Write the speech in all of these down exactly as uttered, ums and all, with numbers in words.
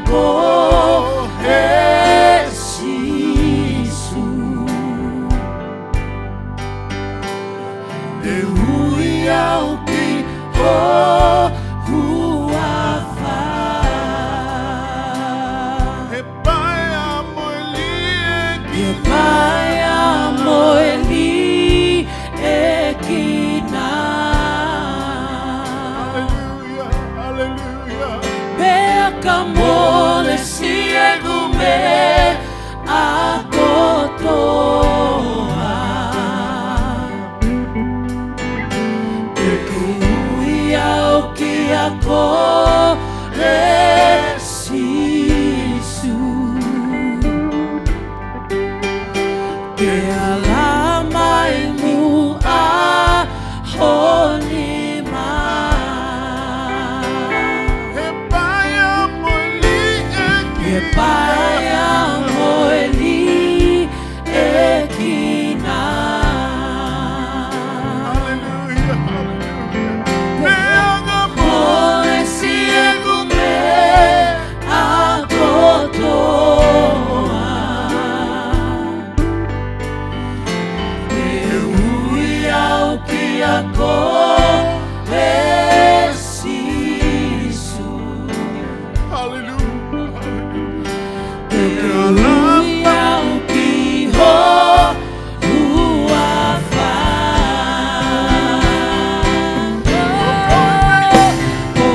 ko e Sīsū. Te u ui au ki ho huafa. He paea mo e liʻeki. He paea mo e liʻeki na. Hallelujah, hallelujah. Pea ka mole siʻeku meʻa kotoa, te u ui au kia koe Sīsū. Ke ala mai muʻa ho nima. He paea mo e liʻeki. He paea mo e liʻeki na. Hallelujah, hallelujah. Pea ka mole siʻeku meʻa kotoa, te u ui au kia koe Sīsū. Hallelujah, hallelujah. Te u ui au ki ho huafa. Ko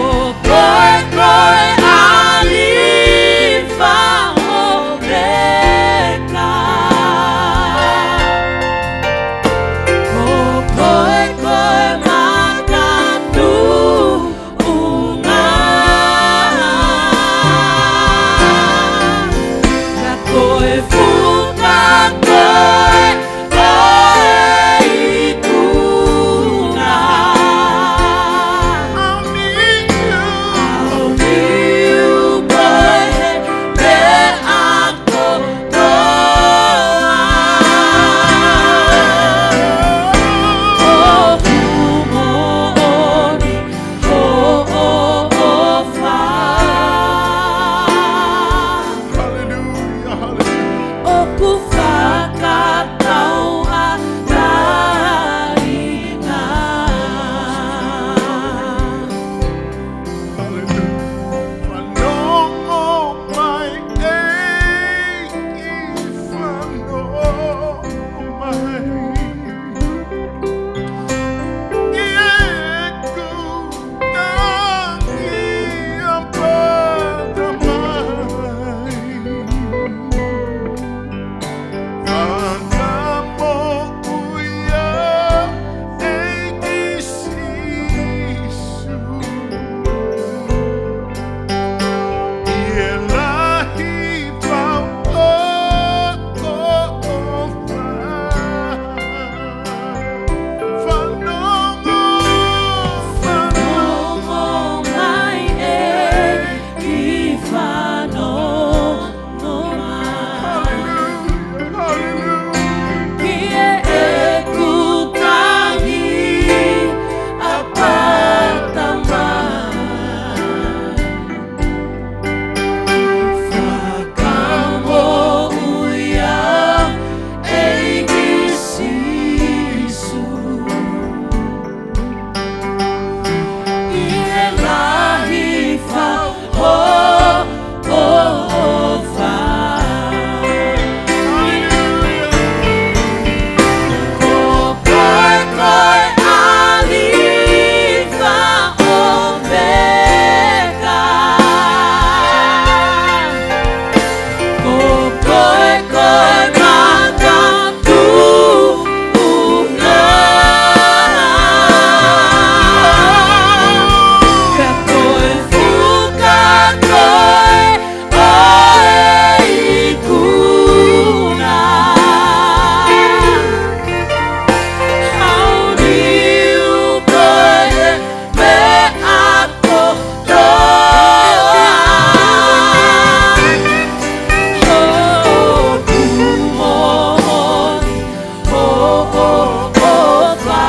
koe ko e ʻAlifa mo e ʻOmeka. Ko koe ko e makatuʻunga. Ko e fuka ko e ikuna. Aoniu koe he meʻa kotoa. ʻOku moʻoni hoʻo ʻofa. Hallelujah, hallelujah. ʻOku fakatauʻatāina. Hallelujah. Fanongo mai ʻEiki, fanongo mai. ʻI heʻeku tangi ʻapata mai. Fakamoʻui au ʻEiki Sīsū. ʻI he lahi fau ʻo ho ʻofa. Fanongo, fanongo mai ʻEiki, fanongo mai. Hallelujah, hallelujah. ʻI heʻeku tangi ʻapata mai. Fakamoʻui au ʻEiki Sīsū. ʻI he lahi fau ʻo ho ʻofa. Ko koe ko e ʻAlifa mo e ʻOmeka. Ko koe ko e makatuʻunga. Ka ko e fuka ko e ʻo e ikuna. Aoniu koe he meʻa kotoa. ʻOku moʻoni hoʻo ʻofa.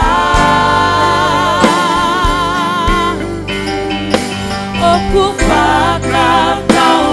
ʻOku fakatau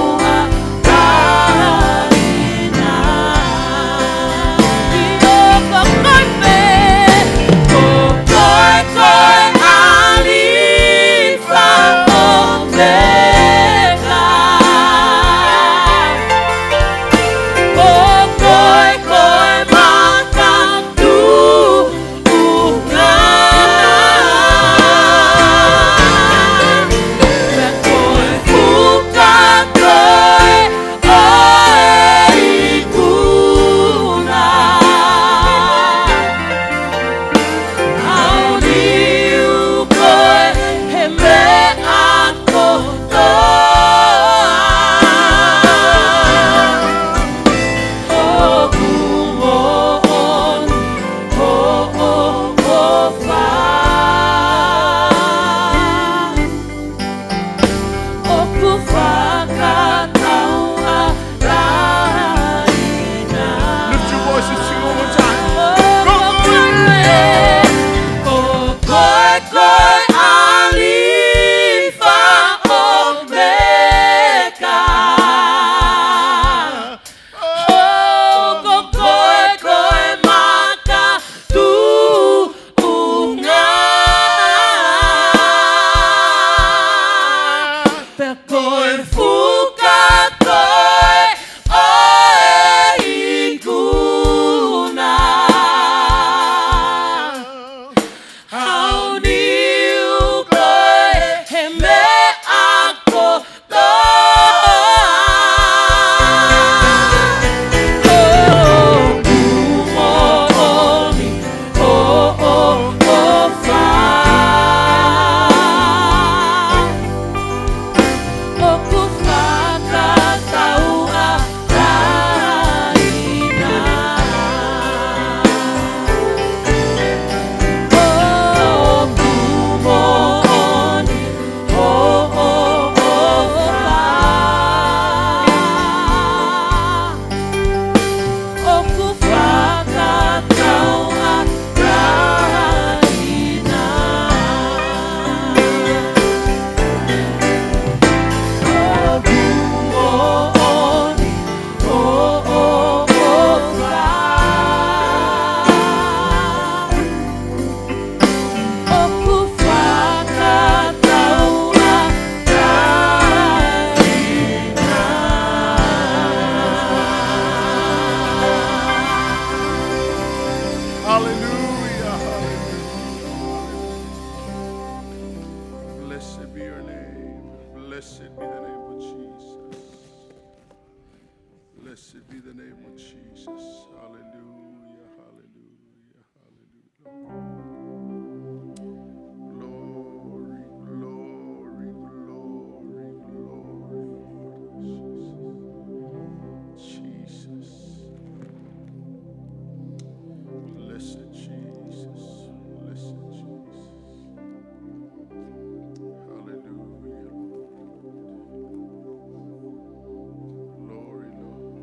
Pea ko e fuka koe ʻo e ikuna. Aoniu koe he meʻa kotoa. ʻOku moʻoni ʻoku ou ʻofa. ʻOku fakatauʻatāina. ʻOku moʻoni ʻoku ou ʻofa. ʻOku fakatauʻatāina. ʻOku moʻoni ʻoku ou ʻofa. ʻOku fakatauʻatāina. Hallelujah, hallelujah. Blessed be your name. Blessed be the name of Jesus. Blessed be the name of Jesus. Hallelujah, hallelujah, hallelujah. Glory, glory, glory, glory, Lord. Jesus. Blessed Jesus. Blessed Jesus. Hallelujah. Glory, Lord.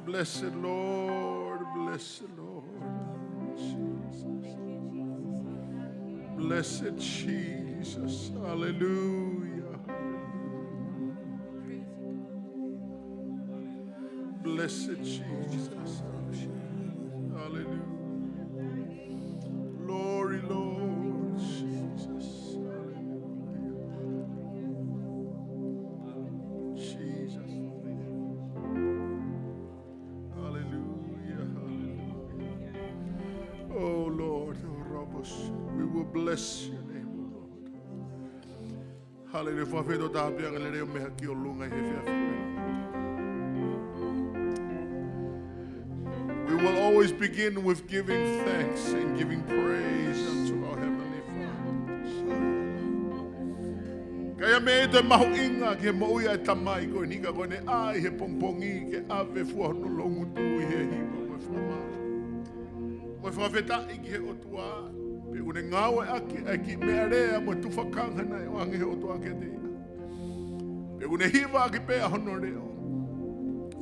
Bless the Lord, bless the Lord. Jesus. Blessed Jesus. Hallelujah. Blessed Jesus. Hallelujah. Glory, Lord Jesus. Hallelujah. Jesus. Hallelujah, hallelujah. Oh Lord, oh Rabos, we will bless your name, oh Lord. Hallelujah. Fakafetaʻi atu pē ange lelei ʻo meʻa ki ʻolunga he efiafi. We will always begin with giving thanks and giving praise unto our Heavenly Father. Ka ʻi ai ha meʻa ʻe toe mahuʻinga ki he moʻui ʻa e tamai ko eni ka ko ʻene ʻā ʻi he pongipongi ke ʻave fua hono loungutu ʻi he hiva mo e fakamālō mo e fakafetaʻi ki he ʻOtua. Pea ʻoku ne ngāueʻaki ʻa e kiʻi meʻalea mo e tufakanga naʻe ʻoange ʻe he ʻOtua kiate ia. Pea ʻoku ne hivaʻaki pē ʻa hono leʻo.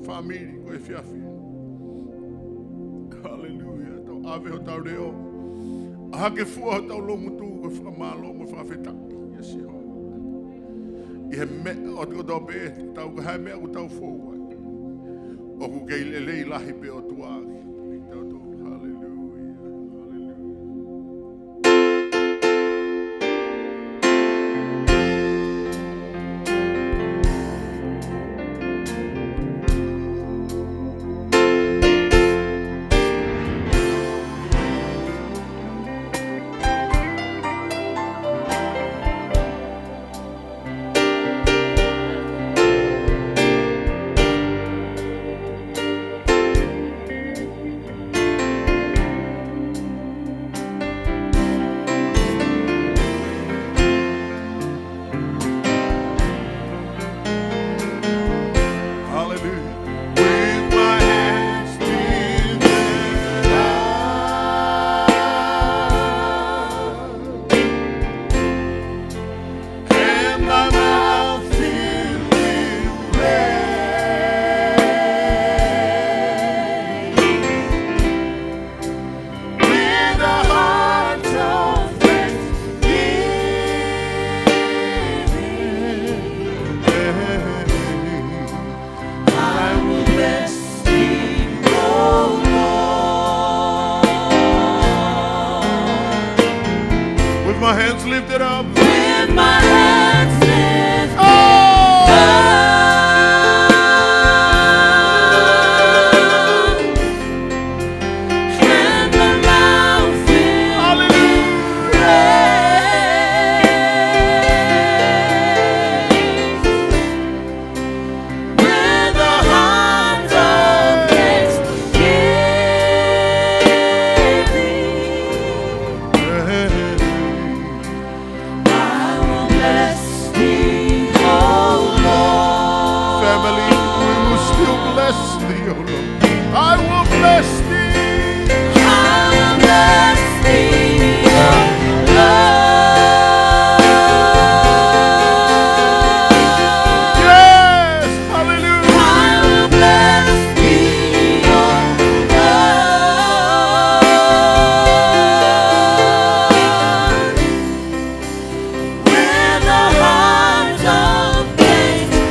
Fāmili, ko e efiafi. Hallelujah. Tau ʻave hotau leʻo. ʻA hake fua hotau loungutu ko e fakamālō mo e fakafetaʻi kia Sihova. ʻI he meʻa ʻoku tau pē, tau ka hae meʻa ʻoku tau fou ai. ʻOku kei lelei lahi pē ʻOtua. Tau tau, hallelujah, hallelujah. Hallelujah. With my hands lifted up and my mouth filled with praise, with a heart of thanksgiving, I will bless thee, O Lord. With my hands lifted up. With my hands lifted up. Oh! And my mouth filled with praise. Hallelujah. With a heart of thanksgiving, I will bless thee, O Lord. Family, we will still bless thee, O Lord. I will bless thee. I will bless thee, O Lord. Yes, hallelujah. I will bless thee, O Lord. With a heart of thanksgiving,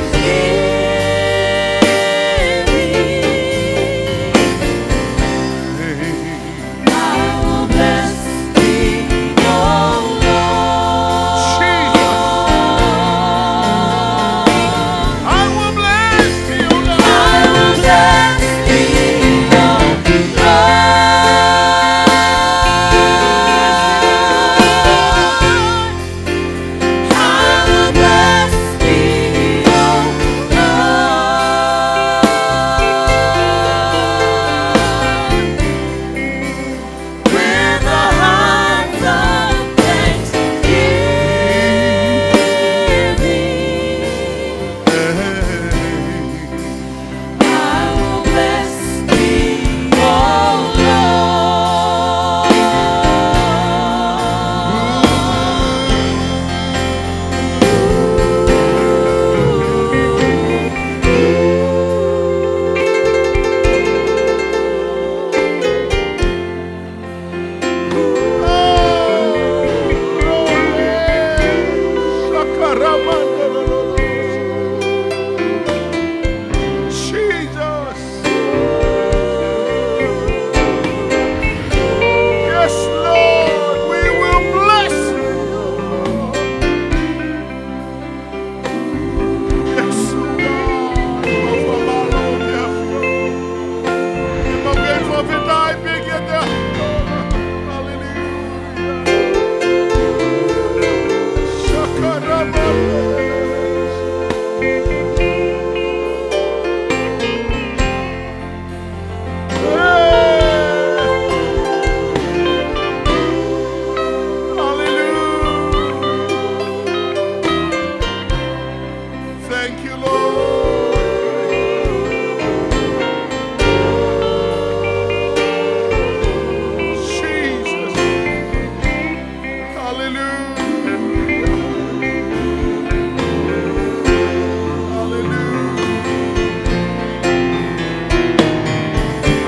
Thank you, Lord. Jesus. Hallelujah. Hallelujah.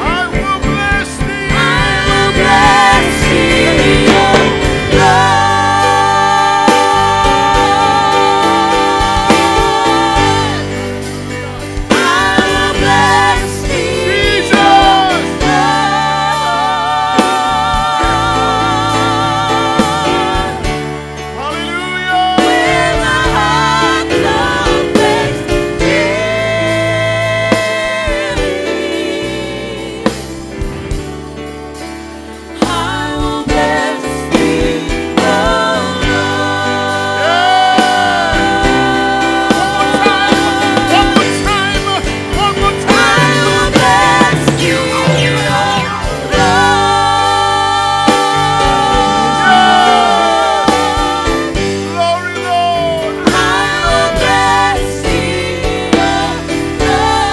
I will bless thee. I will bless thee, O Lord. I will bless thee, Jesus. O Lord. Hallelujah. With a heart of thanksgiving, I will bless thee, O Lord. Yeah. One more time, one more time, one more time. I will bless thee, O Lord. Glory, Lord. I will bless thee, O Lord.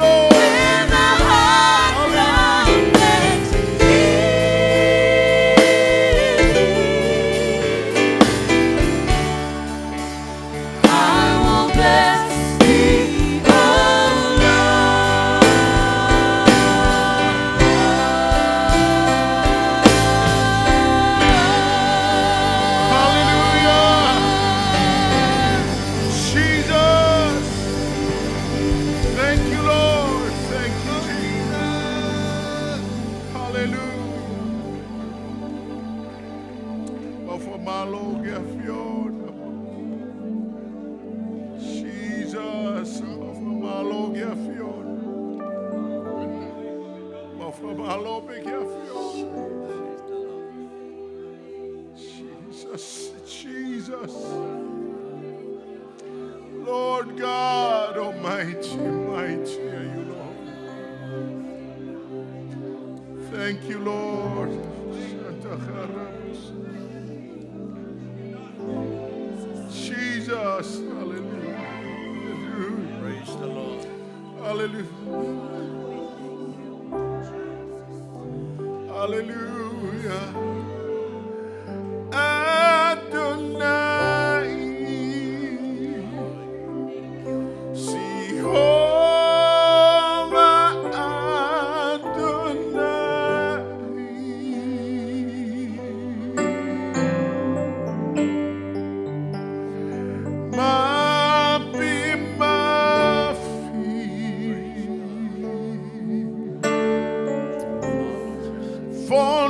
Lord. With a heart of thanksgiving, I will bless thee, O Lord. Hallelujah. Jesus. Thank you, Lord. Thank you, Jesus. Hallelujah. Mau fakamālō ki he ʻAfiona. Jesus, mau fakamālō ki he ʻAfiona. Mau fakamālō pē ki he ʻAfiona. Jesus, Jesus. Lord God Almighty, mighty are you, Lord. Thank you, Lord. Jesus, hallelujah. Hallelujah. Praise the Lord. Hallelujah. Hallelujah. Adonai. Jehovah Adonai. Mafi, mafi. For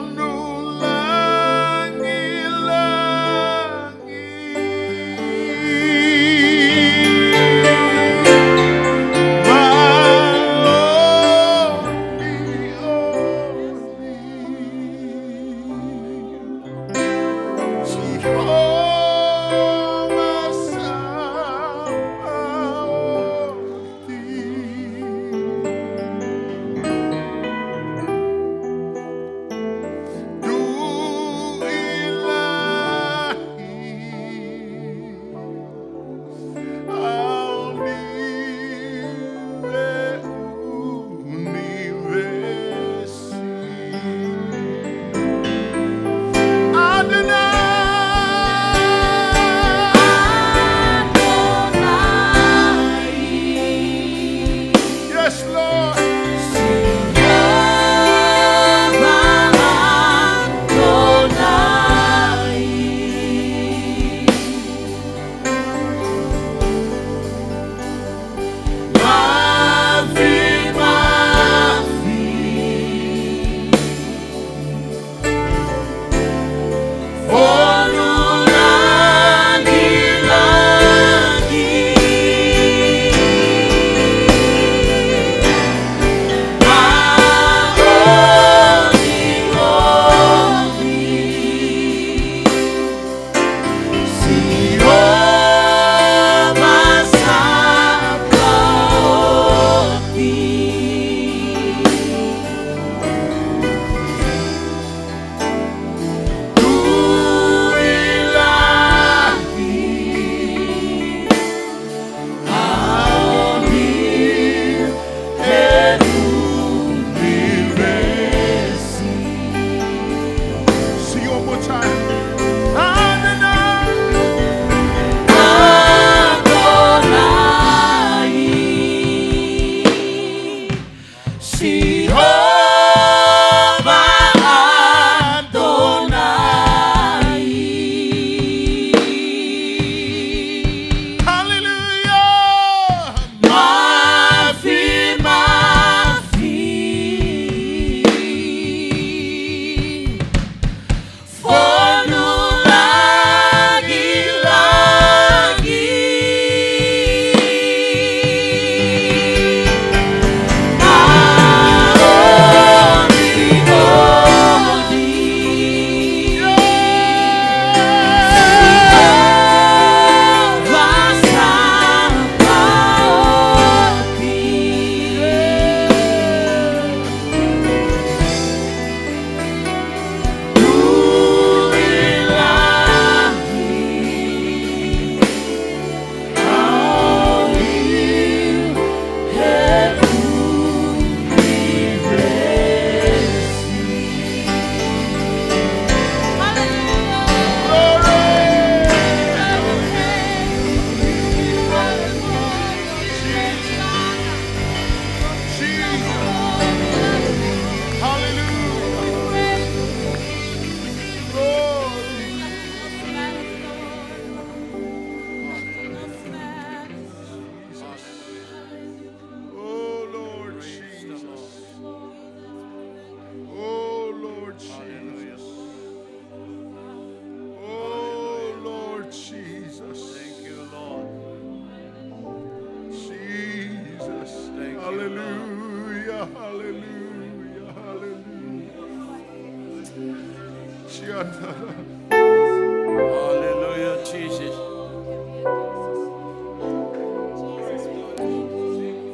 Hallelujah, Jesus.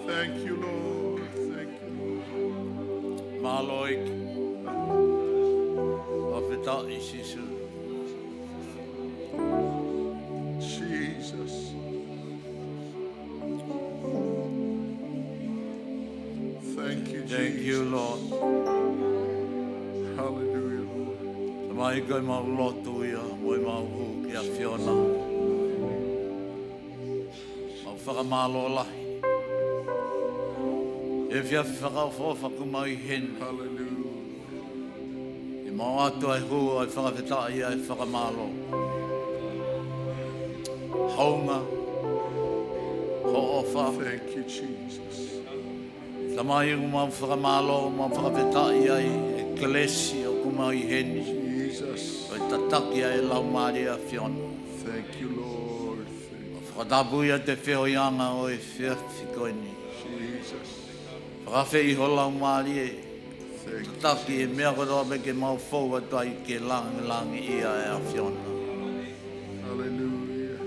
Thank you, Lord. Thank you, Lord. Mālō ʻEiki. Fakafetaʻi, Sīsū. Jesus. Thank you, Lord. Hallelujah, Lord. Tamai, ko ʻemau lotu ia, mo ʻemau hū ki he ʻAfiona. Mau fakamālō lahi. Efiafi fakaʻofoʻofa kuo mau ʻi heni. Hallelujah. ʻEmau ʻoatu ʻa e hū, ʻa e fakafetaʻi, ʻa e fakamālō. Hounga, hoʻo ʻofa. Thank you, Jesus. Tamai, ʻoku mau fakamālō, mau fakafetaʻi ʻa e kelesi ʻoku mau ʻi heni. Jesus. ʻO e tataki ʻa e Laumālie ʻo e ʻAfiona. Thank you, Lord. Thank you. Fakatapu ʻa e feohiʻanga ʻo e efiafi ko eni. Jesus. Fakaafeʻi ho Laumālie. Thank you. Tataki e meʻa kotoa pē ke mau fou atu ai ke langilangiʻia e ʻAfiona. Hallelujah.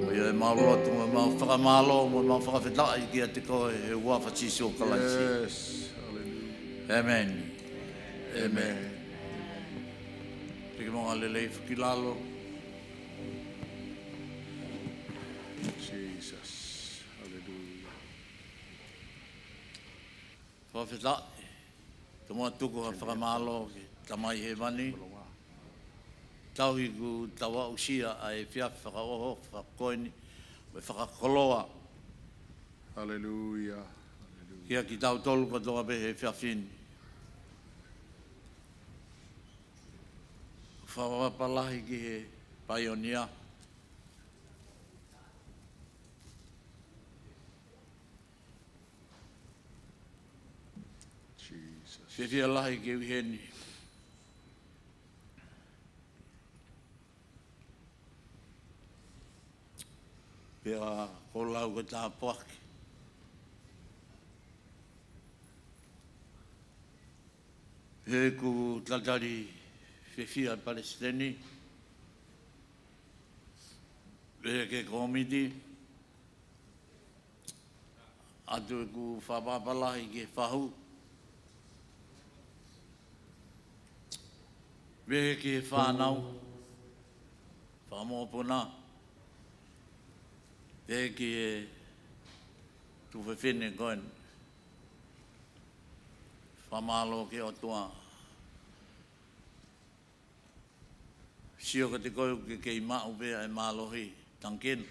Ko ia ʻemau lotu, mo ʻemau fakamālō, mo ʻemau fakafetaʻi kiate koe he huafa ʻo Sīsū Kalaisi. Yes. Hallelujah. ʻĒmeni. ʻĒmeni. ʻĒmeni. Te ke maʻu ha lelei foki ki lalo. Jesus. Hallelujah. Fakafetaʻi. Tomuʻa tuku ha fakamālō ki he Tamai Hēvani. Tauhi kuo tau aʻusia ʻa e efiafi fakaʻofoʻofa ko eni, mo e fakakoloa. Hallelujah. Hallelujah. Kiate kitautolu kotoa pē he efiafi ni. Fakaʻapaʻapa lahi ki he paionia. Jesus. Fiefia lahi ke u ʻi heni. Pea ko e lau ko e tāpuaki. He ʻoku talitali fiefia e Palesiteni. Pea ki he kōmiti. ʻOatu ʻeku fakaʻapaʻapa lahi ki he fahu. Pea ki he fānau. Fakamokopuna. Pea ki he tuofefine ko eni. Fakamālō ki he ʻOtua. Sio kiate koe ʻoku ke kei maʻu pē ʻa e mālohi, Duncan.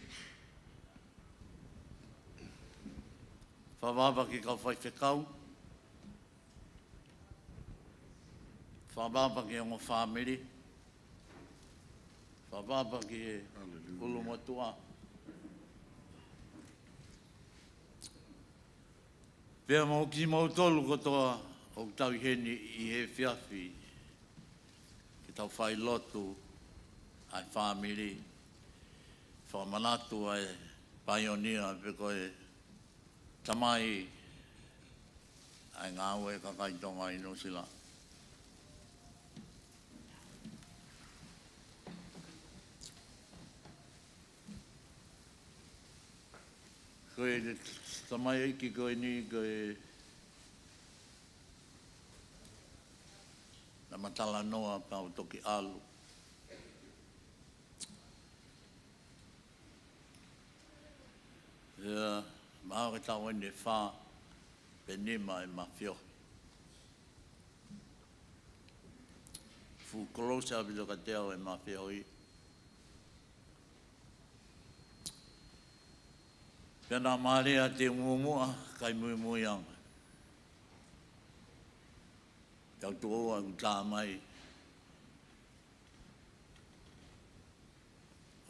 Fakaʻapaʻapa ki he kau faifekau. Fakaʻapaʻapa ki he ongo fāmili. Fakaʻapaʻapa ki he Hallelujah. ʻUlumotuʻa. Pea mo kimoutolu kotoa ʻoku tau ʻi heni ʻi he efiafi, ke tau fai lotu ʻa e fāmili, fakamanatu ʻa e paionia pe ko e tamai ʻa e ngāue ʻa e kakai Tonga ʻi Nuʻusila. Ko e tamaioʻeiki ko eni ko e naʻá ma talanoa pea u toki ʻalu. ʻIa, mahalo ko e taʻu eni ʻe fā pe nima ʻema feohi. Fuʻu close ʻaupito kiate au ʻema feohi. Pea naʻá ma lea te u muʻomuʻa kae muimuiʻanga. Tau tuʻo ua ʻeku tā mai.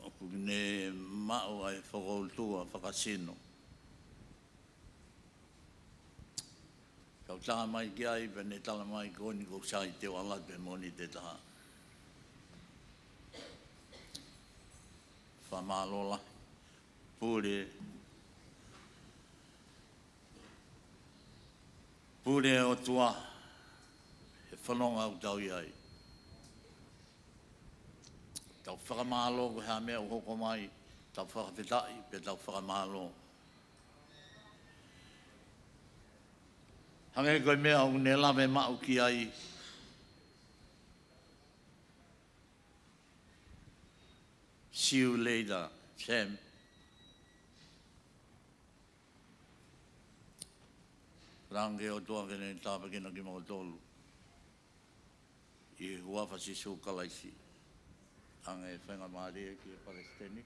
ʻOku ne maʻu ʻa e fokoutua fakasino. Kau tā mai ki ai pea ne tala mai ko eni kuo sai te u ʻalu atu he Mōnite taha. Fakamālō lahi. Pule. Pule ʻOtua he fononga ʻoku tau ʻi ai. Tau fakamālō ko e hā e meʻa ʻoku hoko mai, tau fakafetaʻi pea tau fakamālō. Hangē ko e meʻa ʻoku ne lave maʻu ki ai. See you later, Sam. Lange ʻOtua ke ne tāpuekina kimoutolu. ʻI he huafa ʻo Sīsū Kalaisi. Hangē ko e faingamālie ki he palesiteni.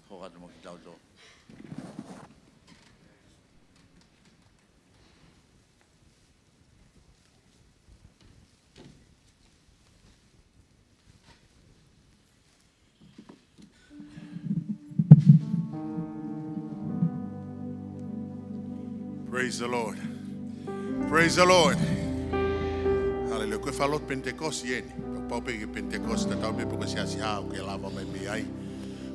Hoko atu mo kitautolu. Praise the Lord. Praise the Lord. Hallelujah. Ko e fakalotu Pentekosi eni. Pau pē ke Pentekosi, tatau pē pe ko e siasi hā ʻoku ke lava mai mei ai.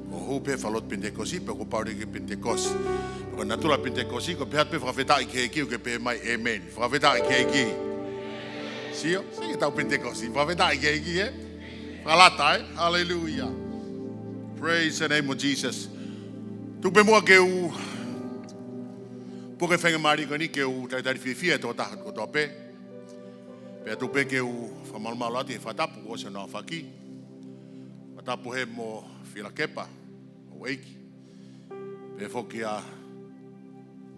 Ko hoʻo hū pē fakalotu Pentekosi, pea kuo pau ke Pentekosi. Ko e natula Pentekosi, ko e pehē atu pē fakafetaʻi ki he ʻEiki ʻoku ke pehē mai, ʻēmeni. Fakafetaʻi ki he ʻEiki. Sio, sio ki he tau Pentekosi. Fakafetaʻi ki he ʻEiki, ē? Fakalata, ē? Hallelujah. Praise the name of Jesus. Tuku pē muʻa ke u puke e faingamālie ko eni ke u talitali fiefia e tokotaha kotoa pē. Pea tuku pē ke u fakamalumalu atu he fakatapu kuo ʻosi hono aofaki. Fakatapu hē mo Filakepa, ʻo ʻEiki. Pehē foki ʻa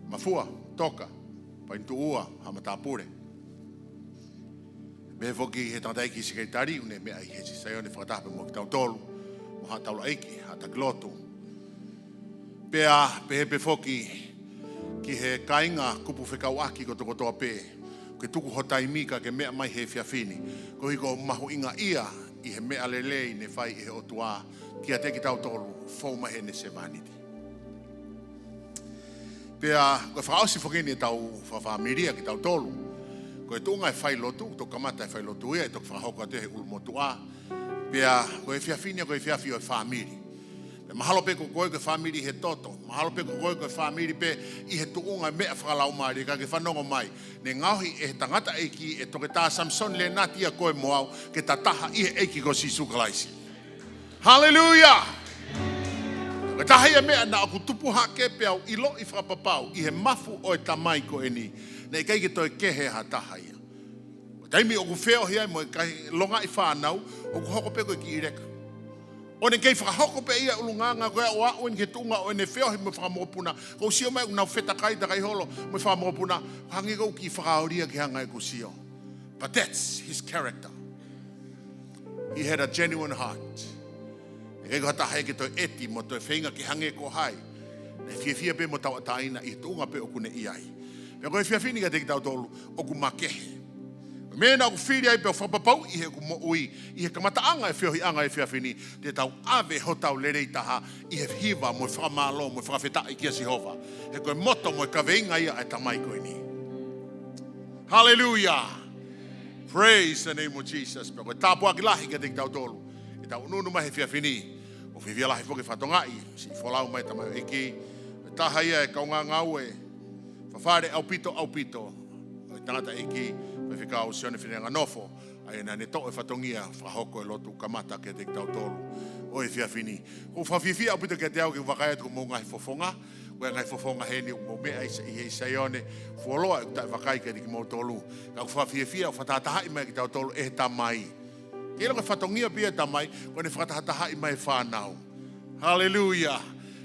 Mafua, Toka, Painituʻua, Haʻamatapule. Pehē foki he tangataʻeiki sekelitali, ʻoku ne meʻa ʻi Hesi Saione fakataha pē mo kitautolu, mo haʻa taulaʻeiki, haʻa taki lotu. Pea pehē pē foki ki he kāinga kupu fekauʻaki kotokotoa pē, ke tuku ho taimi ka ke meʻa mai he efiafi ni, koeʻuhi ko e mahuʻinga ia ʻi he meʻa lelei ne fai ʻe he ʻOtua kiate kitautolu, fou mai heʻene sevāniti. Pea ko e fakaʻosi foki eni ʻetau fakafāmili ʻa kitautolu. Ko e tuʻunga e failotu, toki kamata e failotu ia, ʻe toki fakahoko atu he ʻulumotuʻa. Pea ko e efiafi ni, ko e efiafi ʻo e fāmili. Pea mahalo pē ko koe ko e fāmili he toto. Mahalo pē ko koe ko e fāmili pē ʻi he tuʻunga e meʻa fakalaumālie ka ke fanongo mai. Ne ngaohi ʻe he tangataʻeiki ʻe Toketā Samisoni Lenati ia koe mo au ke ta taha ʻi he ʻEiki ko Sīsū Kalaisi. Haleluia! Ko e taha ia e meʻa naʻa ku tupu hake pea u ʻiloʻi fakapapau ʻi he mafu ʻo e tamai ko eni. Naʻe ʻikai ke toe kehe ha taha ia. Ko e taimi ʻoku feohi ai mo e kei longaʻi fānau, ʻoku hoko pē ko e kiʻi leka. ʻO ne kei fakahoko pē ia ʻulungaanga ko ia ʻo aʻu eni ki he tuʻunga ʻo ʻene feohi mo e fakamokopuna. Ko u sio mai ʻoku nau fetakai takai holo mo e fakamokopuna. Hangē ko e kiʻi fakaoli ia ki he anga ʻeku sio. But that's his character. He had a genuine heart. ʻIkai ko ha taha ia ke toe ʻeti mo toe feinga ke hangē ko hai. Naʻe fiefia pē mo tauʻatāina ʻi he tuʻunga pē ʻoku ne ʻi ai. Pea ko e efiafi ni kiate kitautolu ʻoku makehe. Meʻa naʻa ku fili ai pea u fakapapauʻi heʻeku moʻui ʻi he kamataʻanga e feohiʻanga e efiafi ni, te tau ʻave hotau lelei taha ʻi he hiva mo e fakamālō mo e fakafetaʻi kia Sihova. He ko e moto mo e kaveinga ia ʻa e tamai ko eni. Haleluia. Praise the name of Jesus. Pea ko e tāpuaki lahi kiate kitautolu. ʻEtau ʻunuʻunu mai he efiafi ni. ʻOku fiefia lahi foki e fatongia, siʻi folau mai e tamaioʻeiki. Ko e taha ia e kaungāngāue fafale ʻaupito, ʻaupito. Ko e tangataʻeiki, Faifekau Sione Fineanganofo. ʻA ia naʻa ne toʻo e fatongia, fakahoko e lotu kamata kiate kitautolu. ʻO e efiafi ni. ʻOku ou fiefia ʻaupito kiate au ke vakai atu ki hoʻomou ngaahi fofonga. Ko e ngaahi fofonga heni ʻoku mou meʻa ʻi Hesi Saione, fuoloa ʻeku taʻe vakai kiate kimoutolu. Ka ʻoku ou fiefia ʻoku fakatahatahaʻi mai kitautolu ʻe he tamai. Ke ʻilo ko e fatongia pē ia e tamai, ko ʻene fakatahatahaʻi mai e fānau. Haleluia.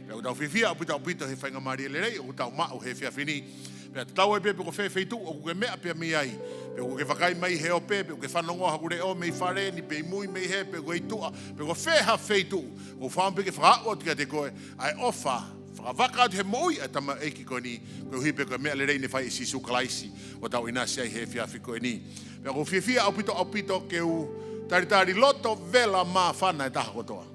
Pea ʻoku tau fiefia ʻaupito ʻaupito he faingamālie lelei ʻoku tau maʻu he efiafi ni. Pea tatau ai pē pe ko fē feituʻu ʻoku ke meʻa pē mei ai. Pe ʻoku ke vakai mai he ope, pe ʻoku ke fanongo haku leʻo mei fale ni, pe ʻi mui mei hē, pe ko e ʻi tuʻa, pe ko fē ha feituʻu. ʻOku ou fakaʻamu pē ke fakaaʻu atu kiate koe ʻa e ʻofa fakavaka atu he moʻui ʻa e tamaioʻeiki ko eni, koeʻuhi pē ko e meʻa lelei ne fai ʻe Sīsū Kalaisi ʻoku tau ʻinasi ai he efiafi ko eni. Pea ʻoku ou fiefia ʻaupito ʻaupito ke u talitali loto vela māfana e taha kotoa.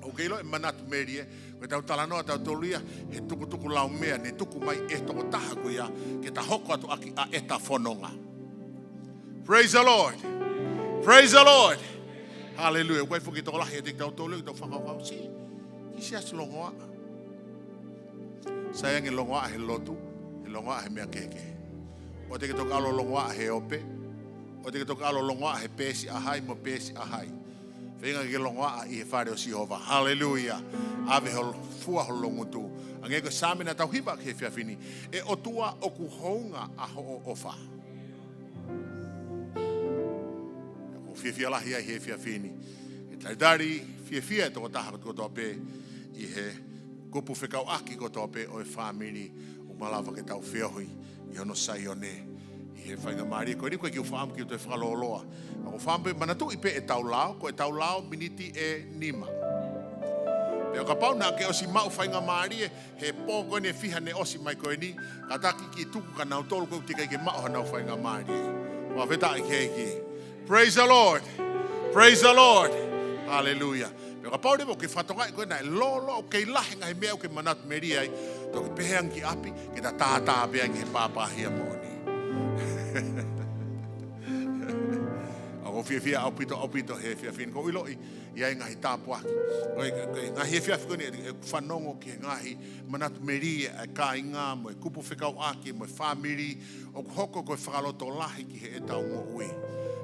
ʻOku ke ʻilo e manatu melie, ko ʻetau talanoa tautolu ia, he tukutuku laumea ne tuku mai ʻe he tokotaha ko ia, ke ta hoko atu ʻaki ʻa ʻeta fononga. Praise the Lord. Praise the Lord. Hallelujah. ʻOku ʻi ai foki e tokolahi ʻiate kitautolu, ʻetau fakakaukau siʻi. Kiʻi siasi longoaʻa. Sai ange longoaʻa he lotu, he longoaʻa he meʻa kehekehe. ʻOua te ke toki ʻalu ʻo longoaʻa he ope. ʻOua te ke toki ʻalu ʻo longoaʻa he peesi ʻa hai mo e peesi ʻa hai. Pea ʻikai ke longoaʻa ʻi he fale ʻo Sihova. Haleluia. ʻAve ho fua ho loungutu. Hangē ko e Saame naʻa tau hiva ki he efiafi ni. ʻE ʻOtua, ʻoku hounga ʻa hoʻo ʻofa. ʻOku fiefia lahi ai he efiafi ni. ʻE talitali fiefia e tokotaha kotoa pē ʻi he kupu fekauʻaki kotoa pē ʻo e fāmili, ʻoku malava ke tau feohi ʻi hono Saione. ʻI he faingamālie ko eni, ʻoku ʻikai ke u fakaʻamu ke u toe fakalōloa. ʻOku ou fakaʻamu pē manatuʻi pē ʻetau lao, ko ʻetau lao miniti ʻe nima. Pea kapau naʻa ke ʻosi maʻu faingamālie he pō ko eni ʻe fiha ne ʻosi mai ko eni, kātaki ke tuku kia nautolu ʻoku teʻeki ai ke maʻu hanau faingamālie. Fakafetaʻi ki he ʻEiki. Praise the Lord. Praise the Lord. Hallelujah. Pea kapau leva ʻoku ke fakatokangaʻi ko ē naʻe lōloa, ʻoku kei lahi e ngaahi meʻa ʻoku ke manatu melie ai, toki pehē ange ki ʻapi, ke ta tātā pē ange he pāpāhia moʻoni. ʻOku ou fiefia ʻaupito, ʻaupito he efiafi ni. ʻOku ou ʻiloʻi ʻoku ʻi ai e ngaahi tāpuaki. Ko e, ko e ngaahi efiafi ko eni, ʻe fanongo ki he ngaahi manatu melie ʻa e kāinga, mo e kupu fekauʻaki, mo e fāmili, ʻoku hoko ko e fakalotolahi ki heʻetau moʻui.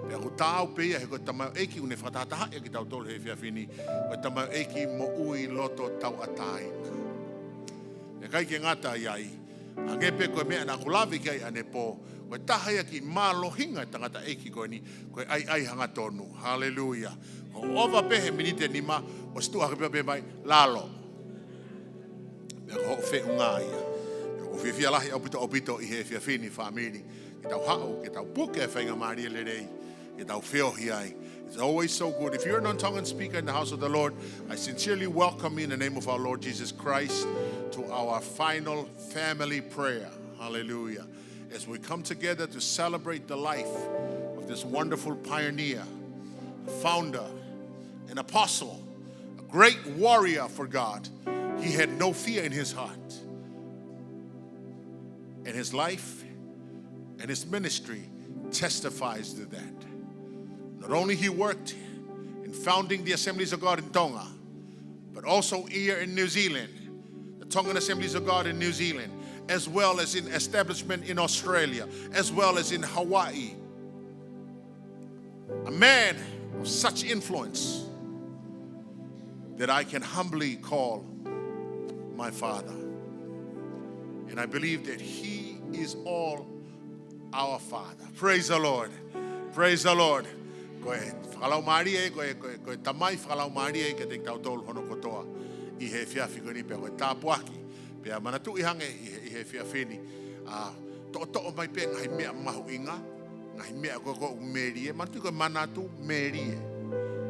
Pea ʻoku taau pē ia he ko e tamaioʻeiki ʻoku ne fakatahatahaʻi kitautolu he efiafi ni, ko e tamaioʻeiki moʻui loto tauʻatāina. ʻIkai ke ngata ai, hangē pē ko e meʻa naʻa ku lave ki ai ʻanepō, ko e taha ia e kiʻi mālohinga e tangataʻeiki ko eni, ko e ʻaiʻai hangatonu. Haleluia. Ko e ʻova pē he miniti ʻe nima, ʻosi tuʻu hake pē, pē mai, lalo. Pea ko hoʻo feʻunga ia. Pea ʻoku ou fiefia lahi ʻaupito, ʻaupito ʻi he efiafi ni, fāmili, ke tau haʻu, ke tau puke e faingamālie lelei, ke tau feohi ai. It's always so good. If you're a non-Tongan speaker in the house of the Lord, I sincerely welcome you in the name of our Lord Jesus Christ to our final family prayer. Hallelujah. As we come together to celebrate the life of this wonderful pioneer, founder, an apostle, a great warrior for God, he had no fear in his heart. And his life and his ministry testifies to that. Not only he worked in founding the Assemblies of God in Tonga, but also here in New Zealand, the Tongan Assemblies of God in New Zealand, as well as in establishment in Australia, as well as in Hawaii. A man of such influence that I can humbly call my father. And I believe that he is all our father. Praise the Lord. Praise the Lord. Ko e fakalaumālie, ko e, ko e, ko e tamai fakalaumālie kiate kitautolu hono kotoa ʻi he efiafi ko eni, pea ko e tāpuaki. Pea manatuʻi ange ʻi he, ʻi he efiafi ni, ʻa, toʻotoʻo mai pē ngaahi meʻa mahuʻinga, ngaahi meʻa ko ē ʻoku melie, manatuʻi ko e manatu melie.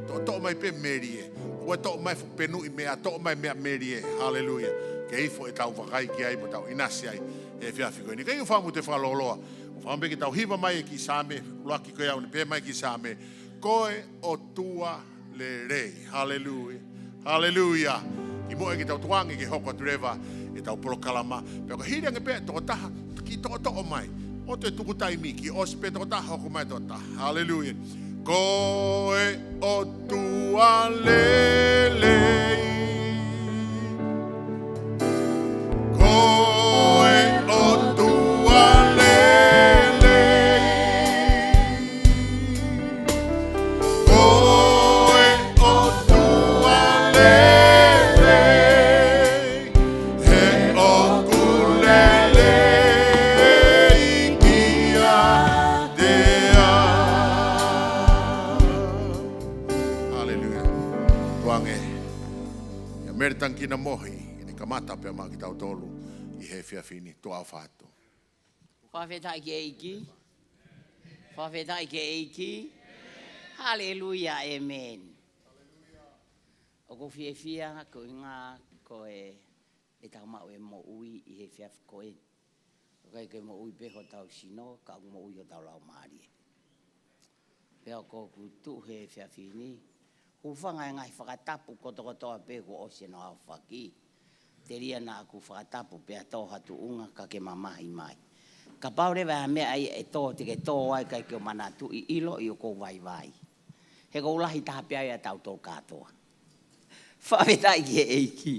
Toʻotoʻo mai pē melie. ʻOua ʻe toʻo mai fuʻu penuʻi meʻa, toʻo mai meʻa melie. Haleluia. Ke ifo ʻetau vakai ki ai mo tau ʻinasi ai he efiafi ko eni. Kae ʻoua fakaʻamu ke u toe fakalōloa. ʻOku ou fakaʻamu pē ke tau hiva mai e kiʻi Saame, ʻuluaki ko ia ʻoku ne pehē mai e kiʻi Saame, ko e ʻOtua lelei. Haleluia. Haleluia. Kimuʻa ke tau tuku ange ke hoko atu leva ʻetau polokalama. Pea ko e hili ange pē tokotaha, kiʻi toʻotoʻo mai. ʻOua toe tuku taimi, kiʻi ʻosi pē tokotaha, hoko mai tokotaha. Haleluia. Ko e ʻOtua lelei. Ko e ʻOtua lelei. Ko e ʻOtua lelei. He ʻoku lelei kiate au. Haleluia. Tuku ange ʻia Mele Tangikina Mohi ke ne kamata pea maʻa kitautolu ʻi he efiafi ni. Tuʻa ʻofa atu. Fakafetaʻi ki he ʻEiki. Fakafetaʻi ki he ʻEiki. Haleluia, ʻēmeni. ʻOku ou fiefia koeʻuhinga ko e, ʻetau maʻu e moʻui ʻi he efiafi ko eni. ʻOku ʻikai ke moʻui pē hotau sino, ka ʻoku moʻui hotau laumālie. Pea ʻoku ou tuʻu he efiafi ni, hūfanga he ngaahi fakatapu kotokotoa pē kuo ʻosi hono aofaki. Telia naʻa ku fakatapu pea tō ha tuʻunga ka ke mamahi mai. Kapau leva ha meʻa ia ʻe tō, te ke tō ai kae ʻikai ke u manatuʻi, ʻiloʻi ʻoku ou vaivai. He ʻoku ou lahi taha pē ia ʻia tautolu kātoa. Fakafetaʻi ki he ʻEiki.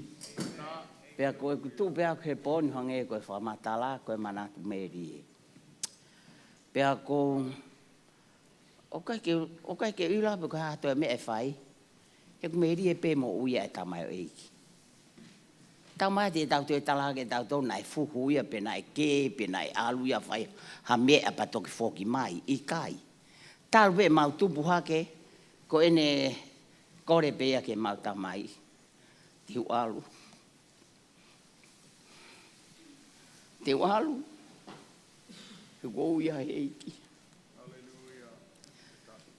Pea ko ʻeku tuʻu pē au he pō ni hangē ko e fakamatala, ko e manatu melie. Pea ko, ʻoku ʻikai ke, ʻoku ʻikai ke u ʻilo pe ko e hā ha toe meʻa ʻe fai. He ʻoku melie pē moʻui ʻa e tamaioʻeiki. Taumaiā te tau toe tala ke tau tau naʻe fuhu ia pe naʻe kē pe naʻe ʻalu ia fai ha meʻa pea toki foki mai, ʻikai. Talu pē ʻemau tupu hake, ko ʻene kole pē ia ki heʻemau tamai. Te u ʻalu. Te u ʻalu. He ʻoku ou ʻi he ʻEiki.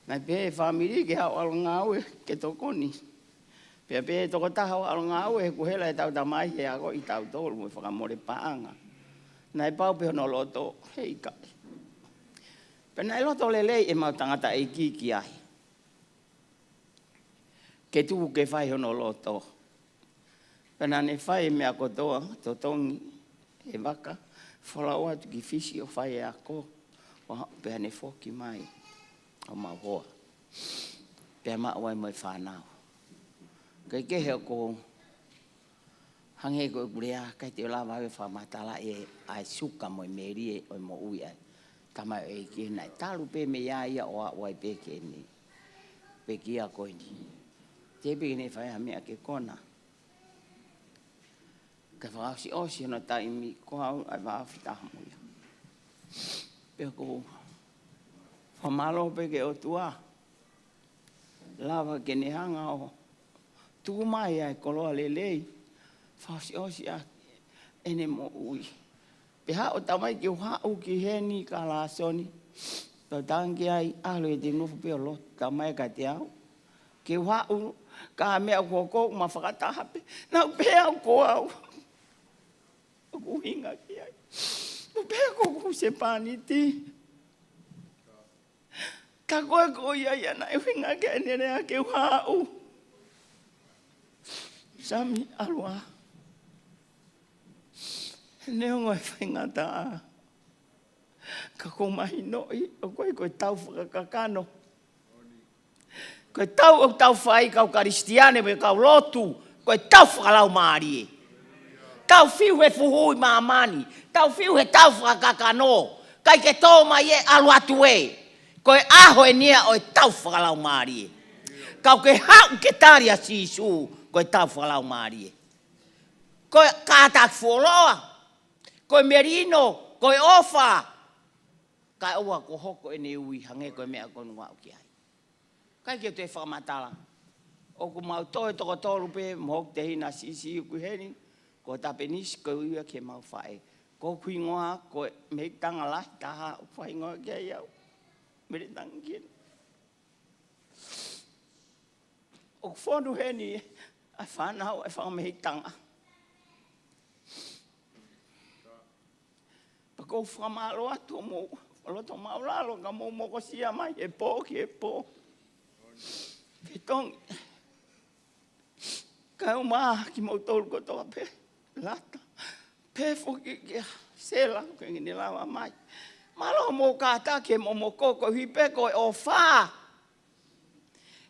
Naʻe pehē ʻe he fāmili ke haʻu ʻalu ngāue ke tokoni. Pea pehē ʻe he tokotaha ʻoku ʻalu ngāue he ʻoku hela ʻetau tamai he ako ʻi tautolu mo e fakamole paʻanga. Naʻe pau pē hono loto, he ʻikai. Pea naʻe loto lelei ʻemau tangataʻeiki ki ai. Ke tuku ke fai hono loto. Pea naʻa ne fai e meʻa kotoa, totongi e vaka, folau atu ki Fisi ʻo fai e ako, ʻo haʻu pea ne foki mai ʻo mau hoa. Pea maʻu ai mo e fānau. Kae kehe ʻoku ou hangē ko ʻeku lea, ʻikai te u lava ʻo fakamatala ʻa e suka mo e melie ʻo e moʻui ʻa e tamaioʻeiki naʻe talu pē mei ai ia ʻo aʻu ai pē ki heni. Pekia ko eni. Te pē ke ne fai ha meʻa ke kona. Ka fakaʻosiʻosi hono taimi ko au ʻa e vā fita mo ia. Pea ʻoku ou fakamālō pē ki he ʻOtua. Lava ke ne hanga ʻo tuku mai ʻa e koloa lelei. Fakaʻosiʻosi ʻa ʻene moʻui. Pea haʻu ʻo tamai ke u haʻu ki heni ka lāsoni. Tau tangi ai, ʻalu ʻe te nofo pē ʻo lotu tamai ka te au. Ke u haʻu, ka meʻa ʻoku hoko ʻoku ma fakataha pē. Naʻa ku pehē au ko au. ʻOku hinga ki ai. Naʻa ku pehē ko ʻeku husepāniti. Ka ko e ko ia ia naʻe hinga ke ne lea ke u haʻu. Sami ʻalu ā. Neongo e faingataʻa. Ka ʻoku ou mahinoʻi, ʻoku ʻikai ko e tau fakakakano. Ko e tau ʻoku tau fai kau Kalisitiane mo e kau lotu, ko e tau fakalaumālie. Tau fiu he fuhu ʻi māmani, tau fiu he tau fakakakano, ʻikai ke tō mai ē ʻalu atu ē. Ko e ʻaho eni ia ʻo e tau fakalaumālie. Kau ke haʻu ke tali ʻa Sīsū, ko e tau fakalaumālie. Ko e kātaki fuoloa, ko e melino, ko e ʻofa. Kae ʻoua kuo hoko ʻene ui hangē ko e meʻa ko eni ʻoku ou aʻu ki ai. ʻIkai ke u toe fakamatala. ʻOku mau toe toko tolu pē mo hoku tehina siʻisiʻi ʻoku ʻi heni, ko Tapenisi ko ia ke mau faʻē. Ko hoku hingoa ko e mehikitanga lahi taha ʻoku fai hingoa ki ai au. Mele tangi kina. ʻOku fonu heni ʻa e fānau ʻa e fakamehikitanga. Pea ʻoku ou fakamālō atu mo e loto māʻulalo ka mou mokosia mai he pō ki he pō. Fetongi. Kae ʻumaʻā kimoutolu kotoa pē. Lata. Pehē foki kia Sela, ʻoku ʻikai ke ne lava mai. Mālō hoʻomou kātaki he momoko koeʻuhi pē ko e ʻofa.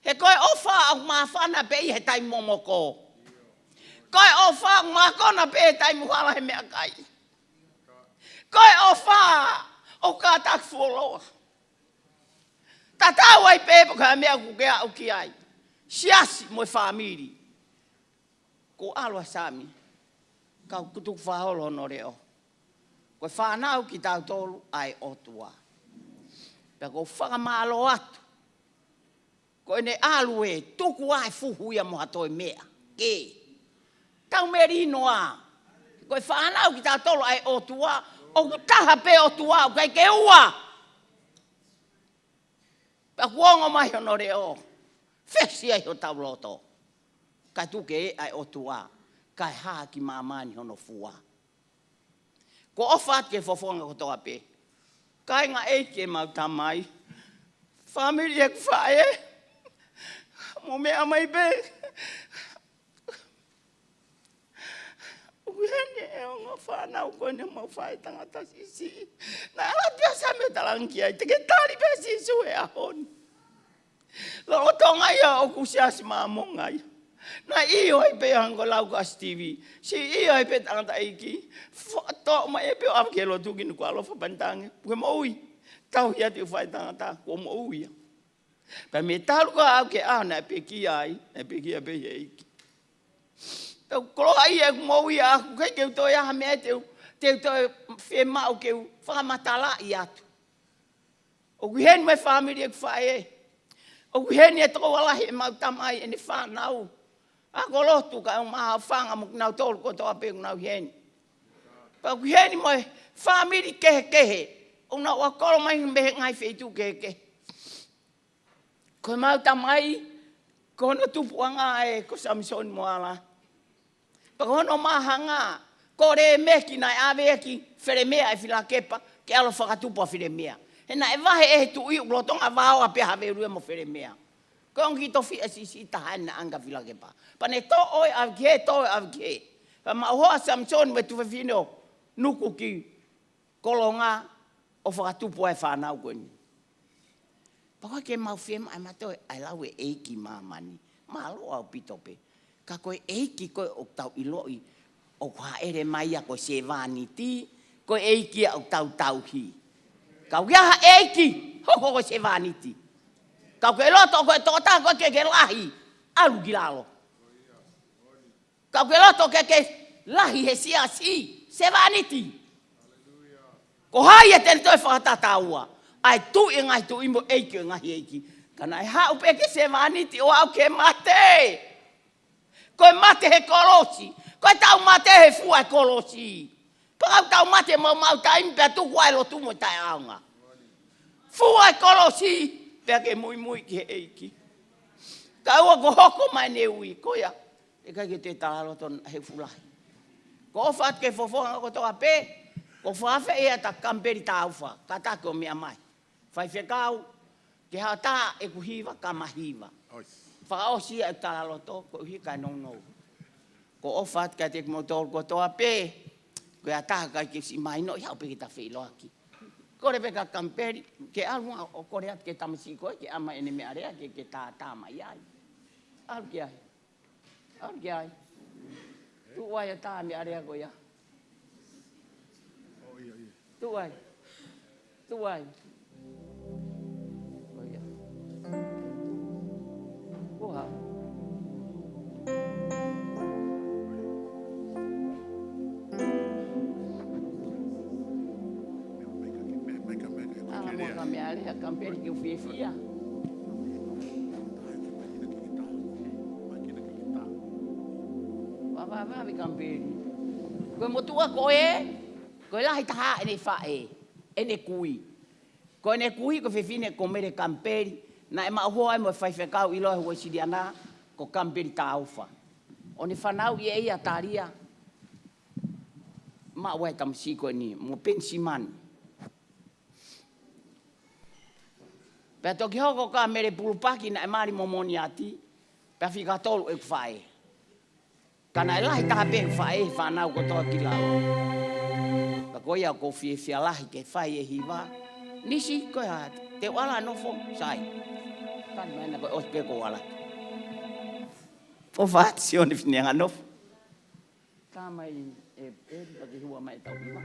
He ko e ʻofa ʻoku māfana pē ʻi he taimi momoko. Ko e ʻofa ʻoku mākona pē he taimi ʻoku hala he meʻakai. Ko e ʻofa ʻoku kātaki fuoloa. Tatau ai pē pe ko e hā e meʻa ʻoku ke aʻu ki ai. Siasi mo e fāmili. Ko e ʻalu ʻa Sami, ka ʻoku tuku fakaholo hono leʻo. Ko e fānau kitautolu ʻa e ʻOtua. Pea ʻoku ou fakamālō atu. Ko ʻene ʻalu ē, tuku ā e fuhu ia mo ha toe meʻa. Kē. Tau melino ā. Ko e fānau kitautolu ʻa e ʻOtua, ʻoku taha pē ʻOtua, ʻoku ʻikai ke ua. Pea ʻoku ongo mai hono leʻo, fesi ai hotau loto. Kae tuku ē ʻa e ʻOtua, kae hā ki māmani hono fua. Ko e ʻofa atu ki he fofonga kotoa pē. Kāinga ʻeiki ʻemau tamai. Fāmili ʻeku faʻē. Mou meʻa mai pē. ʻOku ʻi heni e ongo fānau ko eni ʻemau faʻētangata siʻisiʻi. Naʻe ʻalu atu ʻa Sami ʻo talaange ki ai, te ke tali pē Sīsū he ʻaho ni. Lolotonga ia ʻoku siasi Māmonga ia. Naʻe ʻio ai pē hangē ko e lau ko ē ʻa Stevie. Siʻi ʻio ai pē tangataʻeiki. Fo-, toʻo mai ē pē ʻo ʻave ki he lotu ki Nukuʻalofa pea ne talaange, kuo ke moʻui. Tauhi atu e faʻētangata, kuo moʻui ia. Pea mei he talu ko ē au ki he ʻaho naʻe pekia ai, naʻe pekia pē ʻi he ʻEiki. Pea ʻoku koloaʻia ʻeku moʻui ʻaʻaku, ʻikai ke u toe ʻi ai ha meʻa te u, te u toe fiemaʻu ke u fakamatalaʻi atu. ʻOku ʻi heni mo e fāmili ʻeku faʻē. ʻOku ʻi heni e tokoua lahi ʻemau tamai, ʻene fānau. Ako lotu kae ʻumaʻā ʻa Fanga mo kinautolu kotoa pē ʻoku nau ʻi heni. Pea ʻoku ʻi heni mo e fāmili kehekehe. ʻOku nau ʻakolo mai mei he ngaahi feituʻu kehekehe. Ko ʻemau tamai, ko hono tupuʻanga ē ko Samisoni Moala. Pea ko hono māhanga, ko Lēmeki naʻe ʻave ia ki Felemea ʻe Filakepa, ke ʻalu ʻo fakatupu ʻa Felemea. He naʻe vahe ʻe he tuʻi ʻoku lolotonga vaoa pē ʻa Havelue mo Felemea. Ko e ongo kiʻi tofiʻa siʻisiʻi taha ʻena ʻanga Filakepa. Pea ne toʻo ʻo ʻave ki hē, toʻo ʻo ʻave ki hē. Pea maʻu hoa ʻa Samisoni mo e tuofefine ʻo nuku ki Kolonga ʻo fakatupu ai e fānau ko eni. Pea ʻoku ʻikai ke mau fiemaʻu ʻe mautolu ʻa e lau ʻa e ʻEiki ʻi māmani. Mālō ʻaupito pē. Ka ko e ʻEiki ko ē ʻoku tau ʻiloʻi ʻoku hāʻele mai ia ko e sevāniti, ko e ʻEiki ia ʻoku tau tauhi. Ka ʻoku ʻi ai ha ʻEiki, hoko ko e sevāniti. Ka ʻoku ke loto ko e tokotaha ko ē ke ke lahi, ʻalu ki lalo. Ka ʻoku ke loto ke ke lahi he siasi, sevāniti. Ko hai ia te ne toe fakatataua? ʻA e Tuʻi ʻo e ngaahi tuʻi mo e ʻEiki ʻo e ngaahi ʻeiki. Ka naʻe haʻu pē ke sevāniti ʻo aʻu ki he mate. Ko e mate he kolosi. Ko e tau mate he fua e kolosi. Pea ka tau mate maumau taimi pea tuku ai e lotu mo e taʻeʻaonga. Fua e kolosi, pea ke muimui ki he ʻEiki. Kae ʻoua kuo hoko mai ʻene ui, ko ia. ʻIkai ke te talaloto he fuʻu lahi. Ko e ʻofa atu ki he fofonga kotoa pē, ko e fakaafeʻi atu ʻa Kamipeli Taufa, kātaki ʻo meʻa mai. Faifekau, ke haʻatā ʻeku hiva, kama hiva. ʻOi. Fakaʻosi ia ʻeku talaloto, koeʻuhi kae nounou. Ko e ʻofa atu kiate kimoutolu kotoa pē, ko e ʻatā ʻikai ke siʻi mahino, ʻi haʻu pē ke ta feʻiloaki. Kole pē kia Kamipeli, ke ʻalu ʻo kole atu ki he tamasiʻi ko ē, ke ʻomai ʻene meʻalea, ke, ke tātā mai ai. ʻAlu ki ai. ʻAlu ki ai. Tuʻu ai ʻo tā e meʻalea ko ia. Tuʻu ai. Tuʻu ai. Ko ia. Ko ha. ʻAlu mo ka meʻalea Kamipeli ke u fiefia. Vavavave Kamipeli. Ko e motuʻa ko ē, ko e lahi taha ʻene faʻē, ʻene kui. Ko ʻene kui ko e fefine ko Mele Kamipeli, naʻe maʻu hoa ai mo e faifekau ʻiloa he Uēsiliana, ko Kamipeli Taufa. ʻO ne fanauʻi ʻe ia ʻa Talia, maʻu ai e tamasiʻi ko eni, mo Penisimani. Pea toki hoko kia Mele Pulupaki naʻe mali mo Moniati, pea fika tolu ʻeku faʻē. Ka naʻe lahi taha pē ʻeku faʻē he fānau kotoa ki lalo. Ka ko ia ʻoku ou fiefia lahi ke fai e hiva. Nisi, ko e hā, te u ʻalu ʻo nofo, sai. Ka naʻe ʻikai ko e ʻosi pē ko ʻalu. ʻOfa atu Sione Fineanganofo. Ka mai e, e, pea ke hua mai tau hiva.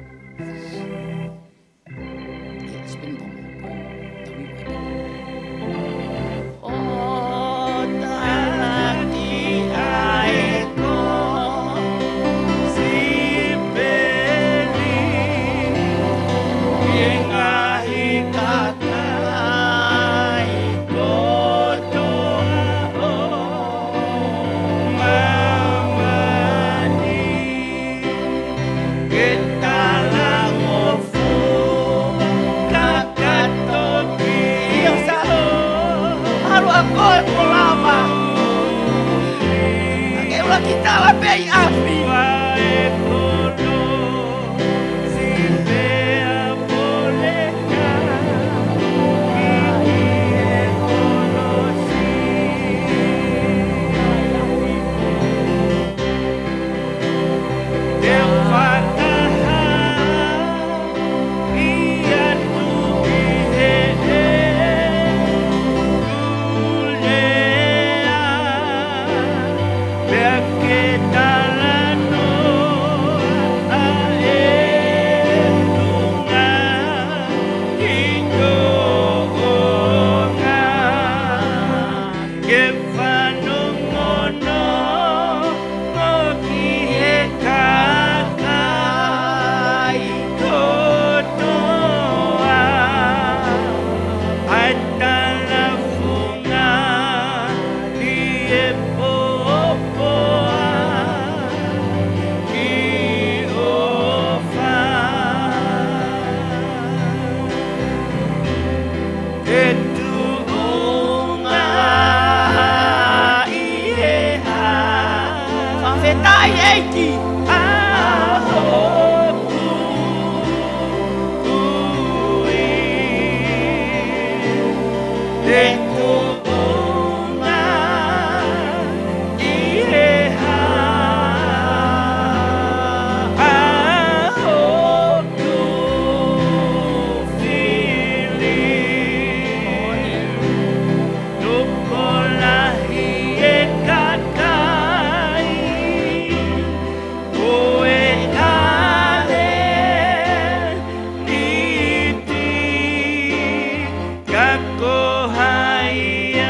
Ia, spin bomb. Tau hiva. ʻO talaki ai ko Sipeli, ʻi he ngaahi kakai kotoa ʻo māmani. Ke talangofua kakato ki he ʻEiki. Ia, ʻalu ʻa koe mo lava. Ke ula ki tala pē ʻi ʻapi. Fanongonongo ki he kakai kotoa, ʻa e talafunga ʻi he pōpoaki ʻofa. ʻE tuʻunga ʻi he hā. Fakafetaʻi ʻEiki. ʻA hoku ui. ʻE tuʻunga ʻi he hā. ʻA hoku fili. Tokolahi e kakai ʻo e talēniti, ka ko hai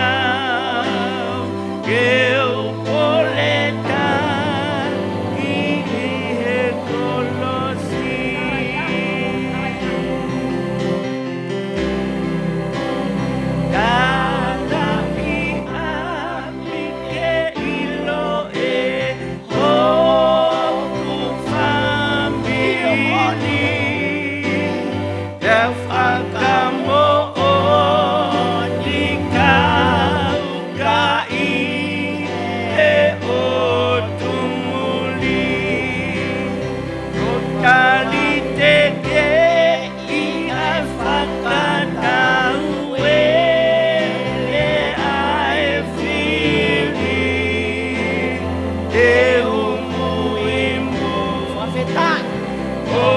au ke u kole taki ʻi he kolosi. Talaʻi ʻami ke ʻilo ʻe hoku fāmili, ʻe fakamoʻoni kau ka ʻi he ʻotu muli. Ko tali tekeʻi ʻa e fakatauele ʻa e fili, ʻe u muimui. Fakafetaʻi. ʻO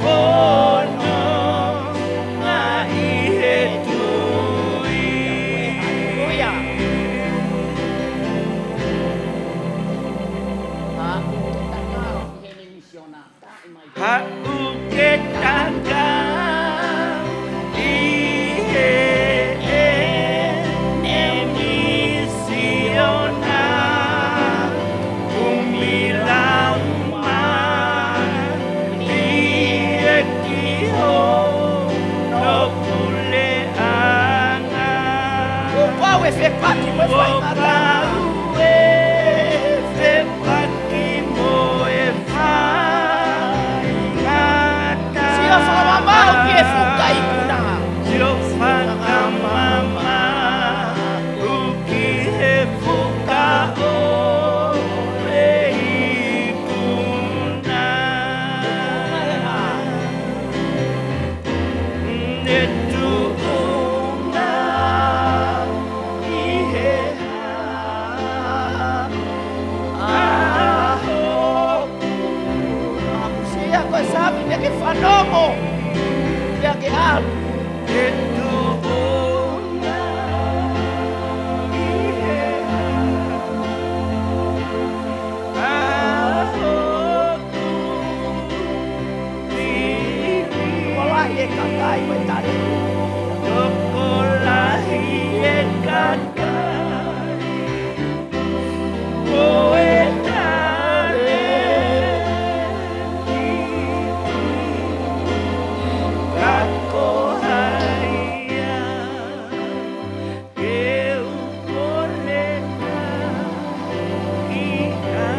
fononga ʻi he tui. Haleluia. Haʻu ke taka ʻi heʻene misiona. Kumi laumālie ki hono puleʻanga. ʻOku ou fepaki mo e faingataʻa. ʻOku ou fepaki mo e faingataʻa. Sio fakamamaʻu ki he fuka ikuna. Sio fakamamaʻu ki he fuka ʻo e ikuna. ʻE tuʻunga ʻi he hā. ʻA hoku. Aʻusia ko e sami, pea ke fanongo. Pea ke ʻalu. ʻE tuʻunga ʻi he hā. ʻA hoku. Tokolahi e kakai mo e talēniti. Tokolahi e kakai mo e talēniti. Ka ko hai au ke u kole taki ʻa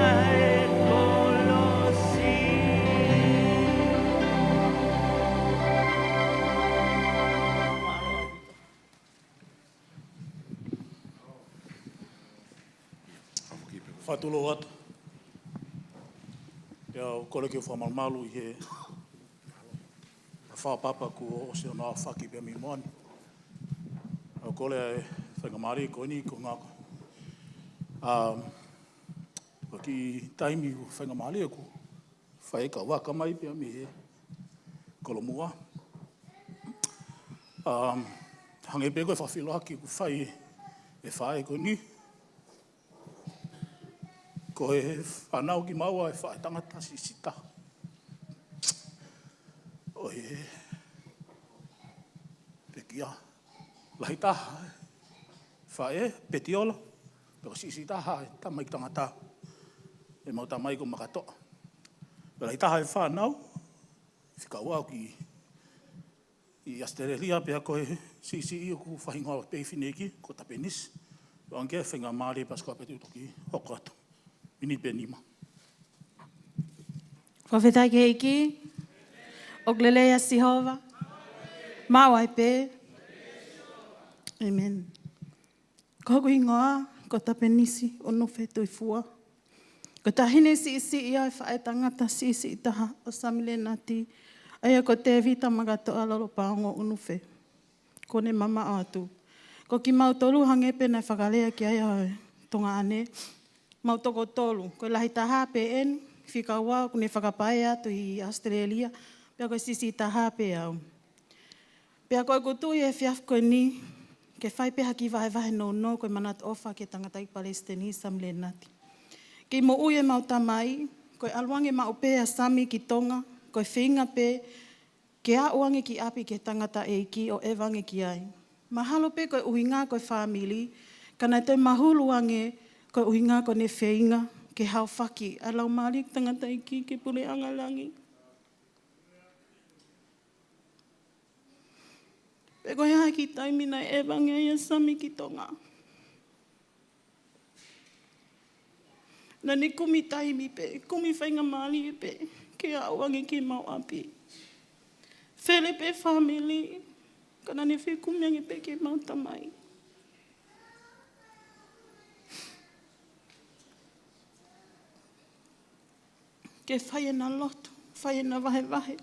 e kolosi. Fakatulou atu. Pea u kole ke u fakamalumalu ʻi he fakapapa kuo ʻosi hono aofaki pē mei muʻa ni. ʻOku ou kole ʻa e faingamālie ko eni ko e ngako. Um, ko e kiʻi taimi ʻoku faingamālie ʻoku fai ka vaka mai pē mei he kolomuʻa. Um, hangē pē ko e fakafeʻiloaki ʻoku fai ʻe he faʻē ko eni. Ko e fānau kimaua ʻe he faʻē tangata sisita. ʻO e pekia. Lahi taha. Faʻē, Petiola. Pea ko e siʻisiʻi taha e tamaiki tangata, ʻemau tamai ko Makatoʻa. Pea lahi taha e fānau, fika ua ki ʻi ʻAositelēlia, pea ko e siʻisiʻi ʻoku fakahingoa pē ʻe he fineʻeiki ko Tapenisi. ʻOange ke faingamālie pea sikoa pē te u toki hoko atu. Miniti pē ʻe nima. Fakafetaʻi ki he ʻEiki. ʻOku lelei ʻa Sihova. Maʻu ai pē. ʻĒmeni. Ko hoku hingoa ko Tapenisi ʻUnufe Tuifua. Ko e taʻahine siʻisiʻi ia ʻo e faʻētangata siʻisiʻi taha ʻo Sami Lenati, ʻa ia ko Tēvita Makatoʻa Lolopaongo ʻUnufe. Kuo ne mamaʻo atu. Ko kimautolu hangē pē naʻe fakalea ki ai ʻa e tuongaʻane, mau toko tolu. Ko e lahi taha pē eni, fika ua kuo ne fakapaea atu ʻi ʻAositelēlia, pea ko e siʻisiʻi taha pē au. Pea ko ʻeku tui he efiafi ko eni, ke fai pē ha kiʻi vahevahe nounou ko e manatu ʻofa ki he tangataʻeiki palesiteni Sami Lenati. Ki he moʻui ʻemau tamai, ko e ʻalu ange maʻu pē ʻa Sami ki Tonga, ko e feinga pē ke aʻu ange ki ʻapi ki he tangataʻeiki ʻo ʻeva ange ki ai. Mahalo pē ko e ʻuhinga ko e fāmili, ka naʻe toe mahulu ange ko e ʻuhinga ko ʻene feinga ke haofaki ʻa e laumālie ʻo e tangataʻeiki ki he puleʻanga langi. Pea ko e hā e kiʻi taimi naʻe ʻeva ange ai ʻa Sami ki Tonga, naʻá ne kumi taimi pē, kumi faingamālie pē ke aʻu ange ki heʻemau ʻapi. Fele pē fāmili, ka naʻá ne fekumi ange pē ki heʻemau tamai ke fai ʻena lotu, fai ʻena vahevahe.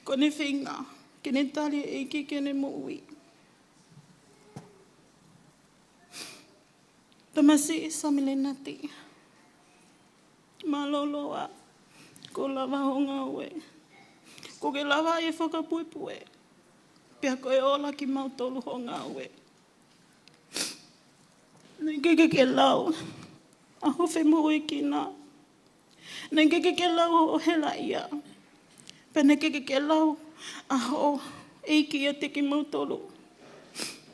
Ko ʻene feinga ke ne tali e ʻEiki ki heʻene moʻui. Tamasiʻi Sami Lenati, mālō ʻaupito kuo lava hoʻo ngāue. Kuo ke lava ʻi he fakapuepue, pea ko e ola kimautolu hoʻo ngāue. Naʻe ʻikai ke ke lau ʻa hoʻo femoʻuekina. Naʻe ʻikai ke ke lau hoʻo helaʻia. Pea naʻe ʻikai ke ke lau ʻa hoʻo ʻeiki ʻiate kimautolu.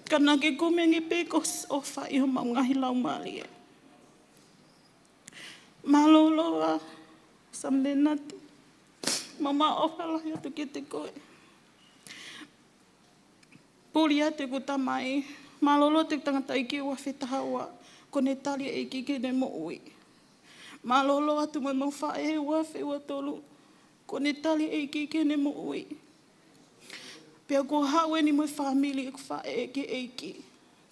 Ka naʻá ke kumi ange pē ko e ʻofa ʻi homau ngaahi laumālie. Mālō ʻaupito, Sami Lenati. Mau ʻofa lahi atu kiate koe. Puli atu ʻeku tamai, mālō ʻaupito ʻeku tangataʻeiki ua afe taha ua, kuo ne tali e ʻEiki ki heʻene moʻui. Mālō ʻaupito atu mo ʻemau faʻē ua afe ua tolu, kuo ne tali e ʻEiki ki heʻene moʻui. Pea kuo haʻu eni mo e fāmili ʻeku faʻē ki he ʻEiki.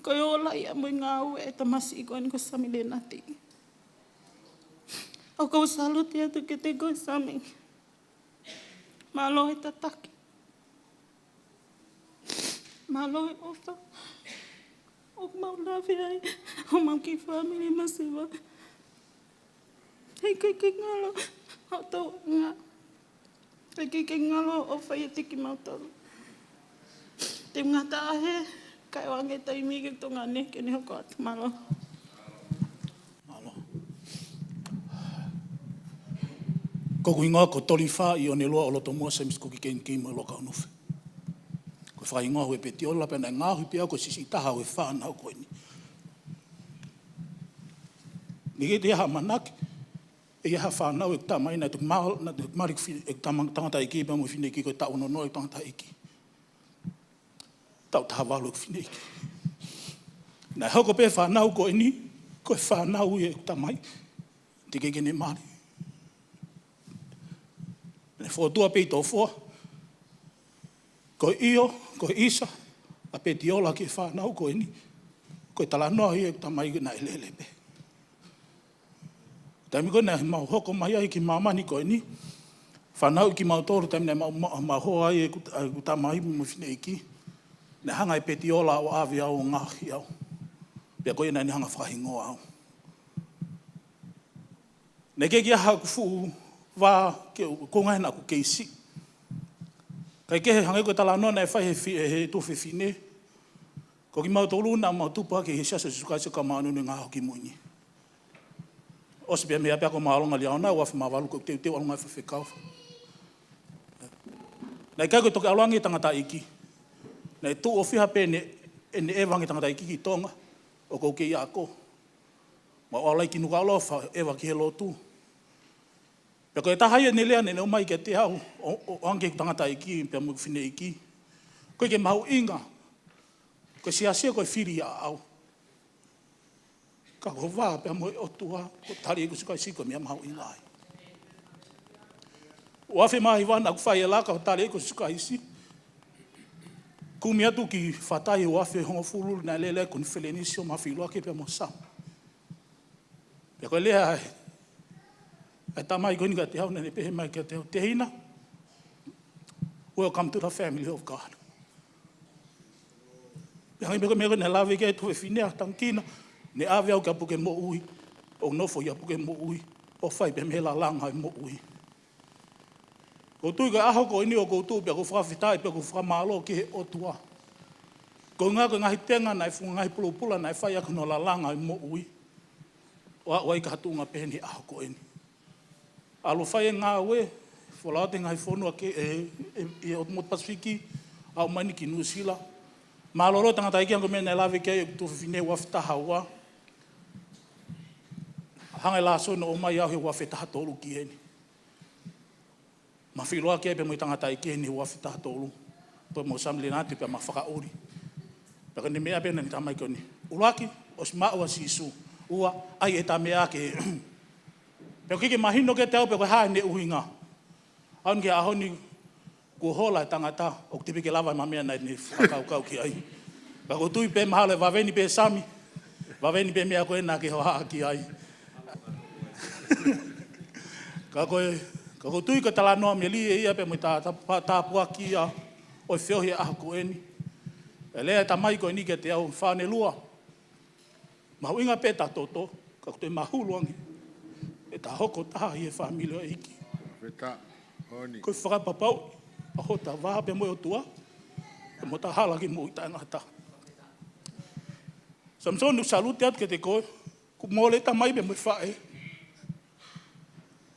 Ko e ola ia mo e ngāue e tamasiʻi ko eni ko Sami Lenati. ʻOku ou salute atu kiate koe Sami. Mālō e tataki. Mālō e ʻofa. ʻOku mau lave ai homau kiʻi fāmili masiva. He ʻikai ke ngalo hoʻo tokanga. He ʻikai ke ngalo hoʻo ʻofa ʻiate kimautolu. Te u ngata he, kae ʻoange taimi ki he tuongaʻane ke ne hoko atu. Mālō. Mālō. Ko hoku hingoa ko Tolifā ʻIoneloa ʻOlotomua Semisi Kuki Kenikei Moeloa Kaunufe. Ko e fakahingoa Huepetiola pea naʻe ngaohi pē au ko e siʻisiʻi taha ʻo e fānau ko eni. Naʻe ʻikai te u ʻi ai ha ʻamanaki ʻe ʻi ai ha fānau ʻeku tamai naʻe toki mali, naʻe toki mali ʻeku fi-, ʻeku tama-, tangataʻeiki pea mo e fineʻeiki ko e taʻu ono noa ʻeku tangataʻeiki. Taʻu taha valu ʻeku fineʻeiki. Naʻe hoko pē fānau ko eni, ko e fānau ia ʻeku tamai. Teʻeki ke ne mali. Naʻe fokotuʻu pē ʻi Tofoa. Ko e ʻio, ko e ʻisa ʻa Petiola ki he fānau ko eni. Ko e talanoa ia ʻeku tamai naʻe lele pē. Taimi ko ē naʻa mau hoko mai ai ki māmani ko eni, fanauʻi kimautolu taimi naʻa mau, mau, mau hoa ai ʻeku, ʻeku tamai mo e fineʻeiki. Naʻe hanga ʻe Petiola ʻo ʻave au ʻo ngaohi au. Pea ko ia naʻa ne hanga fakahingoa au. Naʻe ʻikai ke ʻi ai haku fuʻu vā ke u, ko e ngaahi naʻa ku kei siʻi. Kae kehe hangē ko e talanoa naʻe fai he fi-, he tuofefine. Ko kimautolu naʻa mau tupu hake he Siasi ʻo Sīsū Kalaisi ʻo e Kau Māʻoniʻoni ʻi he Ngaahi ʻAho Kimui Ni. ʻOsi pē meʻa pea ko Māʻolunga Liaona, ua afe mā valu ko e teuteu ʻalu ngāue fakafaifekau. Naʻe ʻikai ko e toki ʻalu ange tangataʻeiki. Naʻe tuʻo fiha pē ʻene, ʻene ʻeva ange tangataʻeiki ki Tonga, ʻoku ou kei ako. Mau ʻalu ai ki Nukuʻalofa ʻo ʻeva ki he lotu. Pea ko e taha ia ʻene lea naʻa ne ʻomai kiate au, ʻo, ʻo, ʻoange ki heʻeku tangataʻeiki pea mo ʻeku fineʻeiki. Ko e ke mahuʻinga, ko e siasi ko e fili ia ʻaʻau. Ka ko e vā pea mo e ʻOtua, ko e tali ʻa Sīsū Kalaisi ko e meʻa mahuʻinga ai. Uafe mā hiva naʻa ku fai e laka ʻo tali ʻa Sīsū Kalaisi. Kumi atu ki Fatai uafe hongofulu naʻe lele ai e konifelenisi ʻo Mafiloaki pea mo Sam. Pea ko e lea ʻa e, ʻa e tamai ko eni kiate au, naʻa ne pehē mai kiate au, Tehina, welcome to the family of God. Pea hangē pē ko e meʻa ko ē naʻe lave ki ai e tuofefine ʻa Tangikina, ne ʻave au kia Pukemoʻui, ʻo nofo ʻia Pukemoʻui, ʻo fai pē mei he lalanga ʻo e moʻui. ʻOku ou tui ko e ʻaho ko eni ʻoku ou tuʻu pea ʻoku ou fakafetaʻi pea ʻoku ou fakamālō ki he ʻOtua. Ko e ngaahi, ko e ngaahi tenga naʻe fua, ngaahi pulupula naʻe fai ʻaki hono lalanga ʻo e moʻui, ʻo aʻu ai ki ha tuʻunga pehē ni he ʻaho ko eni. ʻAlu ʻo fai e ngāue, folau atu he ngaahi fonua kehe, ʻe, ʻe, ʻe ʻo motu Pasifiki, aʻu mai eni ki Nuʻusila. Mālōlō tangataʻeiki, hangē ko e meʻa naʻe lave ki ai e tuofefine uafe taha ua. Hanga ʻe Lāsoni ʻo ʻomai au he uafe taha tolu ki heni. Mafiloaki ai pea mo e tangataʻeiki heni he uafe taha tolu. Pea mo Sam Lenati pea ma fakaʻuli. Pea ko ʻene meʻa pē naʻa ne tamai ko eni. ʻUluaki, ʻosi maʻu ʻa Sīsū. Ua, ʻai e ta meʻa ke. Pea ʻoku ʻikai ke mahino kiate au pe ko e hā ʻene ʻuhinga. Aʻu ki he ʻaho ni kuo hola e tangata, ʻoku teʻeki ke lava ʻema meʻa naʻa ne fakakaukau ki ai. Ka ʻoku ou tui pē mahalo ʻe vave ni pē Sami, vave ni pē meʻa ko ē naʻa ke hohaʻa ki ai. Ka ko e, ka ʻoku ou tui ko e talanoa melie ia pea mo e tā, tā, tāpuaki ia ʻo e feohi he ʻaho ko eni. ʻE lea e tamai ko eni kiate au, Fānelua. Mahuʻinga pē ta toto, ka ʻoku te mahulu ange ʻe ta hoko taha ʻi he fāmili ʻo e ʻEiki. Feta, oni. Ko e fakapapau ʻa hota vā pea mo e ʻOtua, pea mo ta hala ki he moʻui taʻengata. Samisoni, ʻoku salute atu kiate koe, kuo mole e tamai pea mo e faʻē.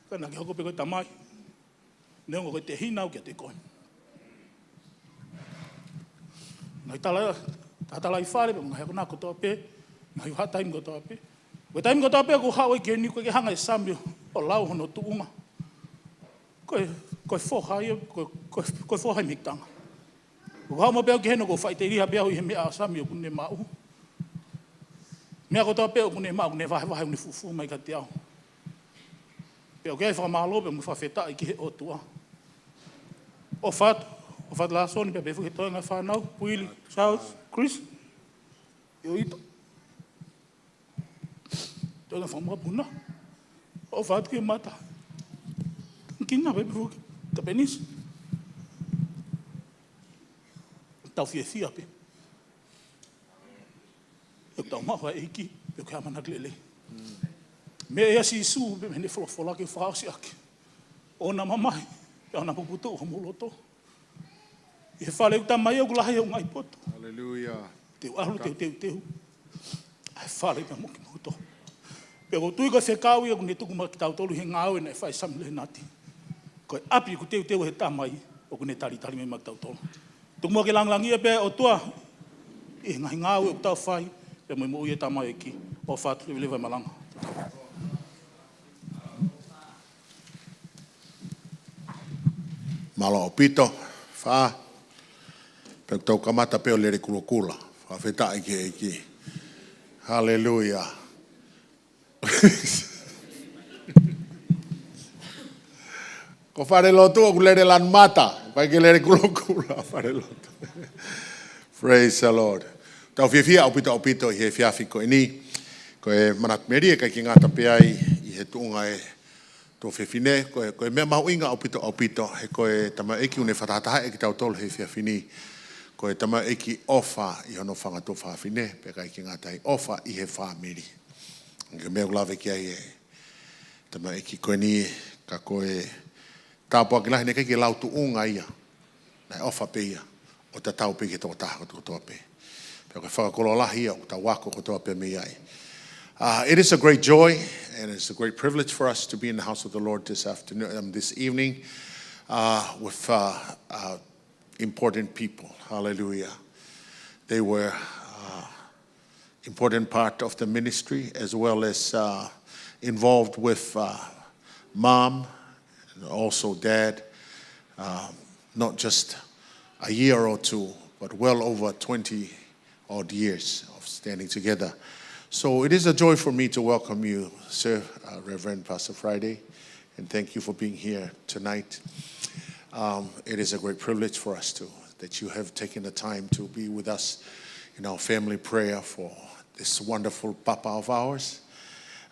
Ka naʻa ke hoko pē ko e tamai. Neongo ko e tehina au kiate koe. Ngaahi tala, tatalaifale pē, ngaahi akonaki kotoa pē, ngaahi vahaʻa taimi kotoa pē. Ko e taimi kotoa pē ʻoku ou haʻu ai ki heni, ʻoku ʻikai ke hanga ʻe Sami ʻo lau hono tuʻunga. Ko e, ko e foha ia, ko e, ko e, ko e foha ia mei Tonga. ʻOku ou haʻu mai pē au ki heni ʻoku ou faʻiteliha pē au ʻi he meʻa ʻa Sami ʻoku ne maʻu. Meʻa kotoa pē ʻoku ne maʻu, ʻoku ne vahevahe, ʻoku ne fufū mai kiate au. Pea ʻoku ʻi ai e fakamālō pea mo e fakafetaʻi ki he ʻOtua. ʻOfa atu, ʻofa atu Lāsoni pea pehē foki ki he toenga e fānau, Willie, Charles, Chris, ʻIoita. Toenga e fānau Puna. ʻOfa atu ki he mata. Kina pea pehē foki ki he Tapenisi. Tau fiefia pē. ʻOku tau maʻu ʻa e ʻEiki, pea ʻoku ʻi ai e ʻamanaki lelei. Meʻa ia ʻa Sīsū, pea mo ʻene folofola ke fakaʻosi ʻaki ʻona mamahi, pea ʻona puputuʻu homou loto. ʻI he fale ʻo e Tamai ʻoku lahi hoku ngaahi poto. Haleluia. Te u ʻalu, te u teuteu ʻa e fale pea mo kimoutolu. Pea ʻoku ou tui ko e fekau ia ʻoku ne tuku maʻa kitautolu he ngāue naʻe fai ʻe Sami Lenati. Ko e ʻapi ʻoku teuteu ʻe he Tamai, ʻoku ne talitali mai maʻa kitautolu. Tuku muʻa ke langilangiʻia pē ʻa e ʻOtua ʻi he ngaahi ngāue ʻoku tau fai, pea mo e moʻui ʻa e tamaioʻeiki. ʻOfa atu, leveleva e malanga. Mālō ʻaupito, Fā. Pea ʻoku tau kamata pē ʻo lele kulokula. Fakafetaʻi ki he ʻEiki. Haleluia. Ko fale lotu ʻoku lele lanu mata, ʻikai ke lele kulokula fale lotu. Praise the Lord. Tau fiefia ʻaupito ʻaupito ʻi he efiafi ko eni. Ko e manatu melie ʻikai ke ngata pē ai ʻi he tuʻunga e tuofefine, ko e, ko e meʻa mahuʻinga ʻaupito ʻaupito, he ko e tamaioʻeiki ʻoku ne fakatahatahaʻi kitautolu he efiafi ni. Ko e tamaioʻeiki ʻofa ʻi hono fanga tuofefine, pea ʻikai ke ngata ai, ʻofa ʻi he fāmili. Ko e meʻa ʻoku lave ki ai e tamaioʻeiki ko eni, ka ko e tāpuaki lahi naʻe ʻikai ke lau tuʻunga ia. Naʻe ʻofa pē ia, ʻo tatau pē ki he tokotaha kotoa pē. Pea ko e fakakoloa lahi ia ʻoku tau ako kotoa pē mei ai. Uh, it is a great joy and it's a great privilege for us to be in the house of the Lord this afternoon, um, this evening, uh, with, uh, uh, important people. Hallelujah. They were, uh, important part of the ministry, as well as uh, involved with uh, mom and also dad, uh, not just a year or two, but well over twenty odd years of standing together. So it is a joy for me to welcome you, sir, uh, Reverend Pastor Friday, and thank you for being here tonight. Um, it is a great privilege for us to that you have taken the time to be with us in our family prayer for this wonderful Papa of ours.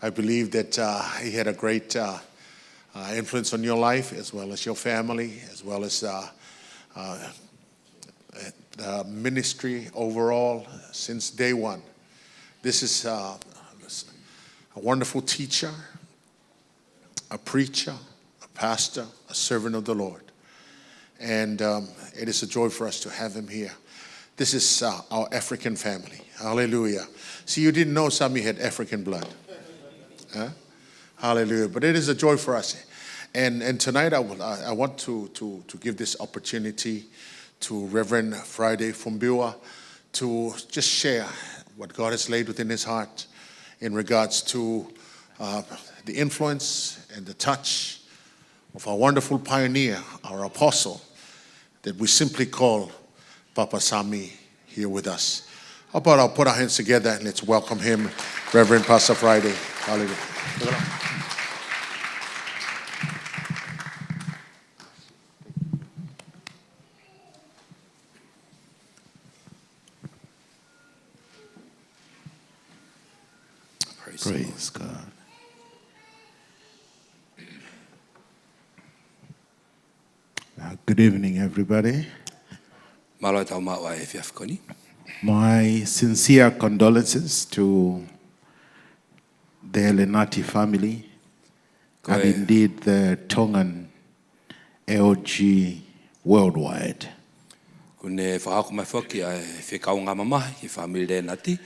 I believe that uh, he had a great uh, uh, influence on your life, as well as your family, as well as uh, uh, the ministry overall since day one. This is uh, a wonderful teacher, a preacher, a pastor, a servant of the Lord. And um, it is a joy for us to have him here. This is uh, our African family. Hallelujah. See, you didn't know Sami had African blood. Huh? Hallelujah. But it is a joy for us. And, and tonight I, will, I I want to, to, to give this opportunity to Reverend Friday Fumbiwa to just share what God has laid within his heart in regards to uh, the influence and the touch of our wonderful pioneer, our apostle, that we simply call Papa Sami here with us. How about I'll put our hands together and let's welcome him, Reverend Pastor Friday. Hallelujah. Praise the Lord. Praise God. Uh, good evening, everybody. Mālō e tau maʻu ʻa e efiafi ko eni. My sincere condolences to the Lenati family Ko and e- indeed the Tongan L G worldwide. Ko ʻene fakahoko mai foki ʻa e fekauʻanga mamahi ki he fāmili Lenati,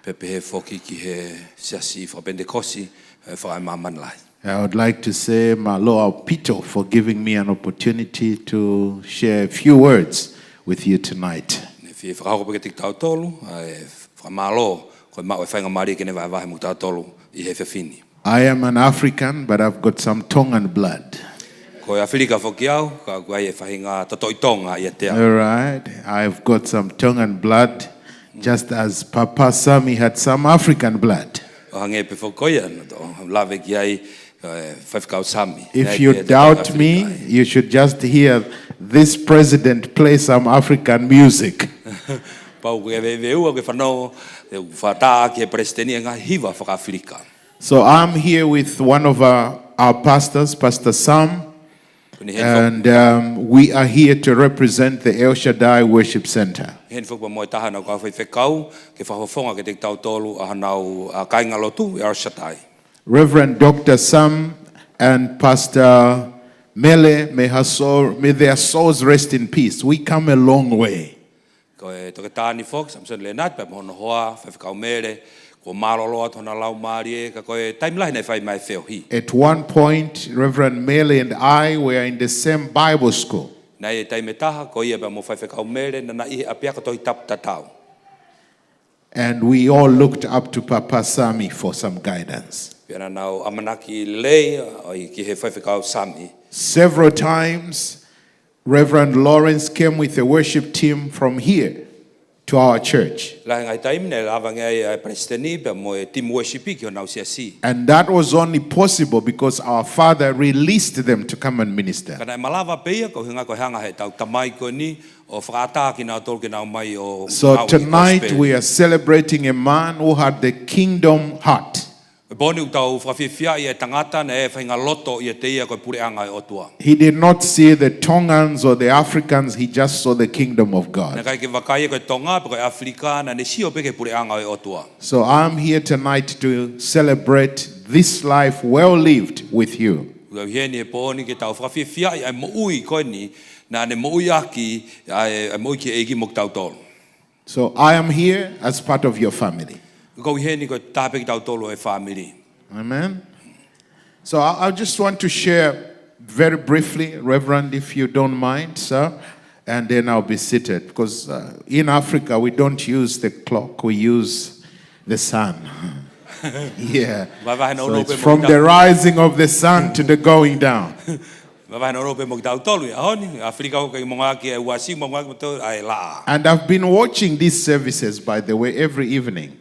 pea pehē foki ki he siasi fakapenitekosi, ʻa e fakaemāmani lahi. I would like to say mālō ʻaupito for giving me an opportunity to share a few words with you tonight. Ne fie fakahoko pē kiate kitautolu ʻa e fakamālō ko e maʻu e faingamālie ke ne vahevahe mo kitautolu ʻi he efiafi ni. I am an African, but I've got some Tongan blood. Ko e ʻAfilika foki au, ka ʻoku ʻi ai e faʻahinga totoʻi Tonga ʻiate au. All right, I've got some Tongan blood, just as Papa Sami had some African blood. ʻO hangē pē foki ko ia naʻa tau lave ki ai, ʻa e Faifekau Sami. If you doubt me, you should just hear this president play some African music. Kapau ʻoku ke veveua, ke fanongo, ʻe fakatātā ki he palesiteni e ngaahi hiva fakaʻAfilika. So I'm here with one of our, our pastors, Pastor Sam, Ko eni heni foki. And um, we are here to represent the El Shaddai Worship Center. Heni foki pea mo e taha ʻo honau kau faifekau ke fakafofonga kiate kitautolu ʻa honau, ʻa, kāingalotu ʻa e El Shaddai. Reverend Doctor Sam and Pastor Mele, may her soul, may their souls rest in peace. We come a long way. Ko e toketā ni foki, Samisoni Lenati, pea mo hono hoa, Faifekau Mele, kuo mālōlō atu hona laumālie, ka ko e taimi lahi naʻe fai mai e feohi. At one point, Reverend Mele and I were in the same Bible school. Naʻe ʻi ai e taimi ʻe taha, ko ia pea mo Faifekau Mele, naʻa na ʻi he ʻapiako Tohi Tapu tatau. And we all looked up to Papa Sami for some guidance. Pea naʻa nau ʻamanaki lelei, ʻa, ki he Faifekau Sami. Several times, Reverend Lawrence came with a worship team from here to our church. Lahi e ngaahi taimi naʻe lava ange ai ʻa e palesiteni pea mo e team worship ki honau siasi. And that was only possible because our father released them to come and minister. Ka naʻe malava pē ia ko e ʻuhinga ko e hanga heʻetau tamai ko eni ʻo fakaʻatā kinautolu ke nau mai ʻo So maʻu e tonight kosipeli. We are celebrating a man who had the kingdom heart. Ko e pō ni ʻoku tau fakafiefiaʻi e tangata naʻe faʻahinga loto ʻiate ia ko e puleʻanga ʻo e ʻOtua. He did not see the Tongans or the Africans, he just saw the kingdom of God. Naʻe ʻikai ke vakai ia ko e Tonga pe ko e ʻAfilika, naʻa ne sio pē ki he puleʻanga ʻo e ʻOtua. So I'm here tonight to celebrate this life well lived with you. ʻOku ou ʻi heni he pō ni ke tau fakafiefiaʻi ʻa e moʻui ko eni naʻa ne moʻui ʻaki ʻa e, ʻa e moʻui ki he ʻEiki mo kitautolu. So I am here as part of your family. ʻOku ou ʻi heni ko e taha pē kitautolu ʻo e fāmili. Amen. So I, I just want to share very briefly, Reverend, if you don't mind, sir, and then I'll be seated. Because uh, in Africa, we don't use the clock, we use The sun. Yeah. Vahevahe So nounou it's pē mo from kitautolu. the rising of the sun to the going down. Vahevahe nounou pē mo kitautolu he ʻaho ni, ʻa Filika ʻoku kei monga ki he uasi, monga ki mo tau ʻa e laʻā. And I've been watching these services, by the way, every evening.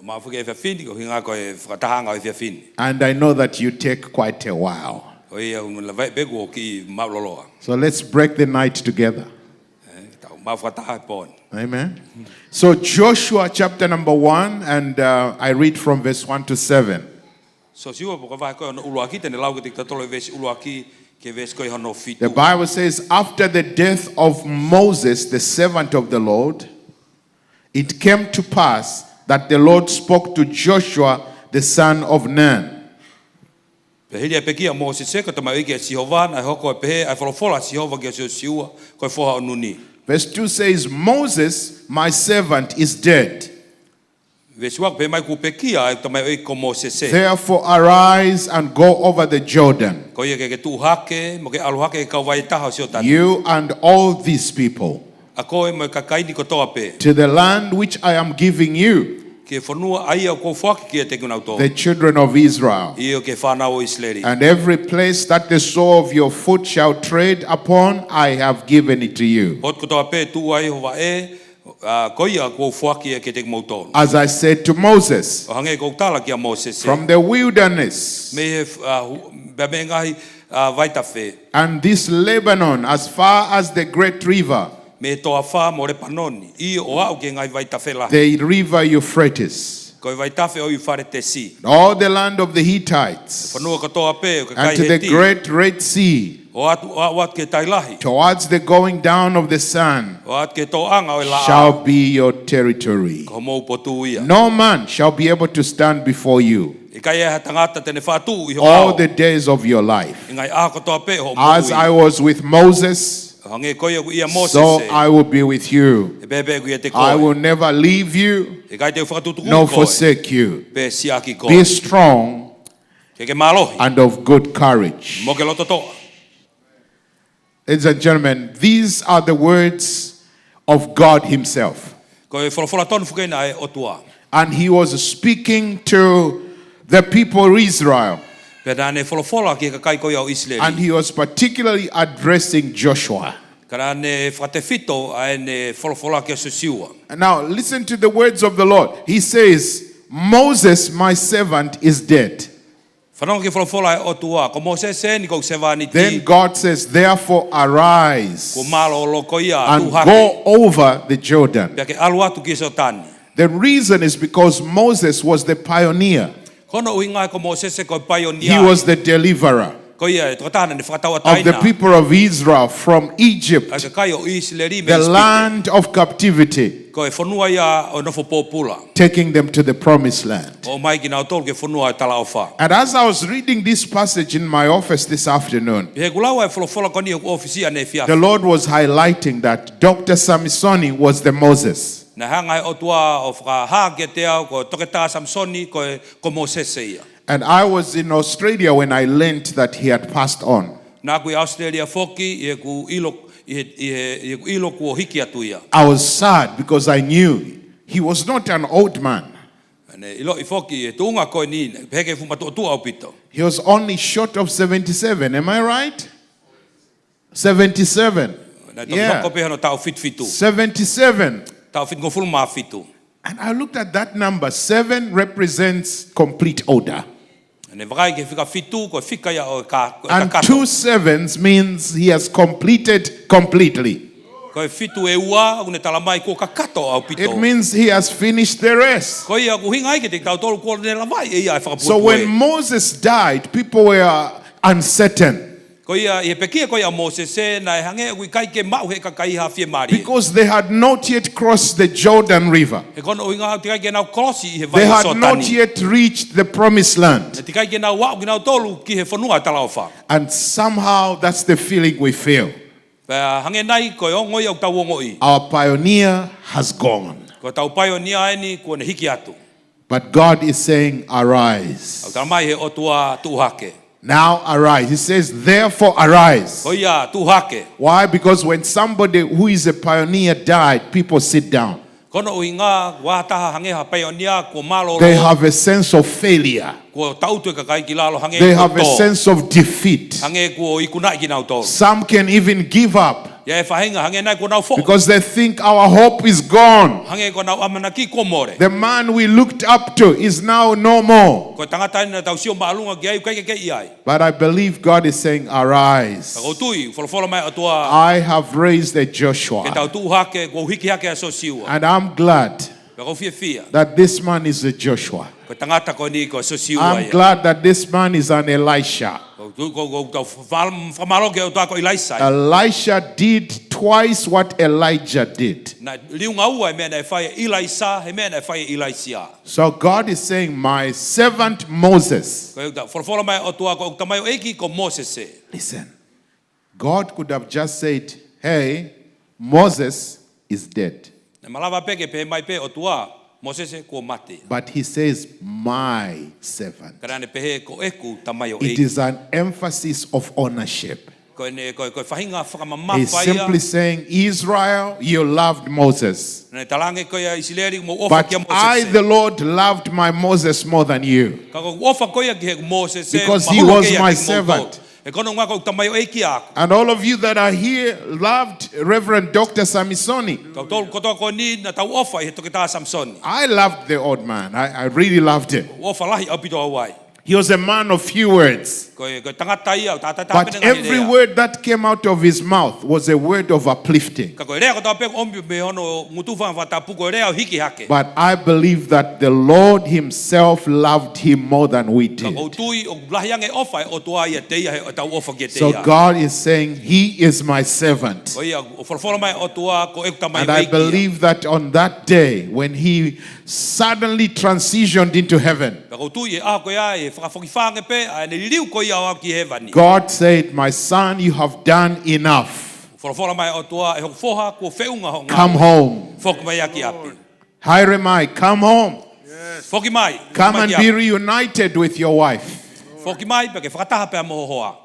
Maʻu foki he efiafi ni, ko e ʻuhinga ko e fakatahaʻanga ʻo e efiafi ni. And I know that you take quite a while. Ko ia ʻoku lava pē kuo kiʻi māʻuloloa. So let's break the night together. Eh, tau maʻu fakataha he pō ni. Amen. So Joshua chapter number one, and, uh, I read from verse one to seven. Siosiua ko e vahe ko hono ʻuluaki, te ne lau kiate kitautolu veesi ʻuluaki ki he veesi ko hono fitu. The Bible says, "After the death of Moses, the servant of the Lord, it came to pass that the Lord spoke to Joshua, the son of Nun." Pea hili ʻa e pekia ʻa Mōsese ko e tamaioʻeiki ʻa Sihova, naʻe hoko ʻo pehē ʻa e folofola ʻa Sihova kia Siosiua, ko e foha ʻo Nuni. Verse two says, "Moses, my servant, is dead. Veesi ua, pehē mai, kuo pekia ʻa e tamaioʻeiki ko Mōsese. Therefore arise and go over the Jordan, Ko ia ke ke tuʻu hake, mo ke ʻalu hake he kauvai ʻe taha ʻo Sioatani. you and all these people, ʻA koe mo e kakai ni kotoa pē. to the land which I am giving you, Ki he fonua ʻa ia ʻoku ou foaki kiate kinautolu. the children of Israel. ʻIo, ki he fānau ʻo ʻIsileli. And every place that the sole of your foot shall tread upon, I have given it to you. Potu kotoa pē ʻe tuʻu ai ho vaʻe, ʻa, ko ia ʻoku ou foaki ia kiate kimoutolu. As I said to Moses, ʻO hangē ko ʻeku tala kia Mōsese. from the wilderness, Mei he, ʻa, hu-, pea mei he ngaahi, ʻa, vaitafe. and this Lebanon, as far as the great river, Mei he toafa mo Lepanoni, ʻio, ʻo aʻu ki he ngaahi vaitafe lahi. the river Euphrates, Ko e vaitafe ʻo ʻIufaletesi. All the land of the Hittites, Fonua kotoa pē ʻo e kakai Heti. And to the great Red Sea, ʻO atu, ʻo aʻu atu ki he tai lahi. Towards the going down of the sun, ʻO aʻu ki he toʻanga ʻo e laʻā. Shall be your territory. Ko homou potu ia. No man shall be able to stand before you ʻIkai ʻi ai ha tangata te ne faʻa tuʻu ʻi ho ʻao. all the days of your life. ʻI he ngaahi ʻaho kotoa pē ʻo hoʻo moʻui. As I was with Moses, ʻO hangē ko ia ʻoku ʻia Mōsese. so I will be with you. ʻE pehē pē ʻoku ʻiate koe. I will never leave you ʻIkai te u fakatutuku nor koe. forsake you. Pe siʻaki koe. Be strong Ke ke mālohi. and of good courage. Mo ke loto toʻa. Ladies and gentlemen, these are the words of God Himself. Ko e folofola tonu foki ena ʻa e ʻOtua. And He was speaking to the people of Israel. Pea naʻa ne folofola ki he kakai ko ia ʻo ʻIsileli. And He was particularly addressing Joshua. Ka naʻa ne fakatefito ʻa ʻene folofola kia Siosiua. And now listen to the words of the Lord. He says, "Moses, my servant, is dead." Fanongo ki he folofola ʻa e ʻOtua, ko Mōsese eni ko hoku sevāniti. Then God says, "Therefore arise Kuo mālōlō ko ia, and tuʻu hake. go over the Jordan." Pea ke ʻalu atu ki he Sioatani. The reason is because Moses was the pioneer. Ko hono ʻuhinga ko Mōsese ko e paionia. He was the deliverer Ko ia e tokotaha naʻa ne fakatauʻatāina of the people of Israel from Egypt, ʻa e kakai ʻo ʻIsileli mei the Sipite. land of captivity, Ko e fonua ia ʻo e nofo pōpula. taking them to the promised land. ʻO ʻomai kinautolu ki he fonua ʻo e talaʻofa. And as I was reading this passage in my office this afternoon, ʻI heʻeku lau ʻa e folofola ko eni ʻi hoku ʻōfisi ʻanefē efiafi. the Lord was highlighting that Doctor Samisoni was the Moses. Naʻe hanga ʻe he ʻOtua ʻo fakahā kiate au ko Toketā Samisoni ko e, ko Mōsese ia. And I was in Australia when I learnt that he had passed on. Naʻa ku ʻi ʻAositelēlia foki ʻi heʻeku ʻilo, ʻi he, ʻi he, ʻi heʻeku ʻilo kuo hiki atu ia. I was sad because I knew he was not an old man. Naʻá ne ʻiloʻi foki ʻi he tuʻunga ko eni, pehē ke fuʻu matuʻotuʻa ʻaupito. He was only short of seventy-seven, am I right? Seventy-seven. Naʻe toki Yeah. hoko pē hono taʻu fitu fitu. Seventy-seven. Taʻu fitungofulu mā fitu. And I looked at that number. Seven represents complete order. Naʻá ne vakai ki he fika fitu, ko e fika ia ʻo e ka-, ʻo e And kakato. two sevens means he has completed completely. Ko e fitu ʻe ua, ʻoku ne tala mai kuo kakato ʻaupito. It means he has finished the race. Ko ia ʻoku ʻuhinga ia kiate kitautolu kuo ne lavaʻi ʻe ia e fakapuepue. So when Moses died, people were uncertain. Ko ia ʻi he pekia ko ia ʻa Mōsese, naʻe hangē ʻoku ʻikai ke maʻu ʻe he kakai ha fiemālie. Because they had not yet crossed the Jordan River. He ko hono ʻuhinga ʻoku teʻeki ai ke nau kolosi ʻi he vai They ʻo had not Sioatani. yet reached the promised land. Naʻe teʻeki ai ke nau aʻu kinautolu ki he fonua ʻo e talaʻofa. And somehow that's the feeling we feel. Pea hangē nai ko e ongo ia ʻoku tau ongoʻi. Our pioneer has gone. Ko hotau paionia eni kuo ne hiki atu. But God is saying, "Arise." ʻOku tala mai ʻe he ʻOtua, tuʻu hake. Now arise. He says, "Therefore arise." Ko ia, tuʻu hake. Why? Because when somebody who is a pioneer died, people sit down. Ko hono ʻuhinga, ʻoku ʻi ai ha taha hangē ha paionia kuo mālōlō. They have a sense of failure. Kuo tangutu e kakai ki lalo hangē. They kuo have a tō. Sense of defeat. Hangē kuo ikunaʻi kinautolu. Some can even give up. ʻI ai e faʻahinga hangē nai kuo nau foʻi. Because they think our hope is gone. Hangē ko ʻenau ʻamanaki kuo mole. The man we looked up to is now no more. Ko e tangata eni naʻa tau sio māʻolunga ki ai, ʻoku ʻikai ke kei ʻi ai. But I believe God is saying, "Arise." Ka ʻoku ou tui, folofola mai e ʻOtua. "I have raised a Joshua." Ke tau tuʻu hake, kuo u hiki hake ʻa Siosiua. And I'm glad Pea ʻoku ou fiefia. That this man is a Joshua. Ko e tangata ko eni ko Siosiua ia. I'm glad that this man is an Elisha. ʻOku ou tui, ʻoku ou, ʻoku ou tau fa-, fakamālō ki he ʻOtua ko ʻIlaisa. Elisha did twice what Elijah did. Naʻe liunga ua e meʻa naʻe fai ʻe ʻIlaisa, he meʻa naʻe fai ʻe ʻIlaisiā. So God is saying, "My servant Moses." Ko e tau, folofola mai e ʻOtua ko ʻeku tamaioʻeiki ko Mōsese. Listen. God could have just said, "Hey, Moses is dead." Naʻe malava pē ke pehē mai pē ʻOtua, Mōsese kuo mate. But he says, "My servant." Ka naʻa ne pehē ko ʻeku tamaioʻeiki. It is an emphasis of ownership. Ko ʻene, ko, ko e faʻahinga fakamamafa ia. He's simply saying, "Israel, you loved Moses. Naʻe talaange ko ia ʻIsileli, mou ʻofa kia Mōsese. But I, the Lord, loved my Moses more than you." Ka ʻoku ou ʻofa ko ia ki heʻeku Mōsese, Because he was my servant. He ko hono ʻuhinga ko ʻeku tamaioʻeiki ʻaʻaku. And all of you that are here loved Reverend Doctor Samisoni. Kitautolu kotoa ko eni naʻa tau ʻofa ʻi he Toketā Samisoni. I loved the old man. I, I really loved him. ʻOfa lahi ʻaupito au ai. He was a man of few words. Ko e, ko e tangata ia ʻoku taʻataʻa pē ʻene ngaahi lea. But every word that came out of his mouth was a word of uplifting. Ka ko e lea kotoa pē ʻoku ʻomi mei hono ngutu fakatapu ko e lea ʻo e hiki hake. But I believe that the Lord himself loved him more than we did. Ka ʻoku ou tui ʻoku lahi ange e ʻofa ʻa e ʻOtua ʻiate ia he ʻetau ʻofa kiate ia. So God is saying, "He is my servant." Ko ia, ʻoku folofola mai e ʻOtua ko ʻeku tamaioʻeiki ia. And I believe that on that day, when he suddenly transitioned into heaven, Pea ʻoku ou tui he ʻaho ko ia ʻe fakafokifā ange pē ʻa ʻene liliu ko ia ʻo aʻu ki hēvani. God said, "My son, you have done enough. Folofola mai e ʻOtua, ʻe hoku foha, kuo feʻunga hoʻo ngāue. Come home. Foki mai ki ʻapi. Haere mai, come home. Foki mai, foki mai ki ʻapi. Come and be reunited with your wife." Foki mai, pea ke fakataha pea mo ho hoa.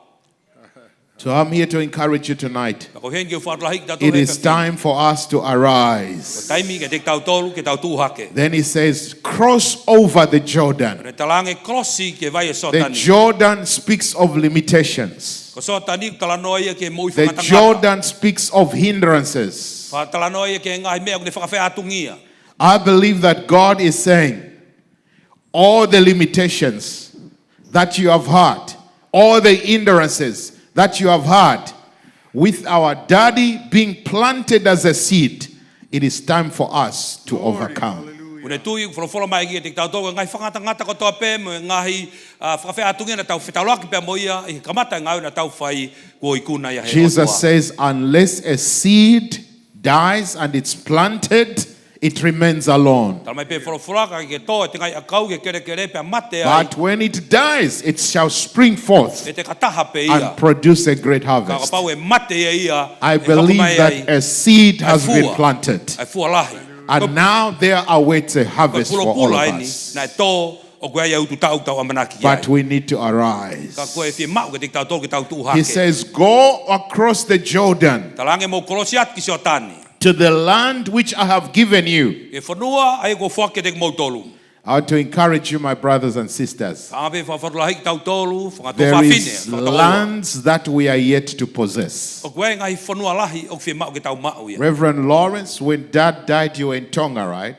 So I'm here to encourage you tonight. Pea ʻoku ou ʻi heni ke u fakalotolahiʻi kitautolu he efiafi ni. It is time for us to arise. Ko e taimi ke tau tuʻu hake. Then he says, "Cross over the Jordan." Pea ne talaange kolosi ki he vai ʻo Soatani. The Jordan speaks of limitations. Ko Soatani ʻoku talanoa ia ki he moʻui fakangatangata. The Jordan speaks of hindrances. Pea talanoa ia ki he ngaahi meʻa ʻoku ne fakafeʻātungia. I believe that God is saying, all the limitations that you have had, all the hindrances that you have had, with our daddy being planted as a seed, it is time for us to overcome. Glory, hallelujah. ʻOku ne tui, folofola mai kiate kitautolu, ngaahi fakangatangata kotoa pē, mo e ngaahi, ah, fakafeʻātungia naʻa tau fetaulaki pea mo ia, ʻi he kamata e ngāue naʻa tau fai, kuo ikuna ia he ʻOtua. Jesus says, "Unless a seed dies and it's planted, it remains alone. Tala mai pē folofola, ka ke tō e tengaʻi ʻakau ki he kelekele pea mate ai. But when it dies, it shall spring forth and produce a great harvest." ʻE te kataha pē ia. Ka kapau ʻe mate ia, ʻe hoko mai ai. I believe that a seed has been planted. ʻA e fua. ʻA e fua lahi. And now there awaits a harvest for all of us. Ko e pulopula eni, naʻe tō, ʻoku ʻi ai e utu taʻu ʻoku tau ʻamanaki ki ai. But we need to arise. Ka ʻoku fiemaʻu kiate kitautolu ke tau tuʻu hake. He says, "Go across the Jordan." Talaange mou kolosi atu ki Soatani. "To the land which I have given you." Ki he fonua ʻa ia kuo u foaki kiate kimoutolu. I want to encourage you, my brothers and sisters. Ka ʻoku ou fie fakalotolahiʻi kitautolu, fakatuofāfine, fakatouʻosi. There is lands that we are yet to possess. ʻOku ʻi ai e ngaahi fonua lahi ʻoku fiemaʻu ke tau maʻu ia. Reverend Lawrence, when Dad died, you were in Tonga, right?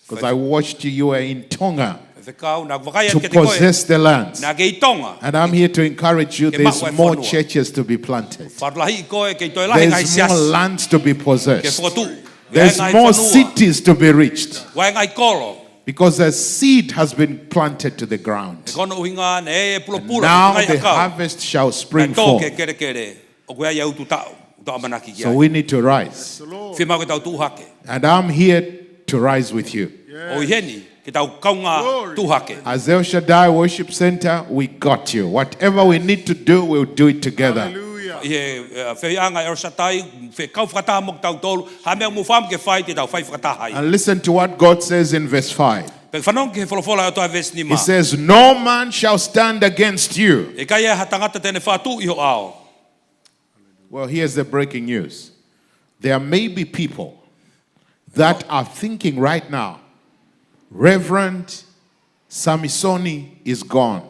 'Cause I watched you, you were in Tonga. Faifekau, naʻa ku vakai atu kiate koe. To possess the lands. Naʻa ke ʻi Tonga. And I'm here to encourage you, there's more churches to be planted. Ke maʻu e fonua. Fakatulahi koe ke toe lahi e ngaahi siasi. There's more lands to be possessed. Ke fokotuʻu. There's more cities to be reached. ʻOku ʻi ai e ngaahi kolo. Because a seed has been planted to the ground. He ko hono ʻuhinga naʻe ʻi ai e pulopula, ʻa e ngaahi ʻakau. Now the harvest shall spring forth. Naʻe tō ki he kelekele. ʻOku ʻi ai e utu taʻu ʻoku tau ʻamanaki ki ai. So we need to rise. Fiemaʻu ke tau tuʻu hake. And I'm here to rise with you. ʻOku ou ʻi heni ke tau kaungā tuʻu hake. As El Shaddai Worship Center, we got you. Whatever we need to do, we'll do it together. Hallelujah. ʻI he, eh, fehiʻanga ʻa e El Shaddai, fekau fakataha mo kitautolu, ha meʻa ʻoku mou fiemaʻu ke fai te tau fai fakataha ai. And listen to what God says in verse five. Pea fanongo ki he folofola ʻa e ʻOtua ʻi he veesi nima. He says, "No man shall stand against you." ʻE ʻikai ʻi ai ha tangata te ne fakatuʻu ʻi ho ʻao. Well, here's the breaking news. There may be people that are thinking right now, Reverend Samisoni is gone.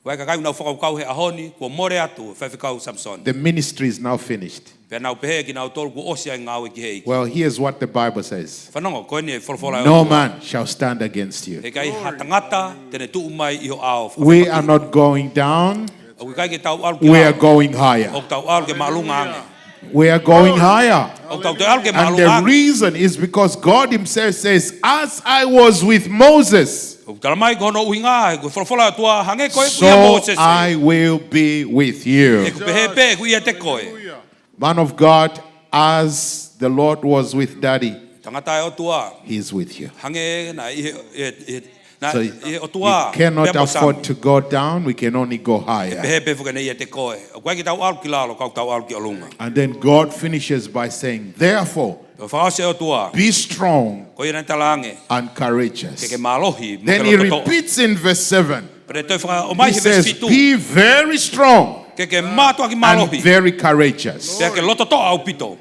Vakai kakai ʻoku nau fakakaukau he ʻaho ni, kuo mole atu Faifekau Samisoni. The ministry is now finished. Pea nau pehē kinautolu kuo ʻosi ʻa e ngāue ki he ʻEiki. Well, here's what the Bible says. Fanongo, ko eni e folofola ʻa e ʻOtua. No man shall stand against you. He ʻikai ha tangata te ne tuʻu mai ʻi ho ʻao. We are not going down. ʻOku ʻikai ke tau ʻalu ki lalo. We are going higher. ʻOku tau ʻalu ke māʻolunga ange. We are going higher. ʻOku tau toe ʻalu ke māʻolunga ange. And the reason is because God himself says, "As I was with Moses, ʻOku tala mai ko hono ʻuhinga, he ko e folofola ʻa e ʻOtua, hangē ko ʻeku ʻia Mōsese, so I will be with you." ʻOku pehē pē ʻeku ʻiate koe. Man of God, as the Lord was with Daddy, Tangata ʻa e ʻOtua, he is with you. Hangē naʻe ʻi he, ʻi he, ʻi he, naʻe ʻi he ʻOtua, so you cannot afford to go down, we can only go higher. Pehē pē foki naʻe ʻiate koe. ʻOku ʻikai ke tau ʻalu ki lalo, ka ʻoku tau ʻalu ki ʻolunga. And then God finishes by saying, "Therefore, Pea fakaʻosi ʻa e ʻOtua, be strong ko ia naʻe tala ange, and courageous." Ke ke mālohi, mo ke loto-toʻa. Then he repeats in verse seven. Pea toe fakaʻomai he veesi fitu. He says, "Be very strong, Ke ke mātuʻaki mālohi, and very courageous." Pea ke loto-toʻa ʻaupito.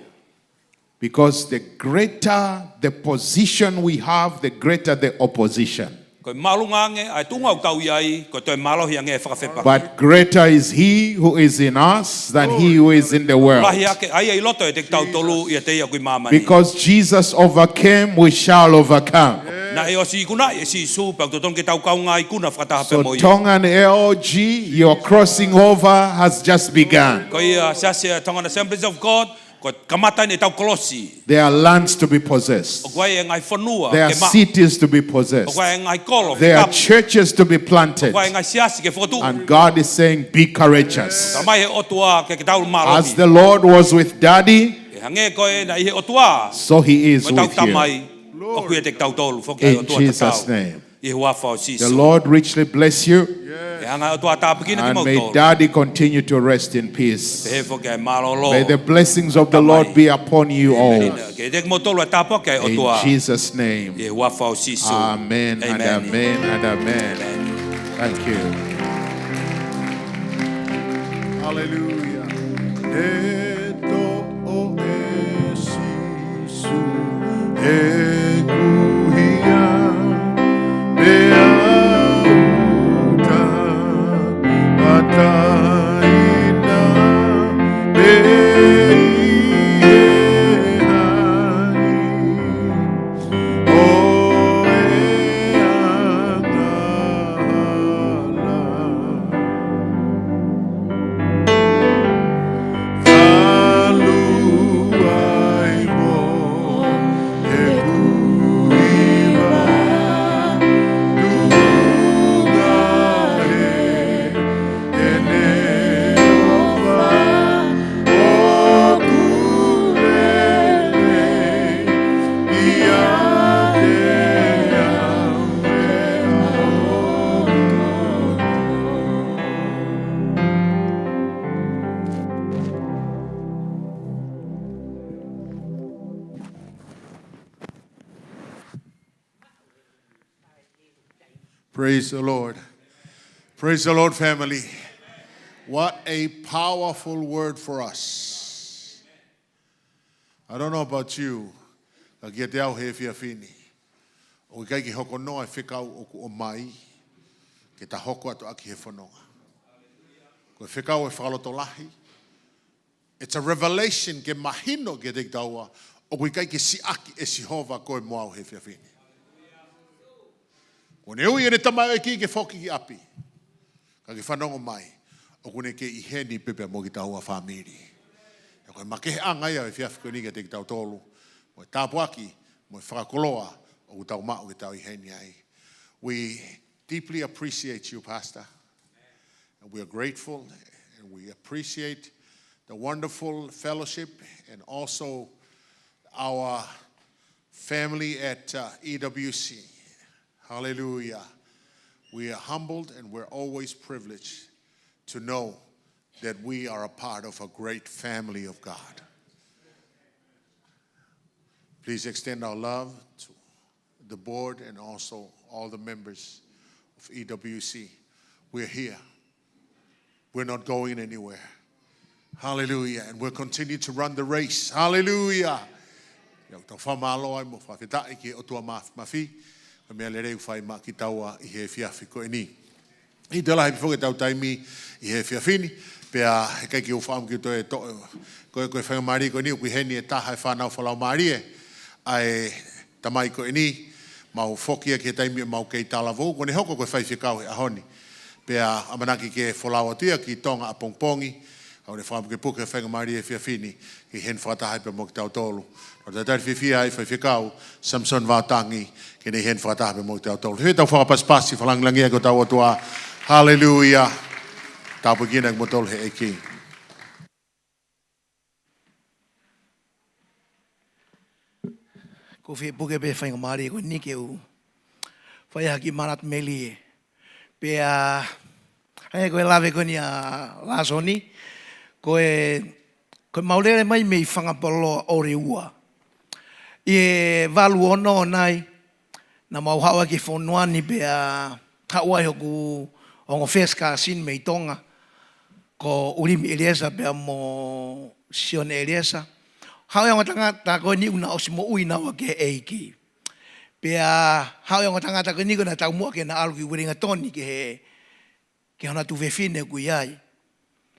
Because the greater the position we have, the greater the opposition. Ko e māʻolunga ange ʻa e tuʻunga ʻoku tau ʻi ai, ko e toe mālohi ange e fakafepaki. But greater is he who is in us than he who is in the world. Lahi ange ʻa ia ʻi loto ʻiate kitautolu ʻiate ia ʻoku ʻi māmani. Because Jesus overcame, we shall overcome. Naʻe ʻosi ikunaʻi ʻe Sīsū, pea ʻoku totonu ke tau kaungā ikuna fakataha pē mo ia. So Tongan A O G, your crossing over has just begun. Ko ia Siasi ʻa e Tongan Assemblies of God, ko e kamata eni ʻetau kolosi. There are lands to be possessed. ʻOku ʻi ai e ngaahi fonua ke maʻu. There are cities to be possessed. ʻOku ʻi ai e ngaahi kolo ke tapu. There are churches to be planted. ʻOku ʻi ai e ngaahi siasi ke fokotuʻu. And God is saying, "Be courageous." Tala mai he ʻOtua ke, ke tau mālohi. As the Lord was with Daddy, Ke hangē ko ia naʻe ʻi he ʻOtua, so he is with you. Ko ʻetau Tamai, ʻoku ʻiate kitautolu foki ʻa e ʻOtua tatau. In Jesus' name. ʻI he huafa ʻo Sīsū. The Lord richly bless you. Ke hanga ʻe he ʻOtua ʻo tāpuekina kimoutolu. And may Daddy continue to rest in peace. Pehē foki ʻa e mālōlō. May the blessings of the Lord be upon you all. Ke ʻiate kimoutolu ʻa e tāpuaki ʻa e ʻOtua. In Jesus' name. ʻI he huafa ʻo Sīsū. Amen and amen and amen. Thank you. Hallelujah. Te toʻo ʻe Sīsū ʻeku hia, pea u tauʻatāina, pe ʻi he haʻi ʻo e angahala. Falu ai mo ʻeku hiva, tuʻunga ʻe ʻEne ʻofa, ʻoku lelei ʻiate au e ʻaho kotoa. Praise the Lord. Praise the Lord, family. What a powerful word for us. I don't know about you, ka kiate au he efiafi ni, ʻoku ʻikai ke hoko noa e fekau ʻoku ʻomai ke ta hoko atu ʻaki he fononga. Ko e fekau ʻe fakalotolahi, it's a revelation ke mahino kiate kitaua ʻoku ʻikai ke siʻaki ʻe Sihova koe mo au he efiafi ni. Kuo ne ui ʻene tamaioʻeiki ke foki ki ʻapi, ka ke fanongo mai, ʻoku ne kei ʻi heni pē pea mo kitaua fāmili. He ko e makeheʻanga ia ʻo e efiafi ko eni kiate kitautolu, mo e tāpuaki, mo e fakakoloa ʻoku tau maʻu ke tau ʻi heni ai. We deeply appreciate you, Pastor. And we are grateful and we appreciate the wonderful fellowship and also our family at, uh, E W C. Hallelujah. We are humbled and we're always privileged to know that we are a part of a great family of God. Please extend our love to the board and also all the members of E W C. We're here. We're not going anywhere. Hallelujah. And we'll continue to run the race. Hallelujah. ʻOku tau fakamālō ai mo fakafetaʻi ki he ʻOtua Māfimafi, ko e meʻa lelei ʻoku fai maʻa kitaua ʻi he efiafi ko eni. ʻI he lahi pē foki ʻetau taimi ʻi he efiafi ni, pea heʻikai ke u fakaʻamu ke u toe toʻo, ko e, ko e faingamālie ko eni ʻoku ʻi heni e taha e fānau fakalaumālie ʻa e tamai ko eni, mau foki ia ki he taimi ʻemau kei talavou, kuo ne hoko ko e faifekau he ʻaho ni. Pea ʻamanaki ke folau atu ia ki Tonga ʻapongipongi, ʻoku ne fakaʻamu ke puke e faingamālie he efiafi ni, ke ʻi heni fakataha pea mo kitautolu. Tau talitali fiefia ai faifekau Samisoni Vaotangi, ke ne ʻi heni fakataha pea mo kitautolu. He tau fakapasipasi, fakalāngilangiʻia ki hotau ʻOtua. Haleluia. Tāpuekina kimoutolu ʻe he ʻEiki. ʻOku ou fie puke pē faingamālie ko eni ke u fai ha kiʻi manatu melie. Pea, ʻa ia ko e lave ko eni ʻa Lāsoni, ko e, ko ʻemau lele mai mei Fangapoloa ʻo Reua. ʻI he valu ono nai, naʻa mau haʻu ai ki he fonua ni pea haʻu ai hoku ongo first cousin mei Tonga, ko ʻUlimi ʻEliesa pea mo Sione ʻEliesa. Haʻu e ongo tangata ko eni ʻoku na ʻosi moʻui naua ki he ʻEiki. Pea haʻu e ongo tangata ko eni ko ʻena taumuʻa ke na ʻalu ki Uelingatoni ki he, ki hona tuofefine ʻoku ʻi ai.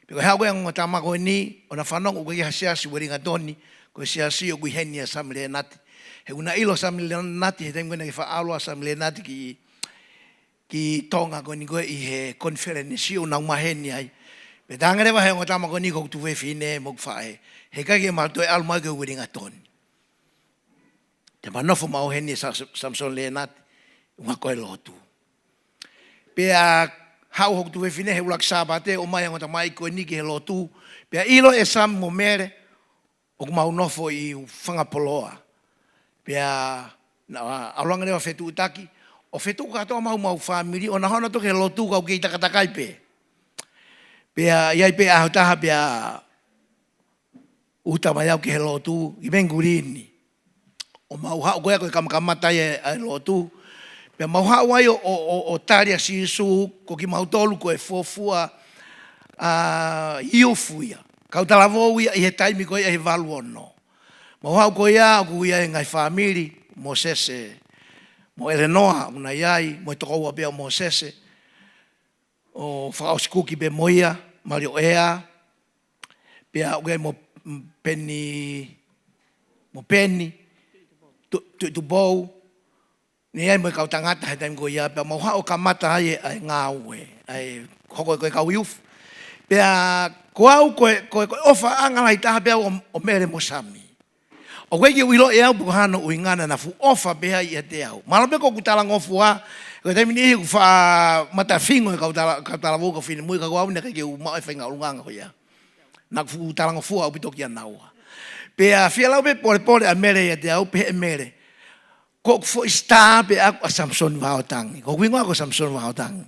Pea ko e haʻu ko ē e ongo tama ko eni, ʻo na fanongo ʻoku ʻi ai ha siasi Uelingatoni, ko e siasi ʻoku ʻi heni ʻa Sami Lēnati. He ʻoku na ʻilo ʻa Sami Lēnati, he taimi ko ē naʻe faʻa ʻalu ʻa Sami Lēnati ki, ki Tonga ko eni ko ē ʻi he konifelenisi ʻoku nau maheni ai. Pea talaange leva ʻe he ongo tama ko eni ko hoku tuofefine mo hoku faʻē, heʻikai ke ma toe ʻalu mai ki Uelingatoni. Te ma nofo maʻu heni ʻe Sa-, Samisoni Lēnati, ʻuhinga ko e lotu. Pea haʻu hoku tuofefine he ʻuluaki Sāpate, ʻomai e ongo tamaiki ko eni ki he lotu. Pea ʻilo ʻe Sami mo Mele ʻoku mau nofo ʻi Fangapoloa. Pea naʻa ʻalu ange leva ʻo fetuʻutaki, ʻo fetuʻu kātoa homau, homau fāmili, ʻo na hanga atu ki he lotu ka u kei takatakai pē. Pea ʻi ai pē ʻaho ʻe taha pea ʻuta mai au ki he lotu ʻi Mengulini. ʻO mau haʻu ko ia ko e kamakamata ia ʻa e lotu. Pea mau haʻu ai ʻo, ʻo, ʻo, ʻo tali ʻa Sīsū ko kimautolu ko e fuofua, ʻa, iufu ia. Kau talavou ia ʻi he taimi ko ia ʻi he valu ono. Mau haʻu ko ia ʻoku ʻi ai e ngaahi fāmili, Mōsese mo ʻElenoa, ʻoku na ʻi ai, mo e tokoua pē ʻo Mōsese. ʻO fakaʻosi kuki pē mo ia, Malioʻea, pea ʻoku ʻi ai mo Peni, mo Peni, Tu-, Tuʻitupou, naʻe ʻi ai mo e kau tangata he taimi ko ia, pea mau haʻu ʻo kamata ai e, ʻa e ngāue, ʻa e hoko ko e kau iufu. Pea ko au ko e, ko e, ko e ʻofaʻanga lahi taha pē au ʻo, ʻo Mele mo Sami. ʻOku ʻikai ke u ʻilo ʻe au pe ko e hā hono ʻuhinga naʻa na fuʻu ʻofa pehē ai ʻiate au. Mahalo pē ko ʻeku talangofua, ko e taimi ni ʻoku faʻa matafingo e kau tala-, kau talavou kau finemui, ka ko au naʻe ʻikai ke u maʻu e faʻahinga ʻulungaanga ko ia. Naʻa ku fuʻu talangofua ʻaupito kia naua. Pea fielau pē polepole ʻa Mele ʻiate au, pehē ʻe Mele, ko hoku foʻi star pē ʻaʻaku ʻa Samisoni Vaotangi. Ko hoku hingoa ko Samisoni Vaotangi.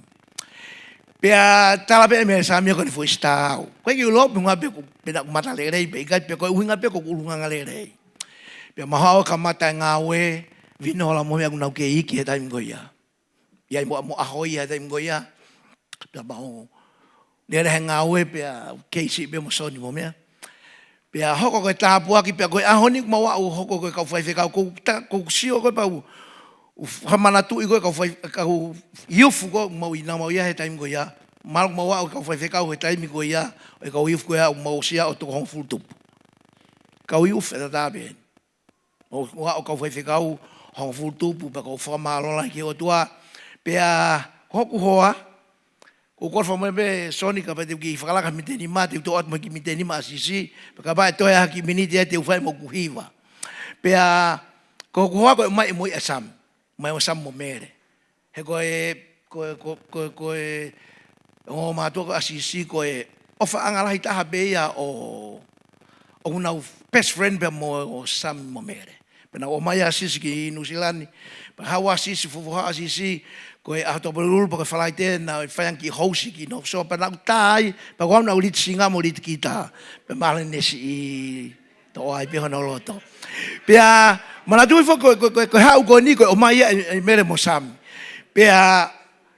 Pea tala pē ʻe Mele, Sami, ko ʻene foʻi star au. ʻOku ʻikai ke u ʻilo pe ʻuhinga pē ko, pe naʻa ku mata lelei pe ʻikai, pe ko e ʻuhinga pē ko hoku ʻulungaanga lelei. Pea mau haʻu ʻo kamata e ngāue, Vinola mo meʻa, ʻoku nau kei iiki he taimi ko ia. ʻI ai mo, mo ʻaho ia he taimi ko ia. Pea mau lele he ngāue pea kei siʻi pē mo Soni mo meʻa. Pea hoko ko e tāpuaki, pea ko e ʻaho ni ʻoku mau aʻu ʻo hoko ko e kau faifekau, ʻoku ta-, ʻoku ou sio ko ē pea u, u fakamanatuʻi ko e kau fai-, kau iufu ko ē ʻoku mau ʻi, naʻa mau ʻi ai he taimi ko ia. Mahalo ʻoku mau aʻu ki he kau faifekau he taimi ko ia, ʻo e kau iufu ko ia ʻoku mau ʻosi aʻu ʻo toko hongofulu tupu. Kau iufu ʻe tatā pē. ʻO, ʻo aʻu kau faifekau hongofulu tupu, pea ʻoku ou fakamālō lahi ki he ʻOtua. Pea ko hoku hoa, ʻoku ou kole fakamolemole pē Soni kapau te u kiʻi fakalaka mita nima, te u toʻo atu mo e kiʻi mita nima ʻa Sisi, pea kapau ʻe toe ʻi ai ha kiʻi miniti ia te u fai mo hoku hiva. Pea ko hoku hoa ko e ʻomai ʻe moʻui ʻa Sami, ʻomai ʻe Sami mo Mele. He ko e, ko e, ko, ko, ko e ongo mātuʻa ko ē ʻa Sisi ko e ʻofaʻanga lahi taha pē ia ʻo, ʻo ʻenau best friend pea mo, ʻo Sami mo Mele. Pea naʻa ku ʻomai ʻa Sisi ki Nuʻu Sila ni. Pea haʻu ʻa Sisi, fuofua haʻu ʻa Sisi, ko e ʻaho Tuʻapulelulu pe ko e Falaite naʻe fai ange e kiʻi housi ki North Shore. Pea naʻa ku tā ai, pea ko au naʻa ku lead singer mo lead guitar. Pea mahalo naʻe siʻi toʻo ai pē hono loto. Pea manatuʻi foki ko, ko, ko, ko e haʻu ko eni ko e ʻomai ia ʻe, ʻe Mele mo Sami. Pea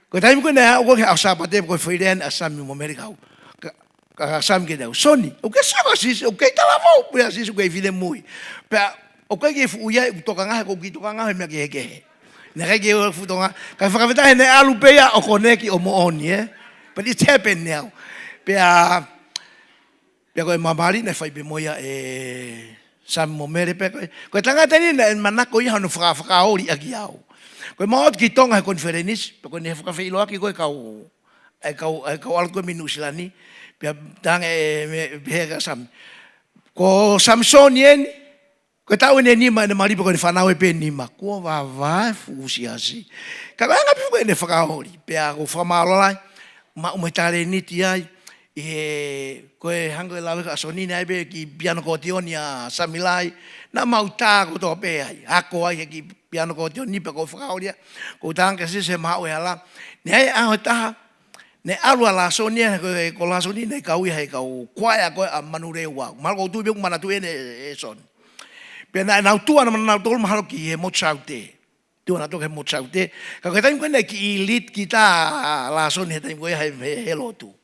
ko e taimi ko ē naʻe haʻu ko ē ki he ʻaho Sāpate ko e foʻi lea ʻa Sami mo Mele kiate au. Ka, ka Sami kiate au, Soni, ʻoku ke sio kia Sisi, ʻoku kei talavou pē ʻa Sisi, ʻoku kei finemui. Pea ʻOku ʻikai ke fuʻu ia, ʻoku tokanga he, ʻoku ʻikai ke tokanga he meʻa kehekehe. Naʻe ʻikai ke fuʻu tokanga. Kae fakafetaʻi he naʻe ʻalu pē ia ʻo koneki ʻo moʻoni, ē. But it's happened now. Pea, pea ko e mali naʻe fai pē mo ia ʻe Sami mo Mele pē ko ē. Ko e tangata ni naʻe manako ia hono faka-, fakaoli ʻaki au. Ko ʻema ō atu ki Tonga he konifelenisi, pea ko ʻene fakafeʻiloaki ko ē kau, ʻa e kau, ʻa e kau ʻalu ko ē mei Nuʻusila ni, pea talaange ʻe, mei, pehē kia Sami. Ko Samisoni eni, ko e taʻu eni ʻe nima ʻene mali pea ko ʻene fānau ē pē ʻe nima. Kuo vavae fuʻu siasi. Ka ko e anga pē ko ē ʻene fakaoli. Pea ʻoku ou fakamālō lahi, maʻu mo e talēniti ai, ʻi he, ko e hangē ko e lave ʻa Soni naʻe ʻi ai pē kiʻi piano kōtioni ʻa Sami lahi. Naʻa mau tā kotoa pē ai. Ako ai he kiʻi piano kōtioni pea ʻoku ou fakaoli ia. ʻOku ou talaange kia Sisi he maʻu e hala. Naʻe ʻi ai e ʻaho ʻe taha, naʻe ʻalu ʻa Lāsoni ia, ko, ko Lāsoni naʻe kau ia he kau kuaea ko ē ʻa Manuleuaʻu. Mahalo ʻoku ou tui pē ʻoku manatuʻi eni ʻe, ʻe Soni. Pea naʻa nau tuʻu ʻanautolu mahalo ki he motu saute. Tuʻu ʻanautolu ki he motu saute. Ka ko e taimi ko ē naʻe kiʻi lead guitar ʻa Lāsoni he taimi ko ē he, he, he lotu.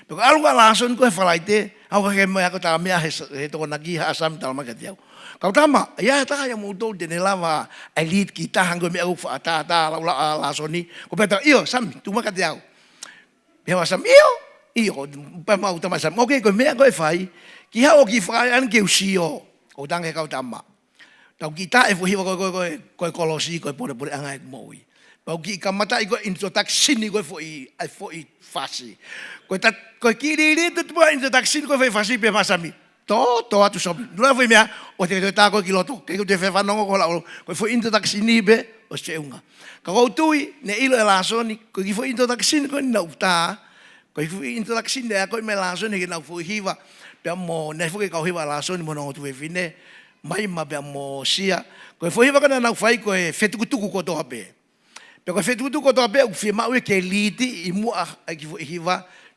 Pea ko e ʻalu ʻa Lāsoni ko ē he Falaite, ʻalu hake mo e ako tā meʻa he, he Tokonaki, haʻu ʻa Sami talamai kiate au. Kau tama, ʻe ʻi ai ha taha ʻia moutolu te ne lava ʻa e lead guitar hangē ko e meʻa ʻoku faʻa tātā lau ʻa Lāsoni. Ko e pehē ʻe au, ʻio, Sami, tuʻu mai kiate au. Pehē ʻe Sami, ʻio, ʻio, pea mau tama Sami. ʻOkei, ko e meʻa ko ē ʻe fai, ke haʻu ʻo kiʻi fakaʻaongaʻi ke u sio. ʻOku ou talaange ki he kau tama. Tau kiʻi tā e foʻi hiva ko ē, ko ē, ko ē, ko e kolosi, ko e polepoleʻanga ʻeku moʻui. Pea u kiʻi kamataʻi ko e introduction ko ē foʻi, ʻa e foʻi fasi. Ko e ta-, ko e kiʻi liliu tuʻu ʻa e introduction ko ē foʻi fasi pea pehē ʻe Sami. Tō, tō atu Sami. Nula foʻi meʻa, ʻoua te ke toe tā koe ki loto. Ke ke toe fefanongo koe lau. Ko e foʻi introduction pē, ʻosi feʻunga. Ka ʻoku ou tui, naʻe ʻilo ʻe Lāsoni, ko e kiʻi foʻi introduction ko ē naʻa ku tā, ko e foʻi introduction naʻe akoʻi mai ʻe Lāsoni ki heʻenau foʻi hiva, pea mo, naʻe foki e kau hiva ʻa Lāsoni mo hono ongo tuofefine, Maima pea mo Sia. Ko e foʻi hiva ko ē naʻa nau fai ko e fetukutuku kotoa pē. Pea ko e fetukutuku kotoa pē ʻoku fiemaʻu ia ke lead ʻi muʻa ʻa e kiʻi foʻi hiva,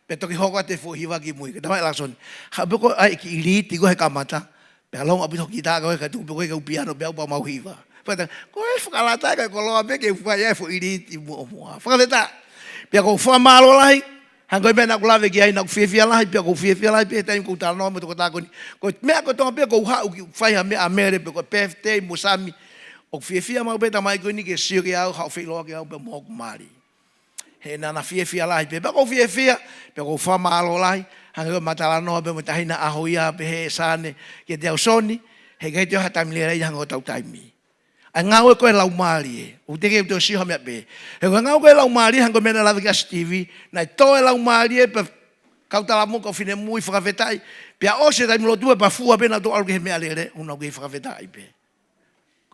pea toki hoko atu e foʻi hiva ki mui. Ko e talamai ʻe Lāsoni, haʻu pē koe ʻai e kiʻi lead ko ē he kamata, pea ʻalu ʻo ʻalu pē hoʻo guitar ko ē kae tuku pē koe ke u piano pea u pau mau hiva. Pea ta, ko e fakalata ka ko e koloa pē ke u fai ʻa e foʻi lead ʻi muʻa muʻa. Fakafetaʻi. Pea ʻoku ou fakamālō lahi, hangē ko e meʻa naʻa ku lave ki ai, naʻa ku fiefia lahi, pea ʻoku ou fiefia lahi pē he taimi ʻoku ou talanoa mo e tokotaha ko eni. Ko e meʻa kotoa pē ʻoku ou haʻu ke fai ha meʻa ʻa Mele pe ko e birthday mo Sami. ʻOku fiefia maʻu pē tamaiki ko eni ke sio kiate au, haʻu ʻo feʻiloaki au pea mo hoku mali. He naʻa na fiefia lahi pē, pea ʻoku ou fiefia, pea ʻoku ou fakamālō lahi, hangē ko ʻema talanoa pē mo e taʻahine ʻaho ia pehē ʻe Sane kiate au Soni, he ʻikai toe ʻi ai ha taimi lelei hangē ko hotau taimi. ʻA e ngāue ko ē ʻa e Laumālie, ʻoku teʻeki ke u toe sio ha meʻa pē. He ko e ngāue ko ē ʻa e Laumālie, hangē ko e meʻa naʻe lave ki ai ʻa Sitive, naʻe tō e Laumālie pea kau talavou, kau finemui fakafetaʻi, pea ʻosi e taimi lotu pea fua pē naʻa nau ʻalu ki he meʻalele, ʻoku nau kei fakafetaʻi pē.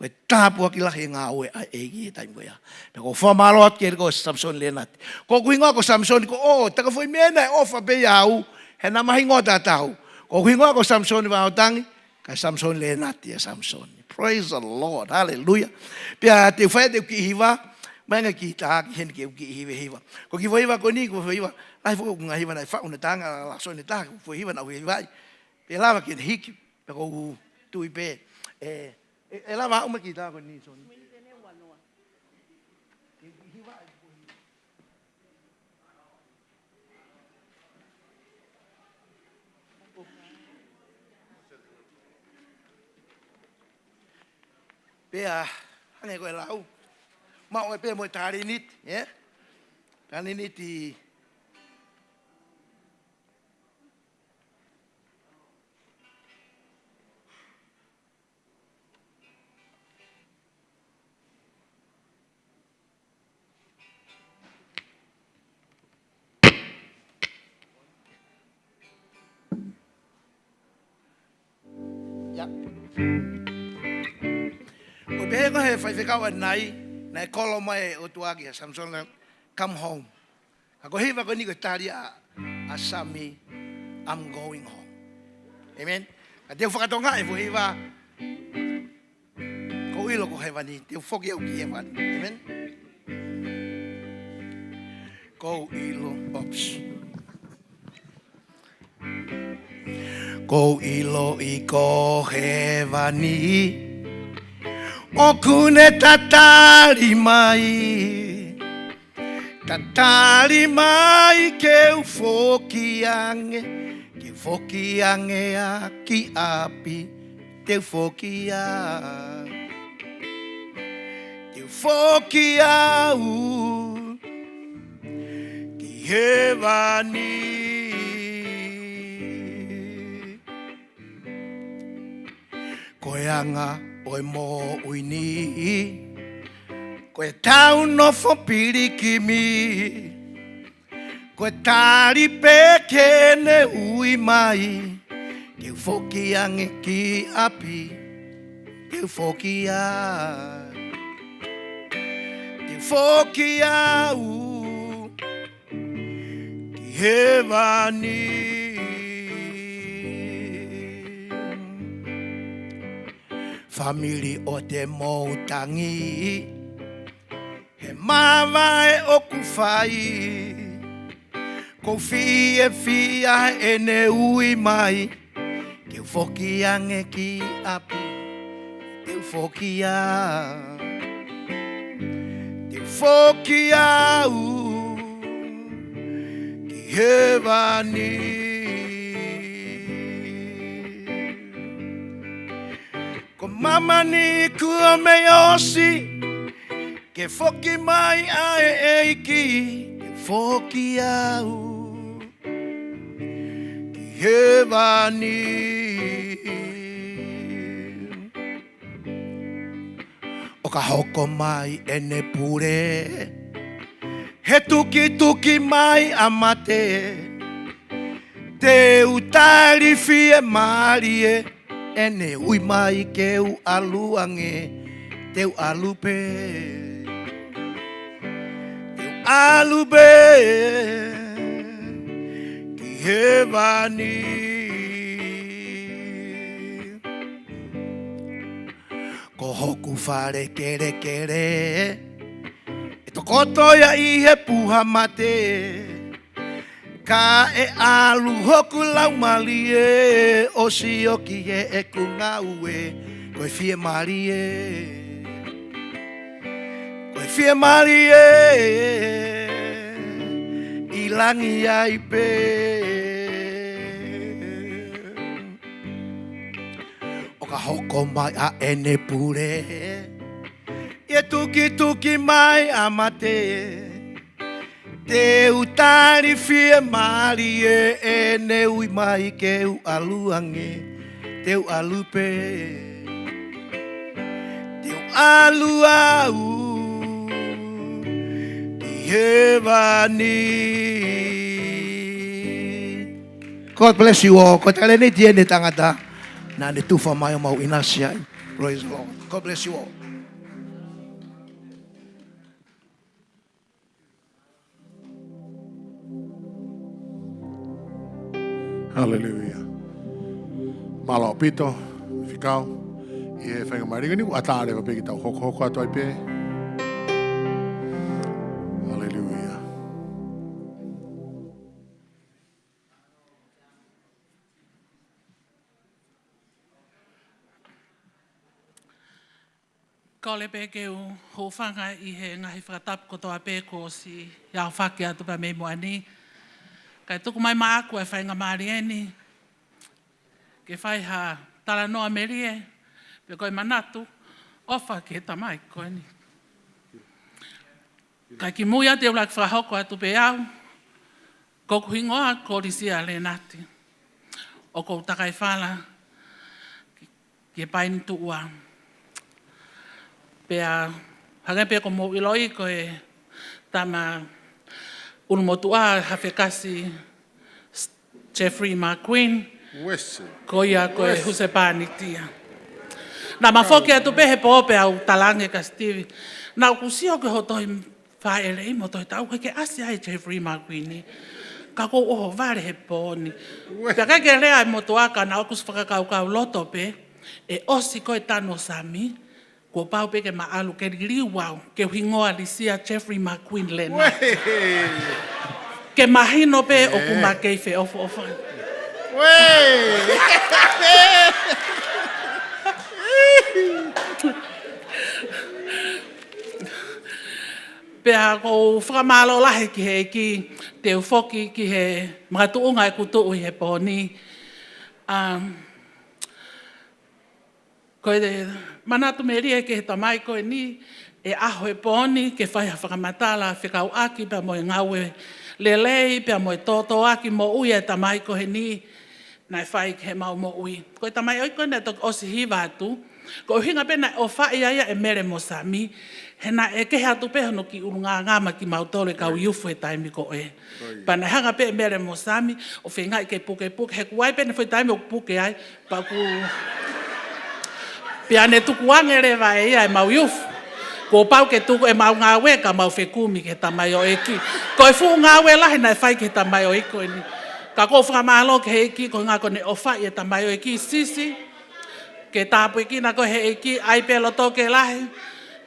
Ko e tāpuaki lahi e ngāue ʻa e ʻEiki he taimi ko ia. Pea ʻoku ou fakamālō atu ki he ko Samisoni Lenati. Ko hoku hingoa ko Samisoni ko ʻo, tā ko e foʻi meʻa naʻe ʻofa pē ia au, he naʻa ma hingoa tatau. Ko hoku hingoa ko Samisoni Vaotangi, kae Samisoni Lenati ʻa Samisoni. Praise the Lord. Hallelujah. Pea te u fai atu e kiʻi hiva, mai ange ki tā ki heni ke u kiʻi hiva hiva. Ko e kiʻi foʻi hiva ko eni, ko e foʻi hiva, lahi foki ʻeku ngaahi hiva naʻe faʻu naʻe tā ange ʻa Lāsoni ʻe taha, ko e foʻi hiva naʻa ku hivaʻi. Pea lava ke ne hiki, pea ʻoku ou tui pē, ʻe, ʻe, ʻe lava ʻo ʻomai e kiʻi tā ko eni, Soni. Pea, hangē ko e lau. Maʻu ai pē mo e talēniti, ē? Talēniti. ʻIo. ʻOku pehē ko ē he faifekau ʻanenai, naʻe kolo mai e ʻOtua kia Samisoni, "Come home." Ka ko e hiva ko eni ko e tali ʻa, ʻa Sami, "I'm going home." Amen. Ka te u fakatonga e foʻi hiva, "Kou ʻilo ko hēvani, te u foki au ki hēvani." Amen. Kou ʻilo, oops. Kou ʻiloʻi ko hēvani ʻoku ne tatali mai. Tatali mai ke u foki ange, ke u foki ange ʻaki ʻapi. te u foki au, te u foki au ki hēvani. Ko e anga ʻo e moʻui ni, ko e tau nofo pilikimi. Ko e tali pē ke ne ui mai, te u foki ange ki ʻapi, te u foki au, te u foki au ki hēvani. Fāmili ʻoku te mou tangi, he māvae ʻoku fai. ʻOku ou fiefia heʻene ui mai, ke u foki ange ki ʻapi, te u foki au, te u foki au ki hēvani. Ko māmani kuo mei ʻosi, ke foki mai ʻa e ʻEiki, ke foki au ki hēvani. ʻO ka hoko mai ʻene pule, he tukituki mai ʻa mate, te u tali fiemālie, ʻene ui mai ke u ʻalu ange, te u ʻalu pē, te u ʻalu pē ki hēvani. Ko hoku fale kelekele, ʻe tokoto ia ʻi he puha mate. Ka ʻe ʻalu hoku laumālie ʻo sio ki heʻeku ngāue, ko e fiemālie, ko e fiemālie ʻi langi ai pē. ʻO ka hoko mai ʻa ʻene pule, ʻi he tukituki mai ʻa mate, te u tali fiemālie, ʻene ui mai ke u ʻalu ange, te u ʻalu pē, te u ʻalu au ki hēvani. God bless you all. Ko e talēniti eni ʻa e tangata naʻa ne tufa mai ʻo mau ʻinasi ai. Praise the Lord. God bless you all. Hallelujah. Mālō ʻaupito, fekau. ʻI he faingamālie ni, ʻoku ʻatā leva pē ke tau hokohoko atu ai pē. Hallelujah. Kole pē ke u hūfanga ʻi he ngaahi fakatapu kotoa pē kuo ʻosi aofaki atu pē mei muʻa ni. Kae tuku mai maʻaku e faingamālie ni ke fai ha talanoa melie, pe ko e manatu ʻofa ki he tamai ko eni. Kae kimuʻa te u laki fakahoko atu pē au, ko hoku hingoa ko Lisia Lenati. ʻOku ou takai fala ki he Paini Tuʻua. Pea hangē pē ko hoʻomou ʻiloʻi ko e tama ʻulumotuʻa Hafekasi Jeffrey Marqueen. Uese. Ko ia ko e husepāniti ia. Naʻa ma foki atu pē he pō pea u talaange kia Steve, naʻa ku sio ki hoʻo tohi fāʻeleʻi mo e tohi taʻu, ʻikai ke ʻasi ai Jeffrey Marqueen. Ka ʻoku ou ʻohovale he pō ni. Uese. Pea ʻikai ke lea e motuʻa ka naʻa ku ʻosi fakakaukau loto pē, ʻe ʻosi ko e tanu ʻo Sami, kuo pau pē ke ma ʻalu ke liliu au, ke u hingoa Lisia Jeffrey Marqueen Lenati. Uese. Ke mahino pē ʻoku ma kei feʻofoʻofani. Uese. Pea ʻoku ou fakamālō lahi ki he ʻEiki, te u foki ki he makatuʻunga ʻeku tuʻu ʻi he pō ni. Um, Ko e manatu melie ki he tamai ko eni, ʻe ʻaho e pō ni ke fai ha fakamatala fekauʻaki pea mo e ngāue lelei, pea mo e tōtōaki moʻui e tamai ko eni, naʻe fai ki heʻemau moʻui. Ko e tamaioʻeiki ko eni naʻe toki ʻosi hiva atu, ko e ʻuhinga pē naʻe ʻofaʻi ai ʻe Mele mo Sami, he naʻe kehe atu pē hono kiʻi ʻulungaanga maʻa kimautolu e kau iufu he taimi ko ē. Pea naʻe hanga pē ʻe Mele mo Sami ʻo feingaʻi ke pukepuke, he kuo ʻi ai pē ʻene foʻi taimi ʻoku puke ai, pea ʻoku, pea ne tukuange leva ʻe ia ʻemau iufu. Kuo pau ke tuku ʻemau ngāue ka mau fekumi ki he tamaioʻeiki. Ko e fuʻu ngāue lahi naʻe fai ki he tamaioʻeiki ko eni. Ka ʻoku ou fakamālō ki he ʻEiki, ko e ʻuhinga ko ʻene ʻofaʻi e tamaioʻeiki Sisi, ke tāpuekina koe ʻe he ʻEiki, ʻai pē loto ke lahi,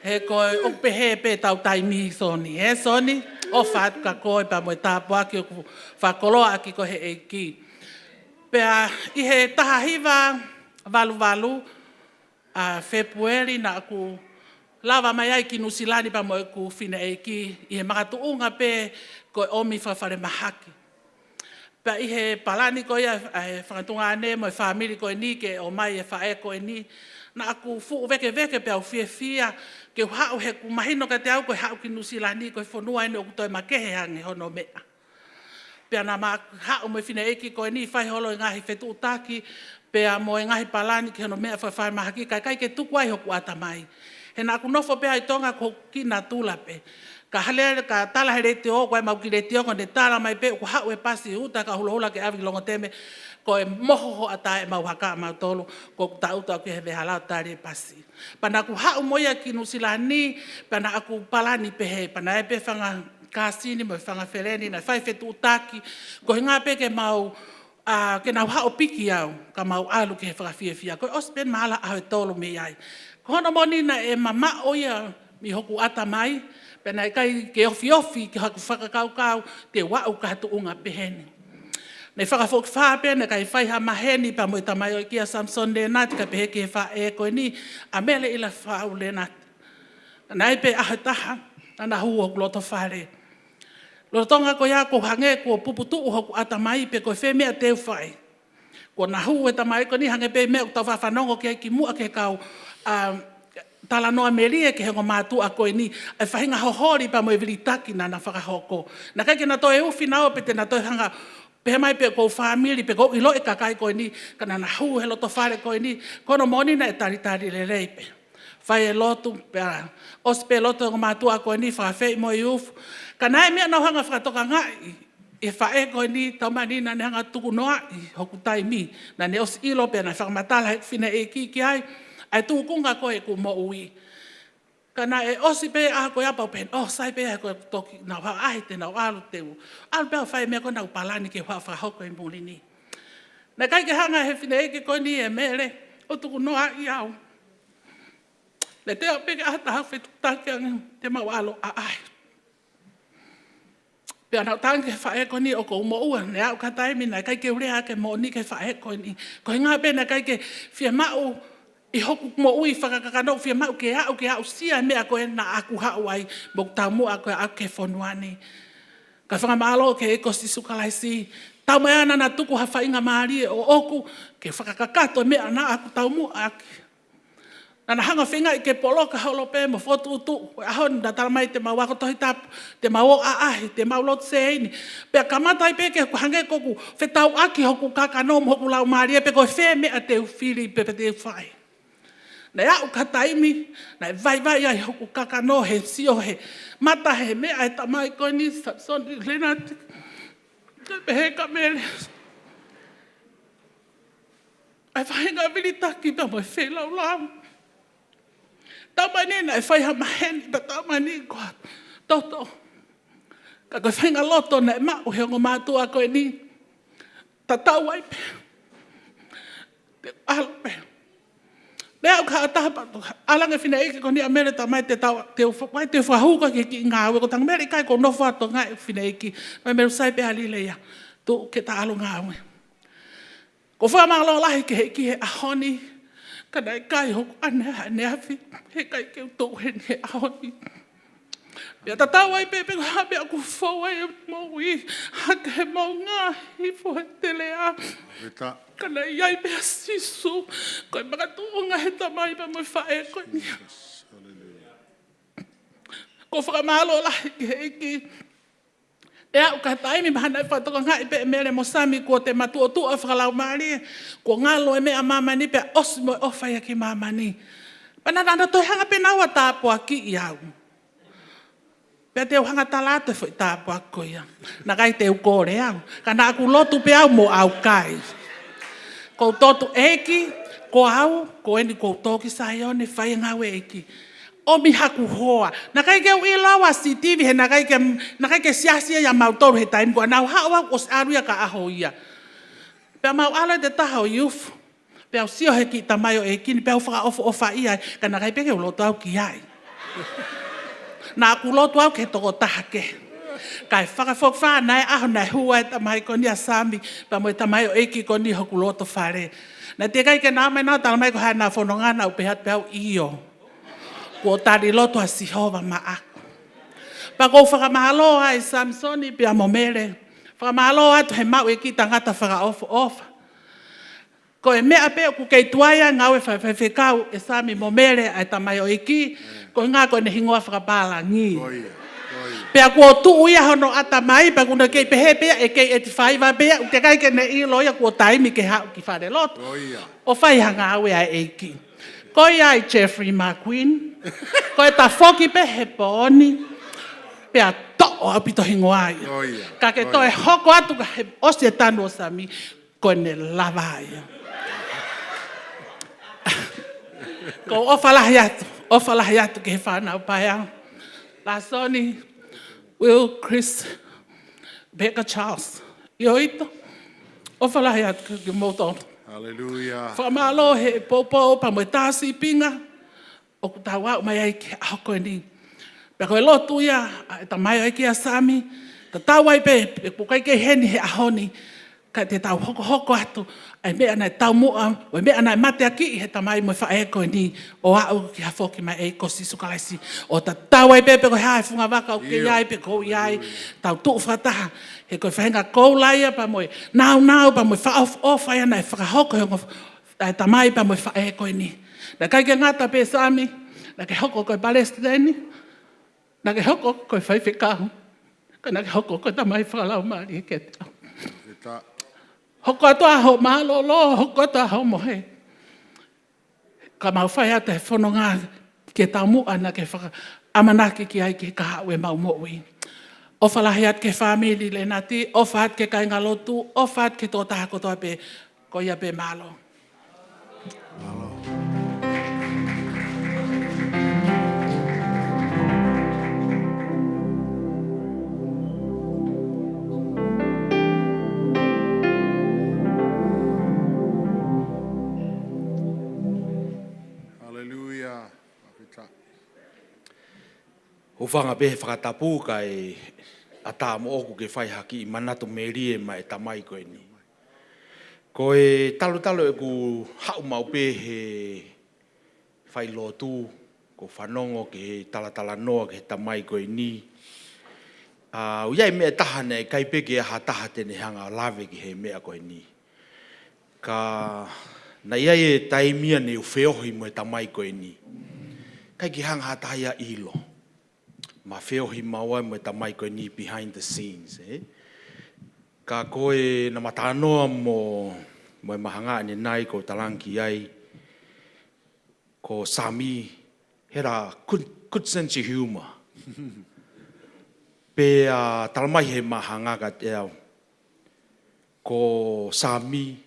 he ko e ʻoku pehē pē ʻetau taimi, Soni. Ē Soni, ʻofa atu kia koe pea mo e tāpuaki ʻoku fakakoloa ʻaki koe ʻe he ʻEiki. Pea ʻi he taha hiva valu valu, ʻa Fēpueli, naʻa ku lava mai ai ki Nuʻusila ni pea mo ʻeku fineʻeiki ʻi he makatuʻunga pē ko e ʻomi fakafalemahaki. Pea ʻi he palani ko ia ʻa e fanga tuongaʻane mo e fāmili ko eni ke ʻomai e faʻē ko eni, naʻa ku fuʻu vēkeveke pea u fiefia ke u haʻu, he ʻoku mahino kiate au ko e haʻu ki Nuʻusila ni ko e fonua eni ʻoku toe makehe ange hono meʻa. Pea naʻa ma haʻu mo e fineʻeiki ko eni fai holo e ngaahi fetuʻutaki, pea mo e ngaahi palani ki hono meʻa fakafalemahaki, kae ʻikai ke tuku ai hoku ʻatamai. He naʻa ku nofo pē ʻi Tonga ko hoku kiʻi natula pē. Ka hale, ka tala he letiō, ko e ʻemau kiʻi letiō ko ʻene tala mai pē ʻoku haʻu e pasi uta ka hulahula ke ʻave ki Longoteme, ko e moho hoʻatā ʻemau haka ʻamautolu, ko ʻeku taʻutu au ki he veʻehala ʻo tali e pasi. Pea naʻa ku haʻu mo ia ki Nuʻusila ni, pea naʻa ku palani pehē, pea naʻe ʻi ai pē fanga kāsini mo e fanga feleni naʻe fai fetuʻutaki, ko e ʻuhinga pē ke mau, ʻa, ke nau haʻu ʻo piki au, ka mau ʻalu ki he fakafiefia. Ko e ʻosi pē mahala ʻaho ʻe tolu mei ai. Ko hono moʻoni naʻe mamaʻo ia mei hoku ʻatamai, pea naʻe ʻikai ke ofiofi ki haku fakakaukau te u aʻu ki ha tuʻunga pehē ni. Naʻe fakafokifā pē, naʻe ʻikai fai ha maheni pea mo e tamaioʻeiki ʻa Samisoni Lenati kae pehē ki he faʻē ko eni ʻa Mele ʻIlafau Lenati. Naʻe ʻi ai pē ʻaho ʻe taha naʻa na hū hoku loto fale. Lolotonga ko ia ʻoku hangē kuo puputuʻu hoku ʻatamai pe ko e fē meʻa te u fai. Kuo na hū e tamaioʻeiki ko eni, hangē pē meʻa ʻoku tau faʻa fanongo ki ai kimuʻa ki he kau, ʻa, talanoa melie ki he ongo mātuʻa ko eni, ʻa e faʻahinga hoholi pea mo e vilitaki naʻa na fakahoko. Naʻe ʻikai ke na toe ufi naua pe te na toe hanga pehē mai pe ko hoku fāmili pe ʻoku ou ʻilo e kakai ko eni, ka naʻa na hū he loto fale ko eni, ko hono moʻoni naʻe talitali lelei pē. Fai e lotu, pea ʻosi pē lotu e ongo mātuʻa ko eni, fakaafeʻi mo e iufu. Ka naʻe ʻi ai e meʻa naʻa ku hanga fakatokangaʻi ʻi he faʻē ko eni, taumaiā naʻa ne hanga tukunoaʻi hoku taimi, naʻa ne ʻosi ʻilo pea naʻe fakamatala ʻe he fineʻeiki ki ai ʻa e tūkunga ko ē ʻeku moʻui. Ka naʻe ʻosi pē ʻaho ko ia pea u pehē, ʻosi ai pē ʻaho ko ē ʻeku toki, naʻa ku ʻaʻahi te nau ʻalu, te u ʻalu pē ʻo fai e meʻa ko ē naʻa ku palani ke u haʻu ʻo fakahoko ʻi muli ni. Naʻe ʻikai ke hanga ʻe he fineʻeiki ko eni ʻe Mele ʻo tukunoaʻi au. Naʻe teʻeki pē ke ʻi ai ha taha fetuʻutaki ange te mau ʻalu ʻo ʻaʻahi. Pea naʻa ku talaange ki he faʻē ko eni ʻoku ou moʻua, naʻe aʻu ki ha taimi naʻe ʻikai ke u lea ʻaki e moʻoni ki he faʻē ko eni. Ko e ʻuhinga pē naʻe ʻikai ke fiemaʻu ʻi hoku moʻui fakakakano ʻoku fiemaʻu ke aʻu ke aʻusia e meʻa ko ē naʻa ku haʻu ai mo hoku taumuʻa ko ē ʻo aʻu ki he fonua ni. Ka fakamālō ki he ʻEiki ko Sīsū Kalaisi, taumaiā naʻa na tuku ha faingamālie ʻoʻoku ke fakakakato e meʻa naʻa ku taumuʻa ʻaki. Naʻa na hanga ʻo feingaʻi ke poloka holo pē mo fokotuʻutuʻu. Ko e ʻaho ni naʻa na tala mai te mau ako Tohi Tapu, te mau ō ʻaʻahi, te mau lotu sēini. Pea kamata ai pē ke hangē ʻoku fetauʻaki hoku kakano mo hoku laumālie pe ko e fē meʻa te u fili pe, pe te u fai. Naʻe aʻu ki ha taimi naʻe vaivai ai hoku kakano he sio he mata he meʻa ʻa e tamaioʻeiki ko eni, Samisoni Lenati, kae pehē kia Mele ʻa e faʻahinga vilitaki pea mo e feilaulau. Taumaiā naʻe fai ha maheni pea taumaiā ko ha toto. Ka ko e faʻahinga loto naʻe maʻu he ongo mātuʻa ko eni, tatau ai pē, te u ʻalu pē. Naʻe aʻu ki ha taha pea u talaange ki he fineʻeiki ko eni, ʻa Mele, taumaiā te tau, te u fa-, ʻai te u fakahū koe ki he kiʻi ngāue, ko Tangimele. ʻIkai, ʻoku ou nofo ʻi Tonga, ʻeku fineʻeiki. Tangimele, sai pē, ʻa Lileia, tuʻu ke ta ʻalu ngāue. ʻOku ou fakamālō lahi ki he ʻEiki he ʻaho ni, ka naʻe ʻikai hoku ʻaneafi, he ʻikai ke u tuʻu heni he ʻaho ni. Pea tatau ai pē pe ko e hā pē ʻoku fou ai e moʻui, hake he moʻunga hifo he teleʻa. Ka naʻe ʻi ai pē ʻa Sīsū, ko e makatuʻunga he tamai pea mo e faʻē ko eni. Ko e fakamālō lahi ki he ʻEiki. Pea ʻoku ka taimi mahalo naʻe fakatokangaʻi pē ʻe Mele mo Sami kuo te matuʻotuʻa fakalaumālie, kuo ngalo e meʻa ʻa māmani pea ʻosi mo e ʻofa ia ki māmani. Pea naʻa nau toe hanga pē naua ʻo tāpuakiʻi au. Pea te u hanga ʻo tala atu e foʻi tāpuaki ko ia. Naʻe ʻikai te u kole au. Ka naʻa ku lotu pē au mo ʻaukai. Ko u lotu ʻEiki, ko au, ko eni ko u tō ki Saione, fai e ngāue ʻa e ʻEiki. ʻOmi haku hoa. Naʻe ʻikai ke u ʻilo au ʻa Sitivi he naʻe ʻikai ke, naʻe ʻikai ke siasi ia ʻia mautolu he taimi ko ē naʻa nau haʻu au ʻosi ʻalu ia ka ʻaho ia. Pea mau ʻalu ʻi he taha ʻo e youth. Pea u sio he kiʻi tamaioʻeiki ni, pea u fakaʻofoʻofaʻia ai, ka naʻe ʻikai pē ke u lotu au ki ai. Naʻa ku lotu au ki he tokotaha kehe. Kae fakafokifā naʻe ʻaho naʻe hū ai e tamai ko eni ʻa Sami, pea mo e tamaioʻeiki ko eni hoku loto fale. Naʻe teʻeki ai ke nau ō mai ʻo nau tala mai ko e hā ʻenau fononga, naʻa ku pehē atu pē au ʻio. Kuo tali lotu ʻa Sihova maʻaku. Pea ko u fakamālō ai Samisoni pea mo Mele. Fakamālō atu he maʻu e kiʻi tangata fakaʻofoʻofa. Ko e meʻa pē ʻoku kei tuai ai e ngāue fakafaifekau ʻe Sami mo Mele ʻa e tamaioʻeiki, ko e ʻuhinga ko ʻene hingoa fakapālangi. Ko ia, ko ia. Pea kuo tuʻu ia hono ʻatamai, pea kuo ne kei pehē pē ia ʻe kei ʻeti faiva pē ia, ʻoku teʻeki ai ke ne ʻilo ia kuo taimi ke haʻu ki falelotu. Ko ia. ʻO fai ha ngāue ʻa e ʻEiki. Ko ia ai Jeffrey McQueen. Ko e tafoki pē he pooni. Pea toʻo ʻaupito hingoa ia. Ko ia, ko ia. Ka ke toe hoko atu ka he ʻosi e tanu ʻo Sami. Ko ʻene lava ia. Ko u ʻofa lahi atu, ʻofa lahi atu ki he fānau paea. Lasoni, Will, Chris, Becca, Charles. ʻIo ito, ʻofa lahi atu ki, kimoutolu. Hallelujah. Fakamālō he poupou pea mo e tā sīpinga ʻoku tau aʻu mai ai ki he ʻaho ko eni. Pea ko e lotu ia ʻa e tamaioʻeiki ʻa Sami, tatau ai pē pe ʻoku ʻikai ke ʻi heni he ʻaho ni, ka te tau hokohoko atu ʻa e meʻa naʻe taumuʻa, ʻo e meʻa naʻe mateakiʻi he tamai mo e faʻē ko eni, ʻo aʻu ki ha foki mai ʻa e ʻEiki ko Sīsū Kalaisi. ʻO tatau ai pē pe ko e hā e funga vaka ʻoku ke ʻi ai pe ʻoku ou ʻi ai, tau tuʻu fakataha, he ko e faʻahinga koula ia pea mo e nāunau pea mo e fakaʻofoʻofa ia naʻe fakahoko he ongo ʻa e tamai pea mo e faʻē ko eni. Naʻe ʻikai ke ngata pē Sami, naʻa ke hoko ko e palesiteni, naʻa ke hoko ko e faifekau, ka naʻa ke hoko ko e tamai fakalaumālie kiate au. Hoko atu ʻa hoʻo mālōlō, hoko atu ʻa hoʻo mohe. Ka mau fai atu e fononga ki he taumuʻa naʻa ke fakaʻamanaki ki ai ki he kahaʻu ʻemau moʻui. ʻOfa lahi atu ki he fāmili Lenati, ʻofa atu ki he kāingalotu, ʻofa atu ki he tokotaha kotoa pē, ko ia pē, mālō. Mālō. Haleluia. Hūfanga pē he fakatapu kae ʻatā moʻoku ke fai ha kiʻi manatu melie maʻa e tamai ko eni. Ko e talutalu ʻeku haʻu maʻu pē he failotu, ko u fanongo ki he talatalanoa ki he tamai ko eni. ʻA, ʻoku ʻi ai e meʻa ʻe taha naʻe ʻikai pē ke ʻi ai ha taha te ne hanga ʻo lave ki he meʻa ko eni. Ka naʻe ʻi ai e taimi ia ne u feohi mo e tamai ko eni. ʻIkai ke hanga ha taha ia ʻo ʻilo. Ma feohi maua mo e tamai ko eni behind the scenes, ē? Ka ko e naʻa ma talanoa mo, mo e mahangaʻa ʻanenai ko u talaange ki ai, ko Sami, he la good, good sense of humor. Pea tala mai he mahangaʻa kiate au, ko Sami,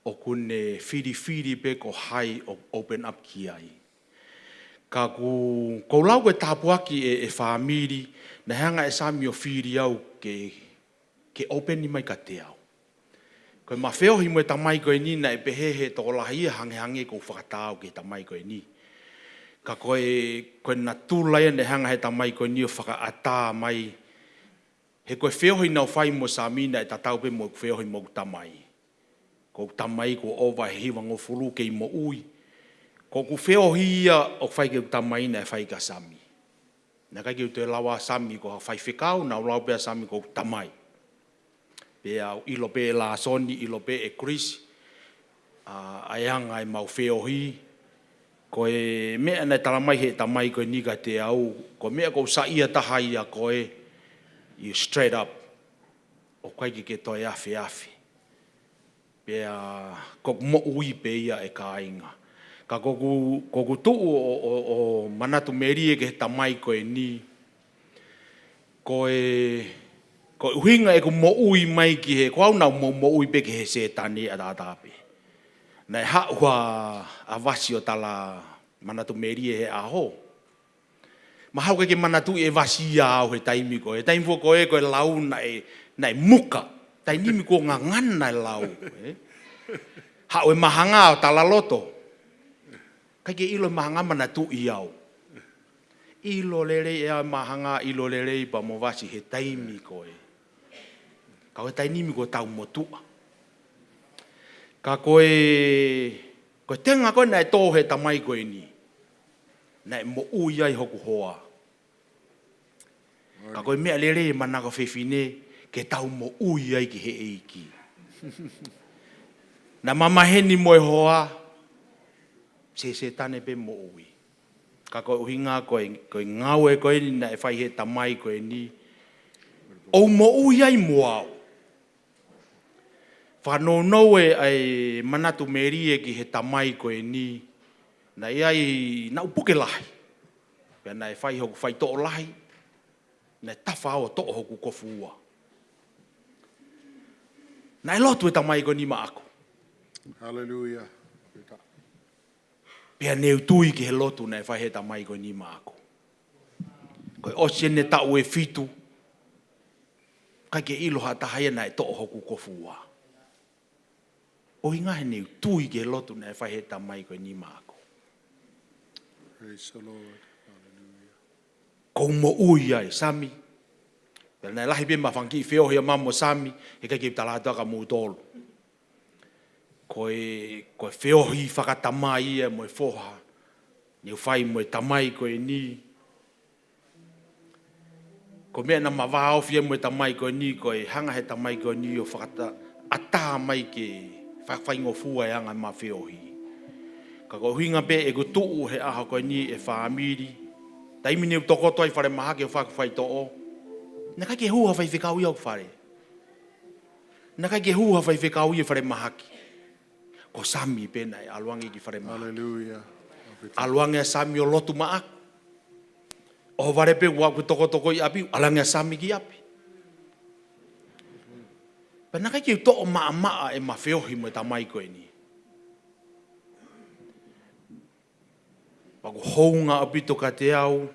ʻoku ne filifili pē ko hai ʻo open up ki ai. Ka ʻoku, ko u lau ko e tāpuaki ʻe, ʻe fāmili, naʻe hanga ʻe Sami ʻo fili au ke, ke open mai kiate au. Ko e ma feohi mo e tamai ko eni naʻe pehē he tokolahi ia hangehangē ko u fakataau ki he tamai ko eni. Ka ko e, ko e natula ia naʻe hanga he tamai ko eni ʻo fakaʻatā mai, he ko e feohi naʻa ku fai mo Sami naʻe tatau pē mo e feohi mo hoku tamai. Ko hoku tamai kuo ʻova he hivangofulu kei moʻui. Ko hoku feohi ia ʻoku fai ki hoku tamai naʻe fai kia Sami. Naʻe ʻikai ke u toe lau ʻa Sami ko ha faifekau, naʻa ku lau pē ʻa Sami ko hoku tamai. Pea u ʻilo pē ʻe Lāsoni, ʻilo pē ʻe Chris, ʻa, ʻa e anga ʻemau feohi. Ko e meʻa naʻe tala mai ʻe he tamai ko eni kiate au, ko e meʻa ʻoku ou saiʻia taha ai ʻia koe, you straight up. ʻOku ʻikai ke ke toe afeafe. Pea ko hoku moʻui pē ia ʻe kāinga. Ka ko hoku, ko hoku tuʻu ʻo, ʻo, ʻo manatu melie ki he tamai ko eni. Ko e, ko e ʻuhinga ʻeku moʻui mai ki he, ko au naʻa ku mo-, moʻui pē ki he Sētane ʻataʻatā pē. Naʻe haʻu ʻa, ʻa Vasi ʻo tala manatu melie he ʻaho. Mahalo ʻoku ʻikai ke manatuʻi ʻe Vasi ia au he taimi ko ē. Taimi foki ko ē, ko e lau naʻe, naʻe muka. Taimi ni kuo ngangana e lau, ē? Haʻu e Mahanga ʻo tala loto. ʻIkai ke ʻilo e Mahanga manatuʻi au. ʻIlo lelei ʻe au e Mahanga, ʻilo lelei pea mo Vasi he taimi ko ē. Ka ko e taimi ni kuo tau motuʻa. Ka ko e, ko e tenga ko ē naʻe tō he tamai ko eni. Naʻe moʻui ai hoku hoa. Ka ko e meʻa lelei e manako fefine, ke tau moʻui ai ki he ʻEiki. Naʻa ma maheni mo e hoa, Sē-, Sētane pē moʻui. Ka ko e ʻuhinga ko e, ko e ngāue ko eni naʻe fai ʻe he tamai ko eni, ʻoku moʻui ai mo au. Fakanounou e, ʻa e manatu melie ki he tamai ko eni, naʻe ʻi ai, naʻa ku puke lahi. Pea naʻe fai hoku faitoʻo lahi, naʻe tafa ʻo toʻo hoku kofu ua. Naʻe lotu e tamai ko eni maʻaku. Hallelujah. Pea ne u tui ki he lotu naʻe fai ʻe he tamai ko eni maʻaku. Ko e ʻosi ʻene taʻu ʻe fitu, ʻikai ke ʻilo ha taha ia naʻe toʻo hoku kofu ua. ʻUhinga he ne u tui ki he lotu naʻe fai ʻe he tamai ko eni maʻaku. Praise the Lord. Hallelujah. ʻOku ou moʻui ai, Sami. Pea naʻe lahi pē ʻema fanga kiʻi feohi ʻa ma mo Sami, he ʻikai ke u tala atu ʻa kimoutolu. Ko e, ko e feohi fakatamai ia mo e foha. Ne u fai mo e tamai ko eni. Ko e meʻa naʻa ma vāofi ai mo e tamai ko eni, ko e hanga ʻe he tamai ko eni ʻo fakata-, ʻatā mai ke fakafaingofua e anga ʻema feohi. Ka ko e ʻuhinga pē ʻeku tuʻu he ʻaho ko eni ʻe fāmili. Taimi ne u tokoto ai falemahaki ʻo fai hoku faitoʻo. Naʻe ʻikai ke hū ha faifekau ʻi hoku fale. Naʻe ʻikai ke hū ha faifekau ʻi he falemahaki. Ko Sami pē naʻe ʻalu ange ki falemahaki. Hallelujah. ʻAlu ange ʻa Sami ʻo lotu maʻaku. ʻOhovale pē ʻeku tokotokoʻi ʻapi, ʻalu ange ʻa Sami ki ʻapi. Pea naʻe ʻikai ke u toʻo maʻamaʻa ʻema feohi mo e tamai ko eni. Pea ʻoku hounga ʻaupito kiate au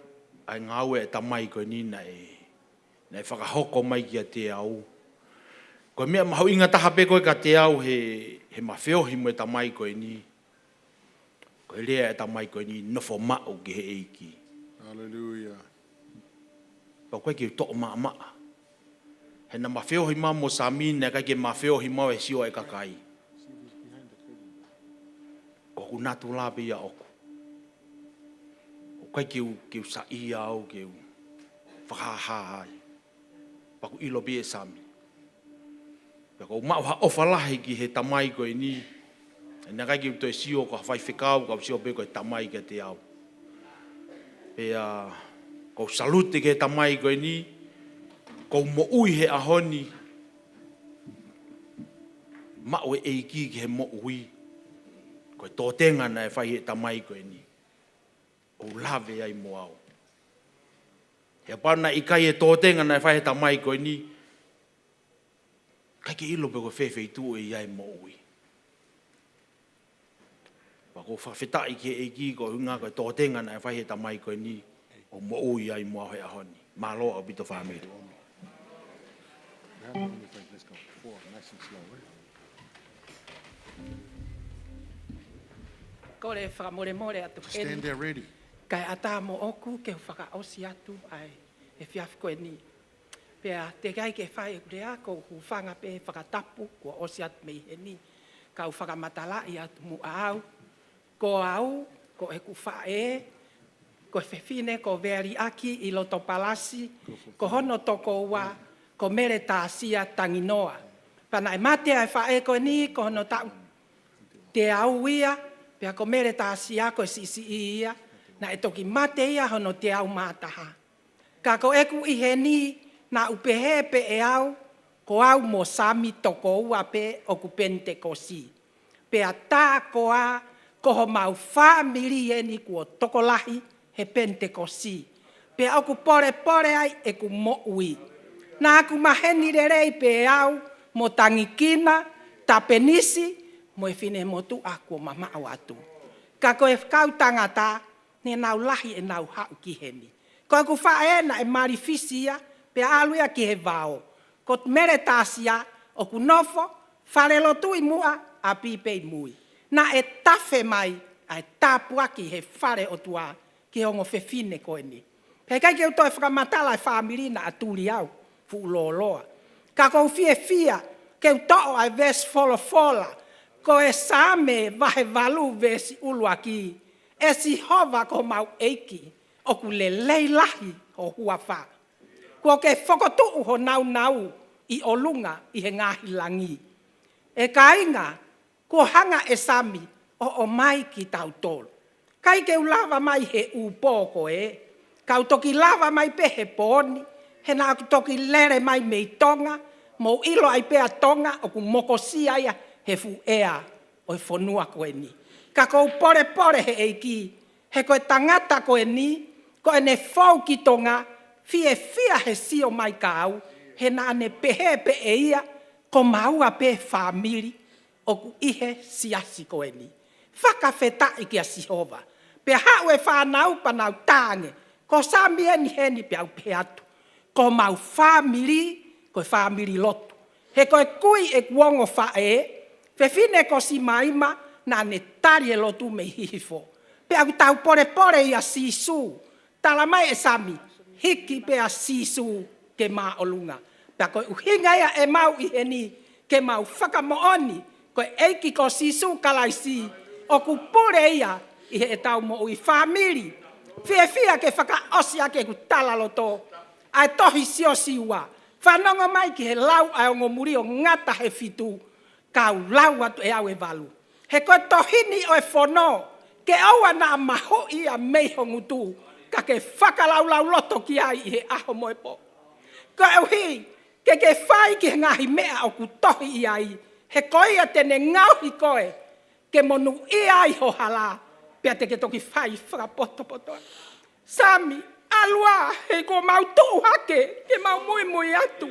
ʻa e ngāue ʻa e tamai ko eni naʻe, naʻe fakahoko mai kiate au. Ko e meʻa mahuʻinga taha pē ko ē kiate au he, heʻema feohi mo e tamai ko eni. Ko e lea ʻa e tamai ko eni, nofo maʻu ki he ʻEiki. Hallelujah. Pea ʻoku ʻikai ke u toʻo maʻamaʻa. He naʻa ma feohi maʻu mo Sami, naʻe ʻikai ke ma feohi maʻu he sio ʻa e kakai. Ko hoku natula pē ia ʻoʻoku. ʻOku ʻikai ke u, ke u saiʻia au, ke u fakahāhā ai. Pea ʻoku ʻilo pē ʻe Sami. Pea ʻoku ou maʻu ha ʻofa lahi ki he tamai ko eni. He naʻe ʻikai ke u toe sio ko ha faifekau, ka u sio pē ko e tamai kiate au. Pea ʻoku ou salute ki he tamai ko eni, ʻoku ou moʻui he ʻaho ni, maʻu ʻe he ʻEiki ki he moʻui. Ko e tōtenga naʻe fai ʻe he tamai ko eni, ʻoku ou lave ai mo au. He kapau naʻe ʻikai e tōtenga naʻe fai ʻe he tamai ko eni, ʻikai ke ʻilo pe ko e fē feituʻu ʻe ʻi ai e moʻui. Pea ʻoku ou fakafetaʻi ki he ʻEiki koeʻuhinga ko e tōtenga naʻe fai ʻe he tamai ko eni, ʻoku ou moʻui ai mo au he ʻaho ni. Mālō ʻaupito fāmili. Kole fakamolemole atu. Stand there ready. Kae ʻatā moʻoku ke u fakaʻosi atu ʻa e efiafi ko eni. Pea teʻeki ai ke fai ʻeku lea, ʻoku ou hūfanga pē he fakatapu kuo ʻosi atu mei heni. Kau fakamatalaʻi atu muʻa au. Ko au, ko ʻeku faʻē, Ko e fefine ko Veliaki ʻi loto palasi, ko hono tokoua, ko Meletasia Tanginoa. Pea naʻe mate ʻa e faʻē ko eni, ko hono taʻu teau ia, pea ko Meletasia ko e siʻisiʻi ia, naʻe toki mate ia hono teau mā taha. Ka ko ʻeku ʻi heni, naʻa ku pehē pē ʻe au, ko au mo Sami tokoua pē ʻoku Penitekosi. Pea tā koā, ko homau fāmili eni kuo tokolahi he Penitekosi. Pea ʻoku polepole ai ʻeku moʻui. Naʻa ku maheni lelei pē au, mo Tangikina, Tapenisi, mo e finemotuʻa kuo mamaʻo atu. Ka ko e kau tangata, ne nau lahi ʻenau haʻu ki heni. Ko ʻeku faʻē naʻe mali Fisi ia, pea ʻalu ia ki he vao. Ko Meletasia ʻoku nofo, fale lotu ʻi muʻa, ʻapi pē ʻi mui. Naʻe tafe mai, ʻa e tāpuaki he fale ʻOtua, ki he ongo fefine ko eni. Pea ʻikai ke u toe fakamatala e fāmili naʻa tuli au, fuʻu lōloa. Ka ʻoku ou fiefia, ke u toʻo ʻa e veesi folofola, ko e Saame vahe valu veesi ʻuluaki, ʻE Sihova ko homau ʻEiki, ʻoku lelei lahi ho huafa. Kuo ke fokotuʻu ho naunau ʻi ʻolunga ʻi he ngaahi langi. ʻE kāinga, kuo hanga ʻe Sami ʻo ʻomai kitautolu. ʻIkai ke u lava mai he ʻū pō ko ē, ka u toki lava mai pē he pō ni, he naʻa ku toki lele mai mei Tonga, mou ʻilo ai pē ʻa Tonga, ʻoku mokosia ia he fuʻu ʻea ʻo e fonua ko eni. Ka ʻoku ou polepole he ʻEiki, he ko e tangata ko eni, ko ʻene fou ki Tonga, fiefia he sio mai kia au, he naʻa ne pehē pē ʻe ia, ko maua pē fāmili, ʻoku ʻi he siasi ko eni. Fakafetaʻi kia Sihova. Pea haʻu e fānau pea nau tā ange, ko Sami eni heni pea u pehē atu. Ko homau fāmili, ko e fāmili lotu. He ko e kui ʻeku ongo faʻē, fefine ko Simaima, naʻa ne tali e lotu mei Hihifo. Pea ʻoku tau polepole ʻia Sīsū, tala mai ʻe Sami, hiki pē ʻa Sīsū ke māʻolunga. Pea ko e ʻuhinga ia ʻemau ʻi heni, ke mau fakamoʻoni, ko e ʻEiki ko Sīsū Kalaisi, ʻoku pule ia ʻi heʻetau moʻui fāmili. Fiefia ke fakaʻosi ʻaki ʻeku talaloto, ʻa e tohi Siosiua, fanongo mai ki he lau ʻa e ongo muli ʻo ngata he fitu, kau lau atu ʻe au e valu. He ko e tohi ni ʻo e fono, ke ʻoua naʻa mahuʻi ia mei ho ngutu, ka ke fakalaulauloto ki ai ʻi he ʻaho mo e pō. Koeʻuhi, ke ke fai ki he ngaahi meʻa ʻoku tohi ʻi ai, he ko ia te ne ngaohi koe, ke monūʻia ai ho hala, pea te ke toki fai fakapotopotoʻa. Sami, ʻalu ā, he kuo mau tuʻu hake, ke mau muimui atu.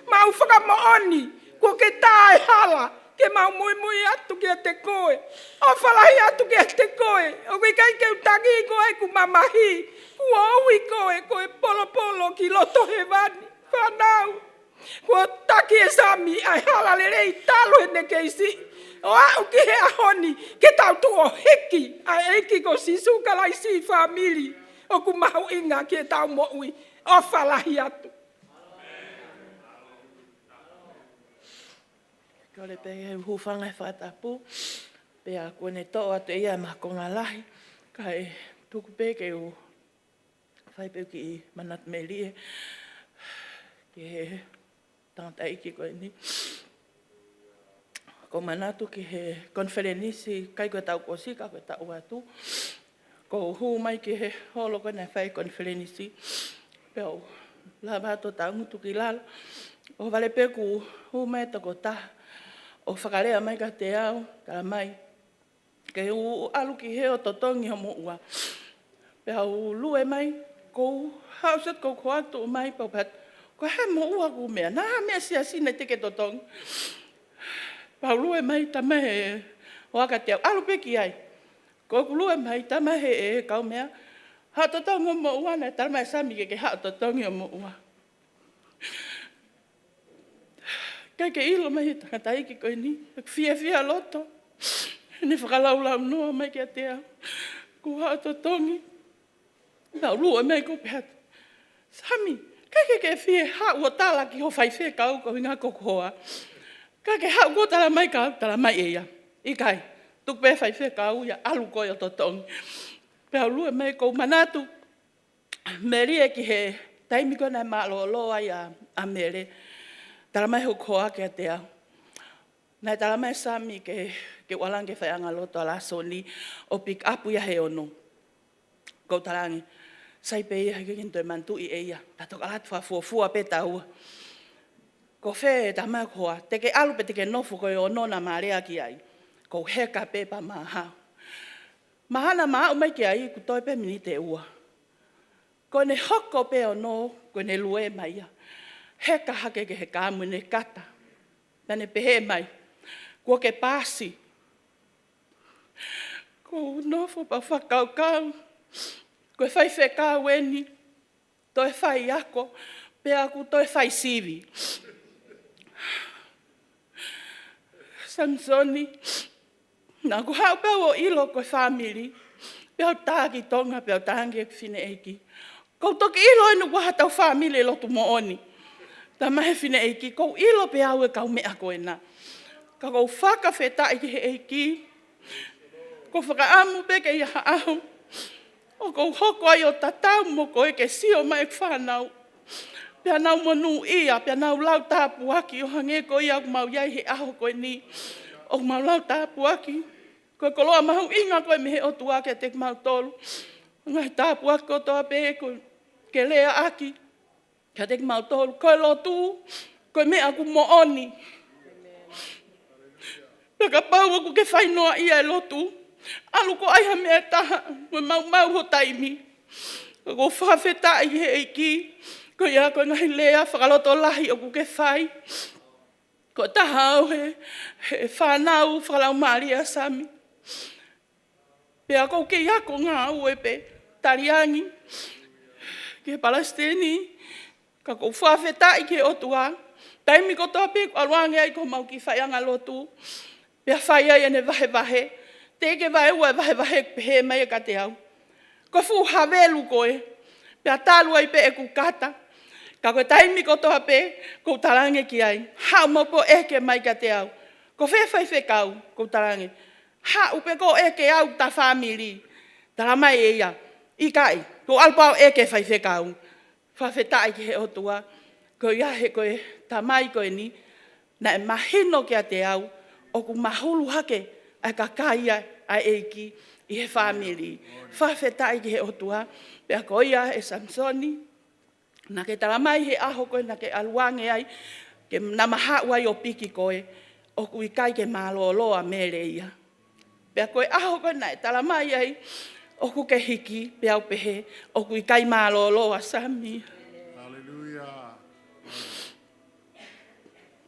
Mau fakamoʻoni, kuo ke tā e hala, ke mau muimui atu kiate koe. ʻOfa lahi atu kiate koe, ʻoku ʻikai ke u tangi koe ʻeku mamahi, kuo ui koe, ko e polopolo ki loto hēvani, fānau. Kuo taki ʻe Sami ʻa e hala lelei talu ʻene kei siʻi, ʻo aʻu ki he ʻaho ni, ke tau tuʻu ʻo hiki ʻa e ʻEiki ko Sīsū Kalaisi fāmili, ʻoku mahuʻinga ki heʻetau moʻui. ʻOfa lahi atu. Kole pē ke u hūfanga he fakatapu, pea kuo ne toʻo atu ʻe ia ʻa e makonga lahi, kae tuku pē ke u fai pē kiʻi manatu melie ki he tangataʻeiki ko eni. ʻOku ou manatu ki he konifelenisi, ʻikai ko e taʻu kuo ʻosi ka ko e taʻu atu. ʻOku ou hū mai ki he holo ko ē naʻe fai konifelenisi. Pea u lava atu ʻo tangutu ki lalo. ʻO vale pē kuo hū mai e tokotaha ʻo fakalea mai kiate au, tala mai, ke u ʻalu ki hē ʻo totongi ho moʻua. Pea u lue mai, ʻoku ou haʻu atu, ʻoku ou hoatu mai, pea u pehē atu, ko e hā e moʻua ʻoku ou meʻa, naʻa meʻa siasi naʻe teʻeki ke totongi. Pea u lue mai, tala mai ʻe he hoa kiate au, ʻalu pē ki ai. ʻOku ou lue mai, tala mai ʻe he kaumeʻa, haʻu ʻo totongi ho moʻua, naʻe tala mai ʻe Sami ke ke haʻu ʻo totongi ho moʻua. ʻIkai ke ʻilo mai ʻe he tangataʻeiki ko eni, ʻeku fiefia loto, ʻene fakalaulaunoa mai kiate au. Kuo u haʻu ʻo totongi, pea u lue mai ʻoku ou pehē atu, Sami, ʻikai ke ke fie haʻu ʻo tala ki ho faifekau ko e ʻuhinga ko hoku hoa? ʻIkai ke haʻu koe ʻo tala mai kia au, tala mai ʻe ia, ʻikai, tuku pē faifekau ia ʻalu koe ʻo totongi. Pea u lue mai ʻoku ou manatu, Melie ki he taimi ko ē naʻe mālōlō ai ʻa, ʻa Mele. Talamai hoku hoa kiate au. Naʻe talamai ʻe Sami ke, ke u ʻalu ange ki he faiʻanga lotu ʻa Lasoni ʻo pick up ia he ono. Kou talaange, sai pē ia he ʻikai ke ne toe manatuʻi ʻe ia. Ta toki ʻalu atu fakafuofua pē taua. Ko fē, talamai hoku hoa, te ke ʻalu pe te ke nofo ko e ono naʻa ma lea ki ai. Kou heka pē pea ma haʻu. Mahalo naʻa ma aʻu mai ki ai kuo toe pē miniti ʻe ua. Ko ʻene hoko pē ono, ko ʻene lue mai ia. Heka hake ki he kā mo ʻene kata. Naʻa ne pehē mai, kuo ke paasi. Kou nofo pea u fakakaukau, ko e faifekau eni, toe faiako, pea ʻoku toe fai sivi. Samisoni, naʻa ku haʻu pē au ʻo ʻilo ko e fāmili, pea u tā ki Tonga, pea u tā ange ki he fineʻeiki. Kou toki ʻilo eni ʻoku ʻi ai haʻatau fāmili ʻi he lotu moʻoni. Talamai ʻe he fineʻeiki, kou ʻilo pē au e kaumeʻa ko ena. Ka kou fakafetaʻi ki he ʻEiki, kou fakaʻamu pē ke ʻi ai ha ʻaho ʻoku ou hoko ai ʻo tatau mo koe ke sio mai ʻeku fānau. Pea nau monūʻia, pea nau lau tāpuaki ʻo hangē ko ia ʻoku mau ʻi ai he ʻaho ko eni. ʻOku mau lau tāpuaki. Ko e koloa mahuʻinga ko ē mei he ʻOtua kiate kimautolu. Ngaahi tāpuaki kotoa pē ko ē ke leaʻaki kiate kimautolu. Ko e lotu, ko e meʻa ʻoku moʻoni. Pea kapau ʻoku ke fai noa ia e lotu, ʻalu ko ʻai ha meʻa ʻe taha, mo e maumau ho taimi. Ka kou fakafetaʻi ki he ʻEiki, ko ia ko e ngaahi lea fakalotolahi ʻoku ke fai. Ko e taha au he, he fānau fakalaumālie ʻa Sami. Pea kou kei ako ngāue pē, taliangi, ki he palesiteni, ka kou fakafetaʻi ki he ʻOtua, taimi kotoa pē ʻoku ʻalu ange ai ki homau kiʻi faiʻanga lotu, pea fai ai ʻene vahevahe, teʻeki ke vaeua e vahevahe ʻoku pehē mai ia kiate au. Ko e fuʻu havelu ko ē, pea talu ai pē ʻeku kata, ka ko e taimi kotoa pē, kou talaange ki ai, haʻu maʻu pē ʻo ʻeke mai kiate au. Ko fē faifekau, kou talaange. Haʻu pē koe ʻo ʻeke au ki he fāmili. Talamai ʻe ia, ʻikai, kou ʻalu pē au ʻo ʻeke faifekau. Fakafetaʻi ki he ʻOtua, ko ia he ko e tamai ko eni, naʻe mahino kiate au, ʻoku mahulu hake ʻa e kakai ʻa e ʻEiki ʻi he fāmili. Fakafetaʻi ki he ʻOtua, pea ko ia ʻe Samisoni, naʻa ke talamai he ʻaho ko ē naʻa ke ʻalu ange ai, ke naʻa ma haʻu ai ʻo piki koe, ʻoku ʻikai ke mālōlō ʻa Mele ia. Pea ko e ʻaho ko ē naʻe talamai ai, ʻoku ke hiki, pea u pehē, ʻoku ʻikai mālōlō ʻa Sami. Haleluia.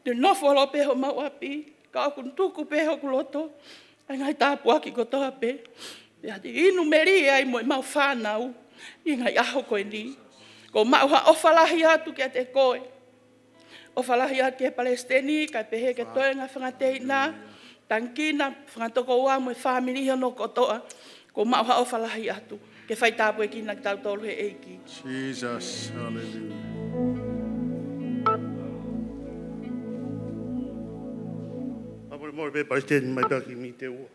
Te nofo holo pē homau ʻapi, ka ʻoku tuku pē hoku loto, ʻa e ngaahi tāpuaki kotoa pē. Pea te inu melie ai mo ʻemau fānau, ʻi he ngaahi ʻaho ko eni. Kou maʻu ha ʻofa lahi atu kiate koe. ʻOfa lahi atu ki he palesiteni, kae pehē ki he toenga fanga teina, tangikina, fanga tokoua mo e fāmili hono kotoa. Kou maʻu ha ʻofa lahi atu, ke fai tāpuekina kitautolu he ʻEiki. Jesus, hallelujah. Fakamolemole pē palesiteni mai pea ki mite ua.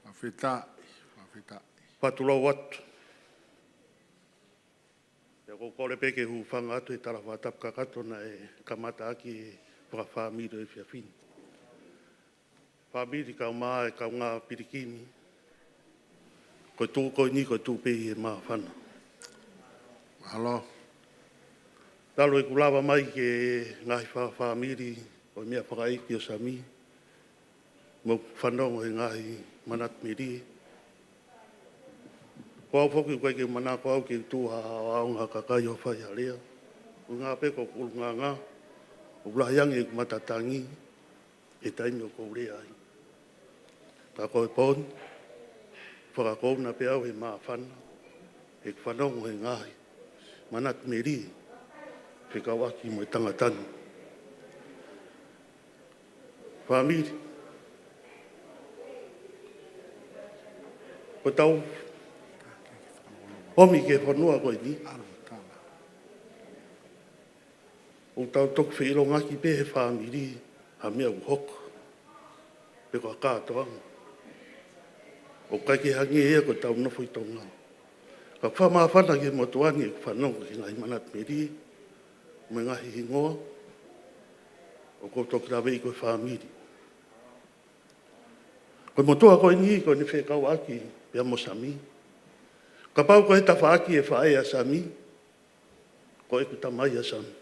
Fakafetaʻi, fakafetaʻi. Fakatulou atu. Pea kou kole pē ke hūfanga atu he tala fakatapu kakato naʻe kamata ʻaki e fakafāmili ʻo e efiafi ni. Fāmili kae ʻumaʻā e kaungā pilikimi. Ko e tuʻu ko eni, ko e tuʻu pē ʻi he māfana. Mālō. Talu ʻeku lava mai ki he ngaahi fakafāmili ʻo e meʻa fakaʻeiki ʻo Sami. Mo fanongo he ngaahi manatu melie. Ko au foki ʻoku ʻikai ke manako au ke tuʻu ha ʻaonga kakai ʻo fai ha lea. ʻUhinga pē ko ʻeku ʻulungaanga, ʻoku lahi ange ʻeku matatangi he taimi ʻoku ou lea ai. Ka ko e pō ni, fakakouna pē au he māfana, ʻeku fanongo he ngaahi manatu melie, fekauʻaki mo e tangata ni. Fāmili. Ko ʻetau ʻomi ki he fonua ko eni, ʻoku tau toki feʻilongaki pē he fāmili ha meʻa ʻoku hoko. Pe ko ha kātoanga. ʻOku ʻikai ke hangē ia ko ʻetau nofo ʻi Tonga. Ka ʻoku fakamāfana ki he motuʻa ni ʻeku fanongo ki he ngaahi manatu melie mo e ngaahi hingoa ʻoku ou toki laveʻi ko e fāmili. Ko e motuʻa ko eni ko ʻene fekauʻaki pea mo Sami. Kapau ko e tafaʻaki e faʻē ʻa Sami, ko ʻeku tamai ʻa Sami.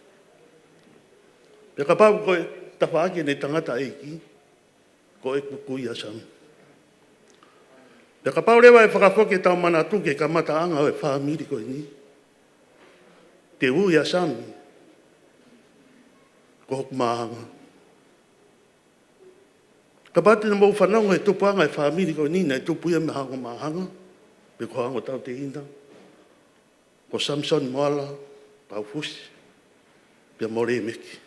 Pea kapau ko e tafaʻaki ʻene tangataʻeiki, ko ʻeku kui ʻa Sami. Pea kapau leva ʻe fakafoki ʻetau manatu ki he kamataʻanga ʻo e fāmili ko eni, te u ui ʻa Sami ko hoku māhanga. Kapau te mou fanongo he tupuʻanga e fāmili ko eni, naʻe tupu ia mei ha ongo māhanga, pe ko ha ongo tauteina, ko Samisoni Moala Kaufusi, pea mo Lēmeki.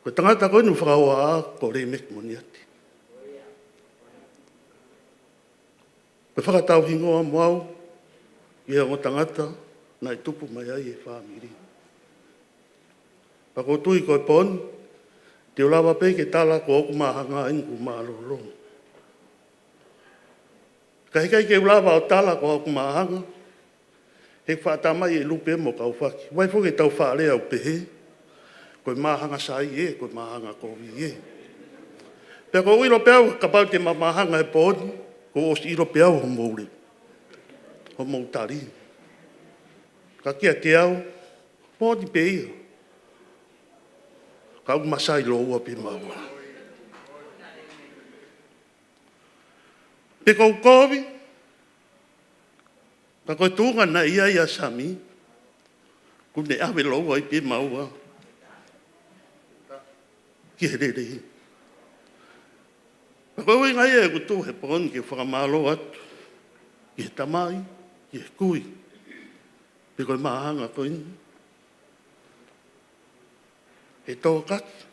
Ko e tangata ko eni ʻoku fakahohaʻa ko Lēmeki Moniati. Ko e fakatauhingoa mo au ʻi he ongo tangata naʻe tupu mai ai e fāmili. Pea ʻoku ou tui ko e pō ni, te u lava pē ke tala ko hoku māhanga eni ʻoku mālōlō. Ka heʻikai ke u lava ʻo tala ko hoku māhanga, he ʻoku faʻa tā mai e lupe mo kaufaki. Vakai foki ʻetau faʻa lea ʻo pehē, ko e māhanga sai ē, ko e māhanga kovi ē. Pea ʻoku ou ʻilo pē au, kapau te ma māhanga he pō ni, kuo ʻosi ʻilo pē au hoʻomou lea, hoʻomou tali. Ka kiate au, pō ni pē ia. Ka ʻoku ma sai lōua pē maua. Pe ʻoku ou kovi, ka ko e tuʻunga naʻe ʻi ai ʻa Sami, kuo ne ʻave lōua ai pē maua ki he lelei. Pea ko e ʻuhinga ia ʻeku tuʻu he pō ni ke fakamālō atu ki he tamai, ki he kui, pe ko e māhanga ko eni, he tokaki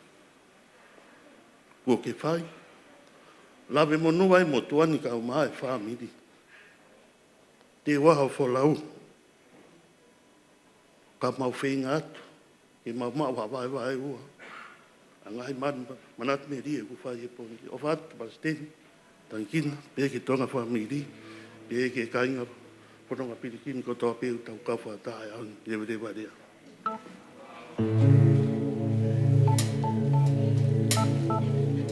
kuo ke fai. Lave monū ai e motuʻa ni kae ʻumaʻā e fāmili. Te u ʻaho folau, ka mau feinga atu ke mau maʻu ha vahevahe ua ʻa e ngaahi man-, manatu melie ʻoku fai he pō ni. ʻOfa atu Palesiteni, tangikina, pehē ki he tuʻunga fāmili, pehē ki he kāinga Fononga Pilikimi kotoa pē ʻoku tau kau fakataha he ʻaho ni. Leveleva e lea. Haleluia.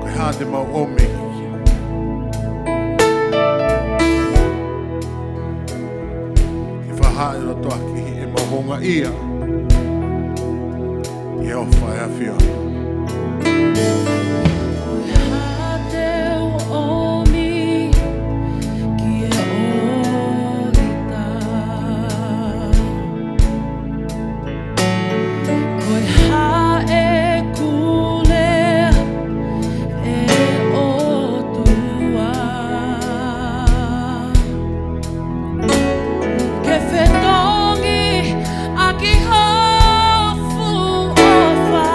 Ko e hā te mau ʻomi ke fakahā ʻi loto ʻaki ʻemau houngaʻia ʻi he ʻofa ʻa e ʻAfiona? Ko e hā te u ʻomi ki he ʻolita? Ko e hā ʻeku lea, ʻe ʻOtua, ke fetongi ʻaki ho fuʻu ʻofa?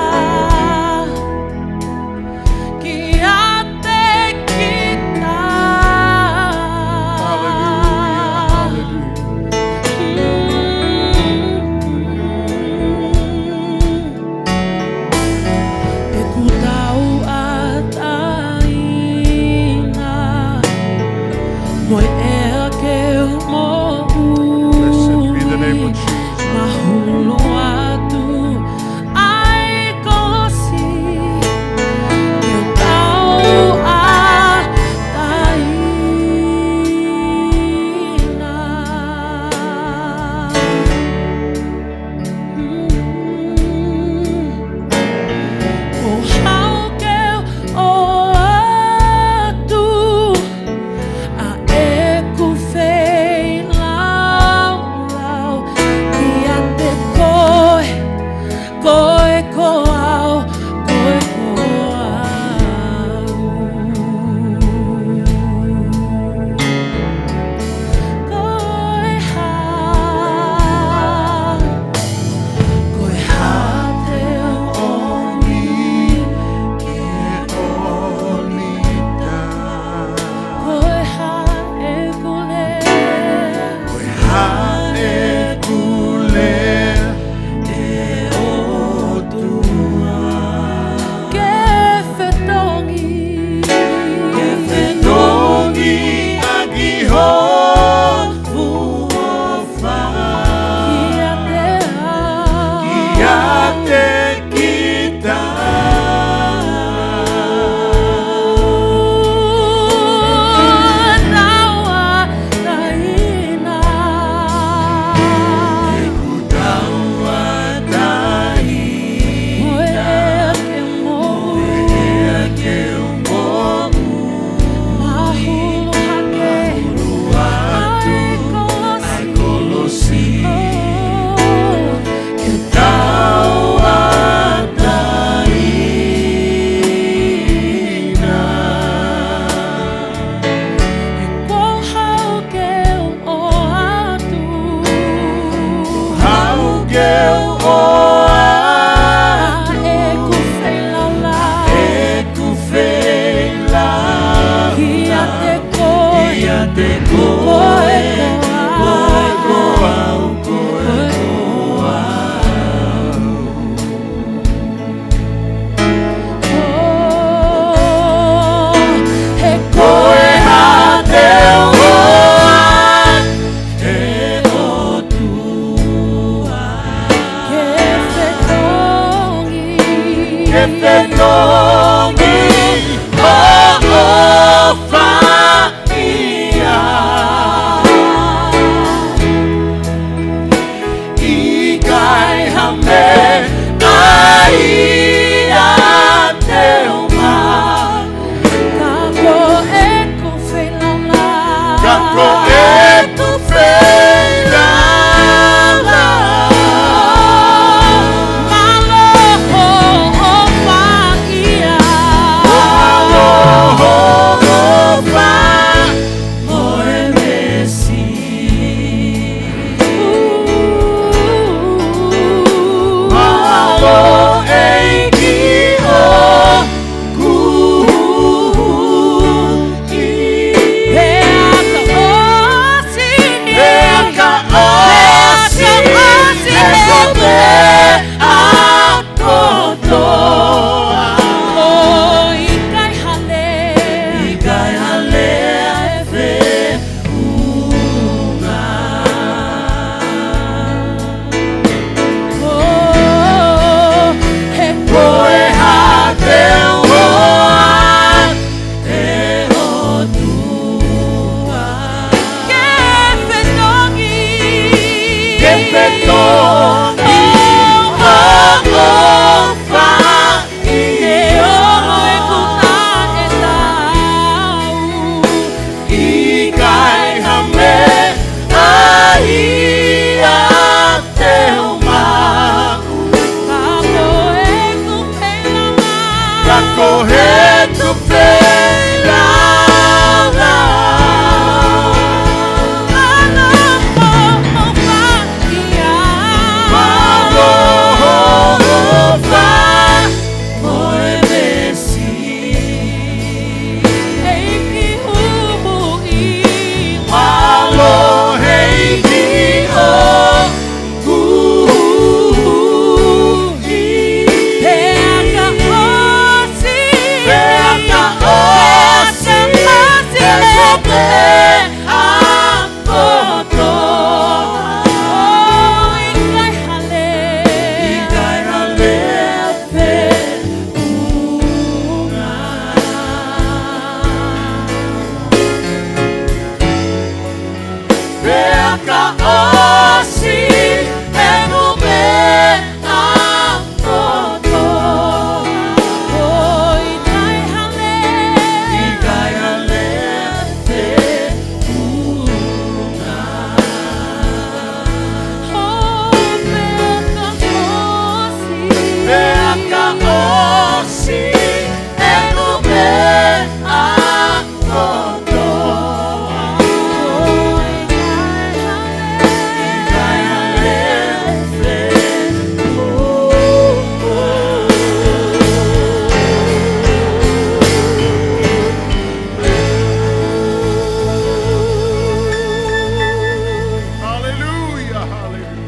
Hallelujah, hallelujah.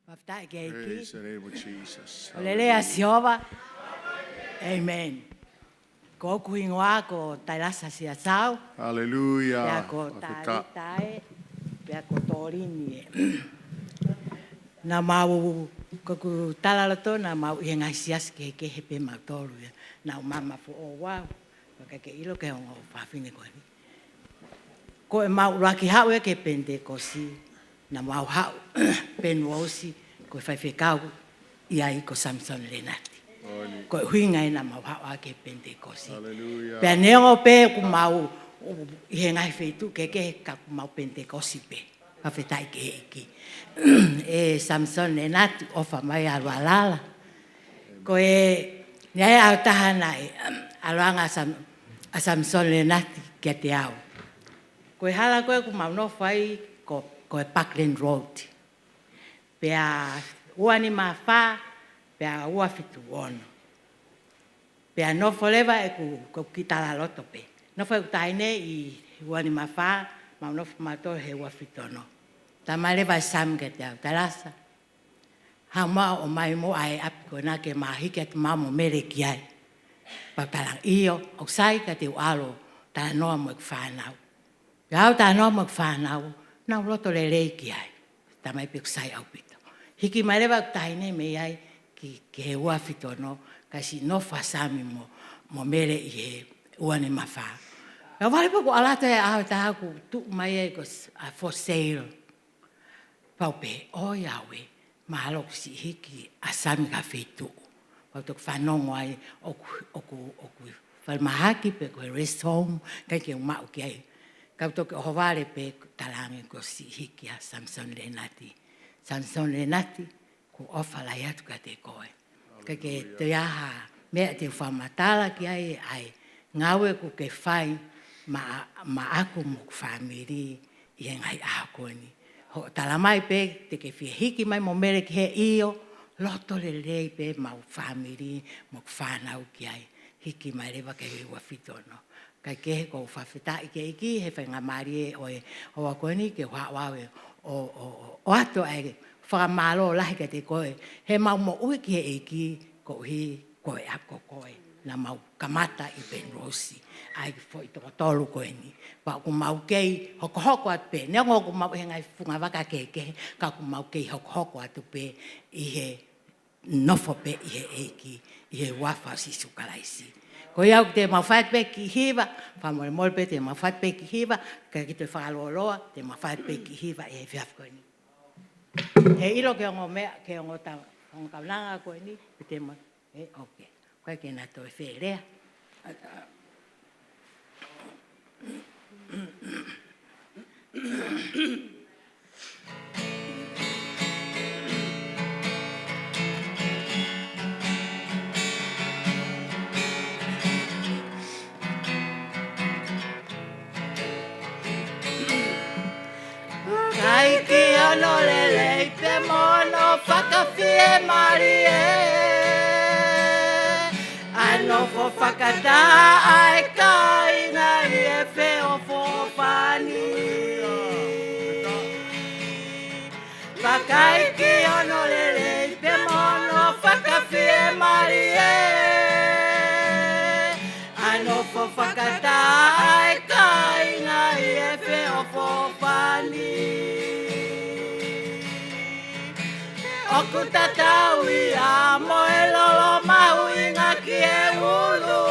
Fakafetaʻi ki he ʻEiki. Praise the name of Jesus. Lelei ʻa Sihova. Amen. Ko hoku hingoa ko Tailasa Siasau. Hallelujah. Pea ko Fakafetaʻi. Tali Tae. Pea ko Tolini ē. Naʻa mau, ko ʻeku talaloto, naʻa mau ʻi he ngaahi siasi kehekehe pē mautolu ia. Naʻa mau mamafa ʻo ua, ʻikai ke ʻilo ki he ongo fafine ko eni. Ko ʻemau ʻuluaki haʻu ia ki he Penitekosi, naʻa mau haʻu Penitekosi, ko e faifekau ʻi ai ko Samisoni Lenati. Moʻoni. Ko e ʻuhinga ia naʻa mau haʻu ai ki he Penitekosi. Hallelujah. Pea neongo pē ʻoku mau ʻi he ngaahi feituʻu kehekehe ka ʻoku mau Penitekosi pē. Fakafetaʻi ki he ʻEiki. ʻE Samisoni Lenati, ʻofa mai ʻalu ʻalala. Ko e, naʻe ʻi ai e ʻaho ʻe taha naʻe, ʻalu ange ʻa Sam-, ʻa Samisoni Lenati kiate au. Ko e hala ko ē ʻoku mau nofo ai ko, ko e Parkland Road. Pea ua nima fā, pea ua fitu ono. Pea nofo leva ʻeku, ko ʻeku kiʻi talaloto pē. Nofo ʻeku taʻahine ʻi ua nima fā, mau nofo mautolu he ua fitu ono. Talamai leva ʻe Sami kiate au, Tailasa, haʻu muʻa ʻo ʻomai muʻa e ʻapi ko ena ke ma hiki atu muʻa mo Mele ki ai. Pea u talaange, ʻio, ʻoku sai ka te u ʻalu ʻo talanoa mo ʻeku fānau. Pea u talanoa mo ʻeku fānau, nau loto lelei ki ai. Talamai pē ʻoku sai ʻaupito. Hiki mai leva ʻeku taʻahine mei ai ki, ki he ua fitu ono, kae siʻi nofo ʻa Sami mo, mo Mele ʻi he ua nima fā. Pea vale pē ʻoku ʻalu atu e ʻaho ʻe taha ʻoku tuʻu mai ai ko s-, ʻa for sale. Pea u pehē, ʻoi auē, mahalo kuo siʻi hiki ʻa Sami ki ha feituʻu. Pea u toki fanongo ai ʻoku, ʻoku, ʻoku falemahaki pe ko e rest home, ʻikai ke u maʻu ki ai. Ka u toki ʻohovale pē talaange kuo siʻi hiki ʻa Samisoni Lenati. Samisoni Lenati, ʻoku ou ʻofa lahi atu kiate koe. Ka ke Hallelujah. Toe ʻi ai ha meʻa te u fakamatala ki ai, ʻa e ngāue ʻoku ke fai maʻa, maʻaku mo hoku fāmili ʻi he ngaahi ʻaho ko eni. Hoʻo talamai pē te ke fie hiki mai mo Mele ki hē, ʻio, loto lelei pē maʻu fāmili mo hoku fānau ki ai. Hiki mai leva ki he ua fitu ono. Kae kehe ʻoku ou fakafetaʻi ki he ʻEiki he faingamālie ʻo e houa ko eni ke u haʻu au ʻo, ʻo, ʻo, ʻoatu ʻa e fakamālō lahi kiate koe he mau moʻui ki he ʻEiki koeʻuhi ko e ʻapi ko koe naʻa mau kamata ʻi Penrose, ʻa e foʻi toko tolu ko eni. Pea ʻoku mau kei hokohoko atu pē, neongo ʻoku mau ʻi he ngaahi fungavaka kehekehe, ka ʻoku mau kei hokohoko atu pē ʻi he nofo pē ʻi he ʻEiki, ʻi he huafa ʻo Sīsū Kalaisi. Ko ia ʻoku te mau fai atu pē kiʻi hiva, fakamolemole pē te mau fai atu pē kiʻi hiva, ka ke toe fakalōloa, te mau fai atu pē kiʻi hiva ʻi he efiafi ko eni. He ʻilo ki he ongo meʻa, ki he ongo ta-, ongo kaunanga ko eni, te mau, ē, ʻoke. ʻIkai ke na toe fie lea. Hono lelei pea mo hono fakafiemālie, ʻa e nofo fakataha ʻa e kāinga ʻi he feʻofoʻofani. Vakai ki hono lelei pea mo hono fakafiemālie, ʻa e nofo fakataha ʻa e kāinga ʻi he feʻofoʻofani. ʻOku tatau ia mo e lolo mahuʻinga ki he ʻulu,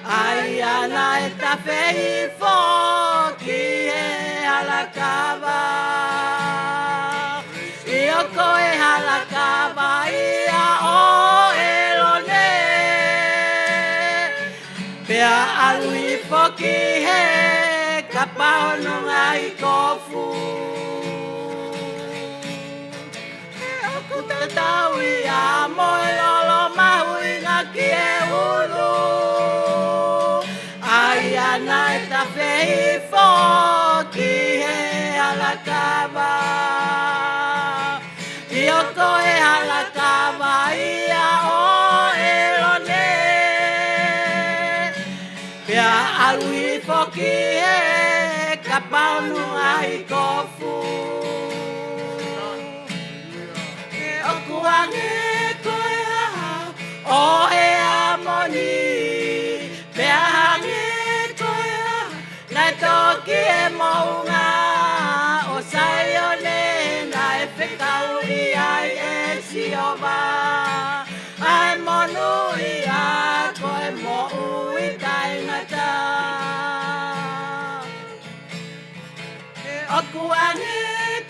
ʻa ia naʻe tafe hifo ki he halakava. ʻIo, ko e halakava ia ʻo ʻĒlone, pea ʻalu hifo ki he kapa ʻo hono ngaahi kofu. ʻOku tatau ia mo e lolo mahuʻinga ki he ʻulu, ʻa ia naʻe tafe hifo ki he halakava. ʻIo, ko e halakava ia ʻo ʻĒlone, pea ʻalu hifo ki he kapa ʻo hono ngaahi kofu. ʻOku hangē ko e hahau ʻo Heamoni, pea hangē ko e hahau naʻe tō ki he moʻunga ʻo Saione, naʻe fekauʻi ai ʻe Sihova ʻa e monūʻia ko e moʻui taʻengata. ʻOku hangē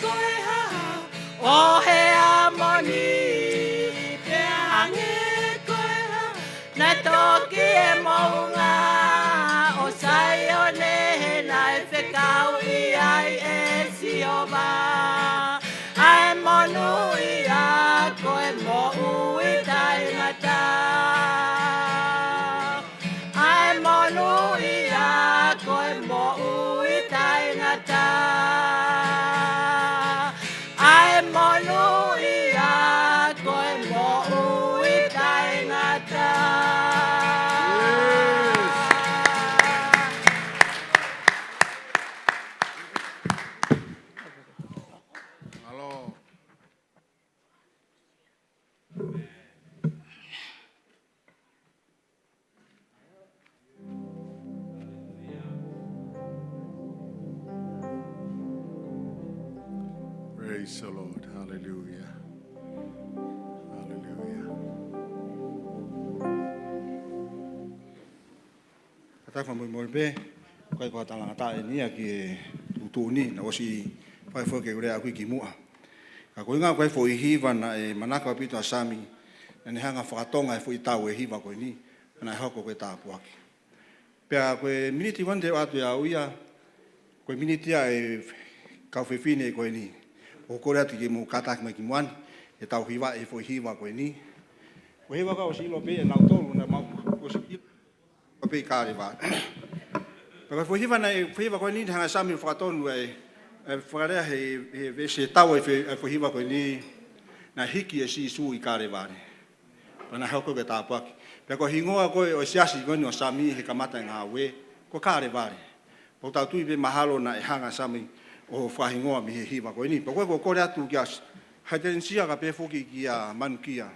ko e hahau ʻo Heamoni, pea hangē ko e hahau naʻe tō ki he moʻunga ʻo Saione, he naʻe fekauʻi ai ʻe Sihova ʻa e monūʻia ko e moʻui taʻengata. ʻA e monūʻia ko e moʻui taʻengata. ʻA e monūʻia ko e moʻui taʻengata. Mālō. Praise the Lord. Hallelujah. Hallelujah. Ka tau fakamolemole pē, ʻikai ko ha talangataʻa eni ia ki he tuʻutuʻuni, naʻe ʻosi fai foki e lea ʻaku ki muʻa. Ka ko e ʻuhinga ko e foʻi hiva naʻe manako ʻaupito ʻa Sami, naʻa ne hanga fakatonga e foʻi tau e hiva ko eni, naʻe hoko ko e tāpuaki. Pea ko e miniti ʻe ua te u ʻoatu ia ʻe au ia, ko e miniti ia ʻa e kau fefine ko eni. ʻOku ou kole atu ke mou kātaki mai ki muʻa ni, ʻe tau hivaʻi e foʻi hiva ko eni. Ko e hiva ka ʻosi ʻilo pē ʻe nautolu naʻa mau ʻosi ʻilo pē ʻi Kalevale. Pea ko e foʻi hiva naʻe, foʻi hiva ko eni naʻe hanga ʻe Sami ʻo fakatonu e, e fakalea he, he veesi tau e fe-, e foʻi hiva ko eni, naʻe hiki ʻe Sīsū ʻi Kalevale. Pea naʻe hoko ko e tāpuaki. Pea ko e hingoa ko ē ʻo e siasi ko eni ʻo Sami he kamata e ngāue, ko Kalevale. Pea ʻoku tau tui pē mahalo naʻe hanga ʻe Sami ʻo fakahingoa mei he hiva ko eni. Pea ko ē ʻoku ou kole atu kia Haitenisia kae pehē foki kia Manukia.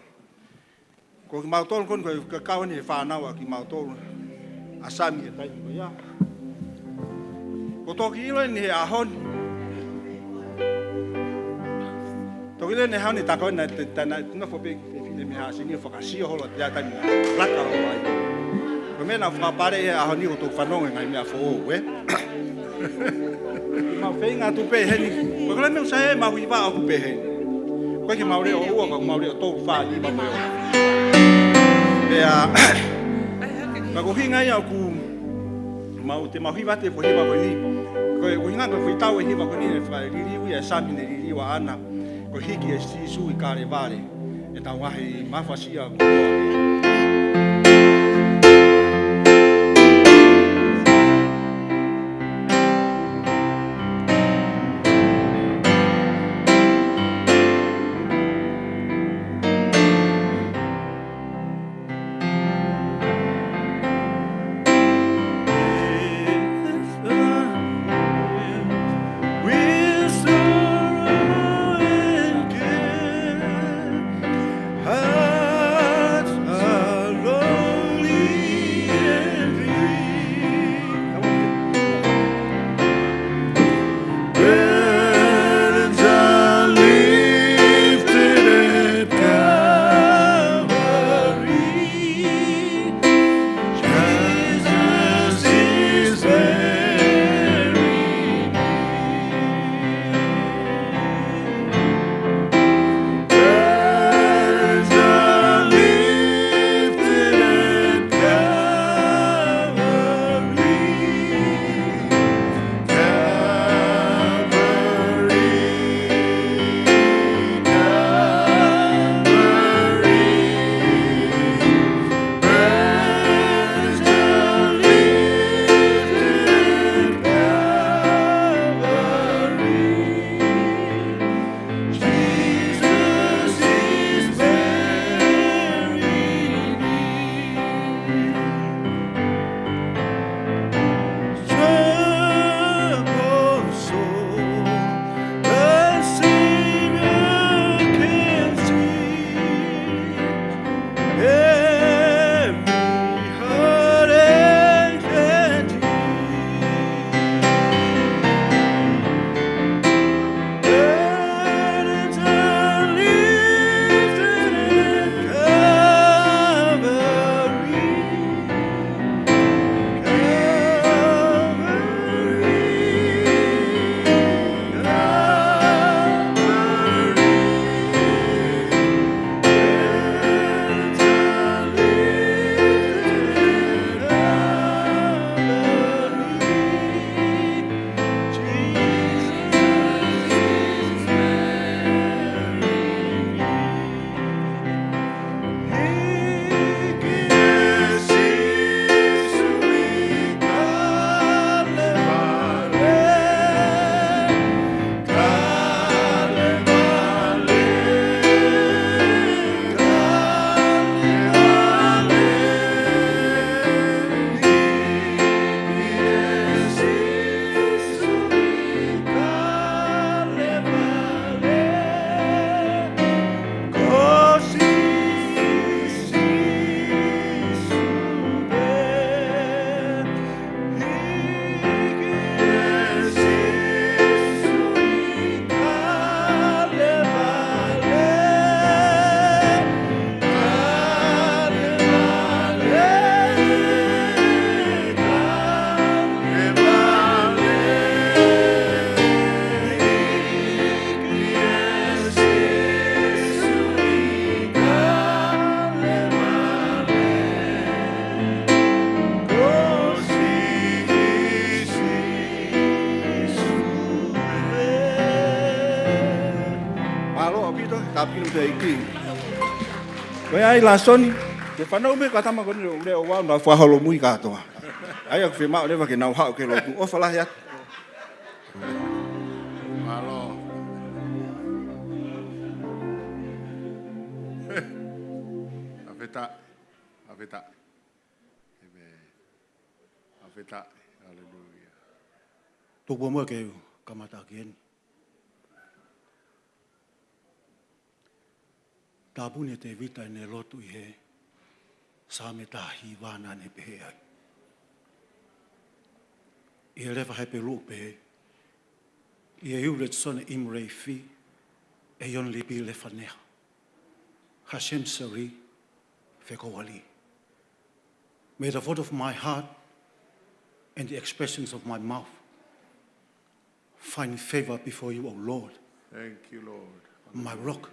Ko kimautolu ko eni ko e kau eni he fānau ʻa kimautolu ʻa Sami he taimi ko ia. Kuo toki ʻilo eni he ʻaho ni. Toki ʻilo eni he ʻaho ni tā ko ē naʻe, tā naʻe nofo pē fefine mei Haʻasini ʻo fakasio holo ʻa e taimi naʻe laka holo ai. Ko e meʻa naʻa ku fakapale he ʻaho ni ʻoku ou fanongo he ngaahi meʻa foʻou, ē. Mau feinga atu pē heni. Ko e kole meʻa ʻoku sai ʻemau hiva ʻoku pehē ni. ʻOku ʻikai ke mau leʻo ua, ka ʻoku mau leʻo tolu, fā, nima mo e ono. Pea, ka ko e ʻuhinga ia ʻoku mau, te mau hiva atu e foʻi hiva ko eni. Ko e ʻuhinga ko e foʻi tau e hiva ko eni, ʻe fakaliliu ia ʻe Sami, ne liliu ʻaʻana. Ko e hiki ʻe Sīsū ʻi Kalevale. ʻEtau ngaahi mafasia ko ē. Api no te iki. Ko ia ai Lasoni, ke fanau mai ka tama ko eni ʻo lea ʻo ʻoua naʻa fakaholomui kātoa. ʻA ia ʻoku fiemaʻu leva ke nau haʻu ki he lotu. ʻOfa lahi atu. Mālō. Fakafetaʻi. Fakafetaʻi. ʻĒmeni. Fakafetaʻi. Haleluia. Tuku muʻa ke u kamata ʻaki eni. Tāpuni ʻe Tēvita ʻene lotu ʻi he Saame taha hiva naʻa ne pehē ai. ʻI he lea faka-Hepelū ʻoku pehē, ʻIehu letsone imrefi, ʻeion lipi lefaneha. Hashem seri, fekouali. May the vote of my heart and the expressions of my mouth find favor before you, O Lord, Thank you, Lord. My rock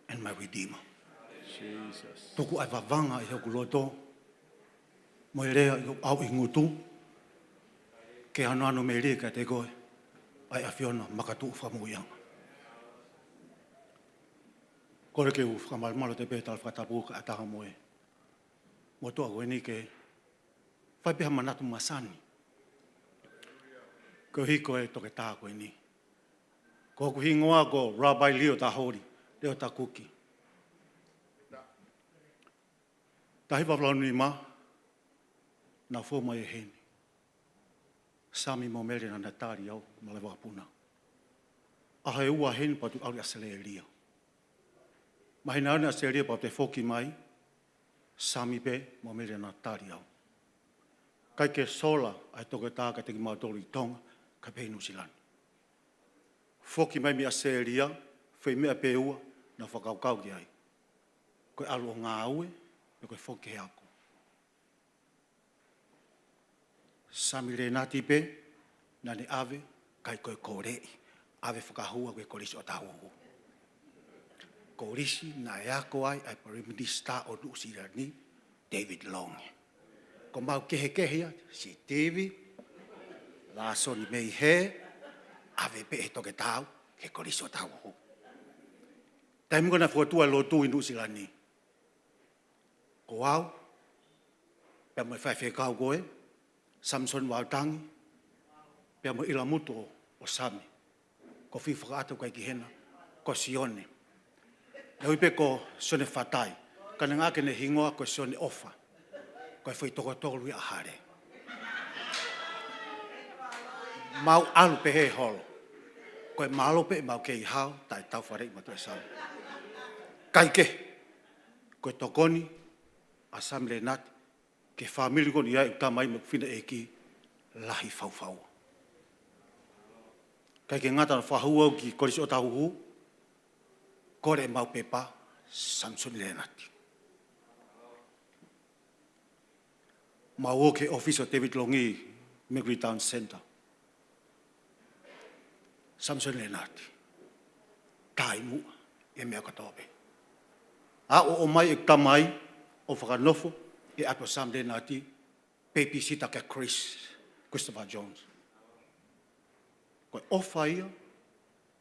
and my redeemer. Jesus. Tuku ʻa e vavanga ʻi hoku loto, mo e lea ʻi hoku ʻauʻi ngutu, ke anoano melie kiate koe, ʻa e ʻAfiona makatuʻu fakamoʻuiʻanga. Kole ke u fakamalumalu atu pē he tala fakatapu kae ʻatā mo e motuʻa ko eni ke fai pē ha manatu masani koeʻuhi ko e toketā ko eni. Ko hoku hingoa ko Rabbi Leo Tahori, Leo Takuki. Taha hiva valu nima, naʻa ku fou mai ʻi heni. Sami mo Mele naʻa na tali au, malaʻe vakapuna. ʻAho ʻe ua heni pea u toe ʻalu ʻi ʻAositelēlia. Māhina ʻe ua ʻi ʻAositelēlia pea u toe foki mai, Sami pē mo Mele naʻa na tali au. ʻIkai ke sola ʻa e toketā kiate kimautolu ʻi Tonga, kae pehē ʻi Nuʻusila ni. Foki mai mei ʻAositelēlia, foʻi meʻa pē ʻe ua naʻa ku fakakaukau ki ai. Ko e ʻalu ʻo ngāue, pe ko e foki ki he ako. Sami Lenati pē naʻa ne ʻave, ʻikai ko e koleʻi, ʻave fakahua ki he Kolisi ʻOtahuhu. Kolisi naʻe ako ai ʻa e Prime Minister ʻo Nuʻusila ni, David Lange. Ko ʻemau kehekehe ia, Sitivi, Lasoni mei hē, ʻave pē ʻe he toketā au ki he Kolisi ʻOtahuhu. Taimi ko ē naʻe fokotuʻu ai e lotu ʻi Nuʻusila ni, ko au, pea mo e faifekau ko ē, Samisoni Vaotangi, pea mo e ʻilamutu ʻo Sami, ko Fifakaʻata, ʻikai ke ʻi hena, ko Sione. Naʻe ui pē ko Sione Fatai, ka naʻe ngāueʻaki ʻene hingoa ko Sione ʻOfa, ko e foʻi toko tolu ia ʻa Hale. Mau ʻalu pē he holo. Ko e mālō pē ʻemau kei hao, taʻe tau faleʻi mātuʻa ʻe Sami. ʻIkai ke, ko e tokoni ʻa Sami Lenati ki he fāmili ko eni ʻa ʻeku tamai mo ʻeku fineʻeiki, lahi faufaua. ʻIkai ke ngata naʻa ku fakahū au ki Kolisi ʻOtahuhu, kole ʻemau pepa, Samisoni Lenati. Mau ō ki he ʻōfisi ʻo David Lange, Mercury Town Centre. Samisoni Lenati. Taimuʻa ʻi he meʻa kotoa pē. ʻAlu ʻo ʻomai ʻeku tamai ʻo fakanofo ʻi he ʻapi ʻo Sami Lenati, babysitter kia Chris, Christopher Jones. Ko e ʻofa ia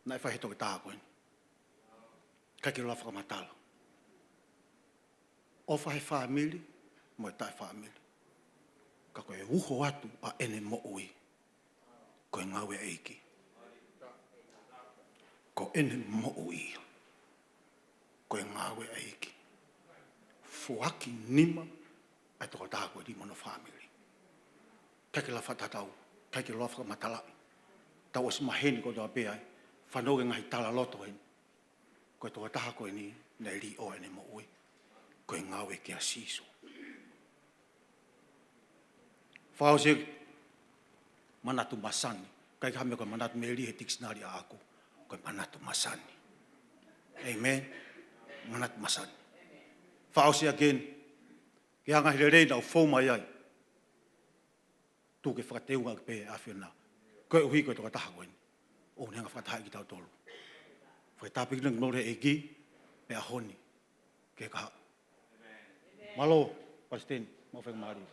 naʻe fai he toketā ko eni. ʻIkai ke lava fakamatala. ʻOfa he fāmili mo e taʻefāmili. Ka ko e uho atu ʻa ʻene moʻui, ko e ngāue ʻa e ʻEiki. Ko ʻene moʻui ia, ko e ngāue ʻa e ʻEiki. Foaki nima ʻa e toketā ko eni mo hono fāmili. ʻIkai ke lava fakatatau, ʻikai ke lava fakamatalaʻi. Tau ʻosi maheni kotoa pē ai, fanongo ki he ngaahi talaloto heni. Ko e tokotaha ko eni, naʻe liʻoa ʻene moʻui, ko e ngāue kia Sīsū. Fakaʻosi, manatu masani. ʻIkai ke hā meʻa ko e manatu melie he tikisinale ʻaʻaku, ko e manatu masani. ʻĒmeni. Manatu masani. Fakaʻosi ʻaki eni, ki he ngaahi lelei naʻa ku fou mai ai. Tuku ke fakateunga ʻaki pē ʻe he ʻAfiona. Koeʻuhi ko e tokotaha ko eni, ʻoku ne hanga ʻo fakatahaʻi kitautolu. Fakatāpuekina kimoutolu ʻe he ʻEiki, pea ʻaho ni ke kahaʻu. Mālō, Palesiteni, mau fakamālō.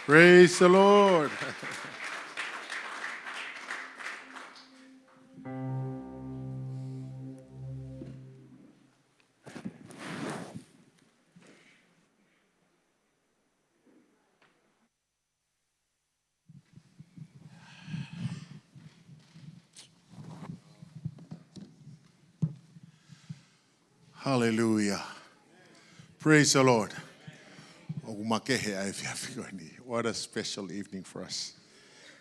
Praise the Lord. Hallelujah. Praise the Lord. ʻOku makehe ʻa e efiafi ko eni. What a special evening for us.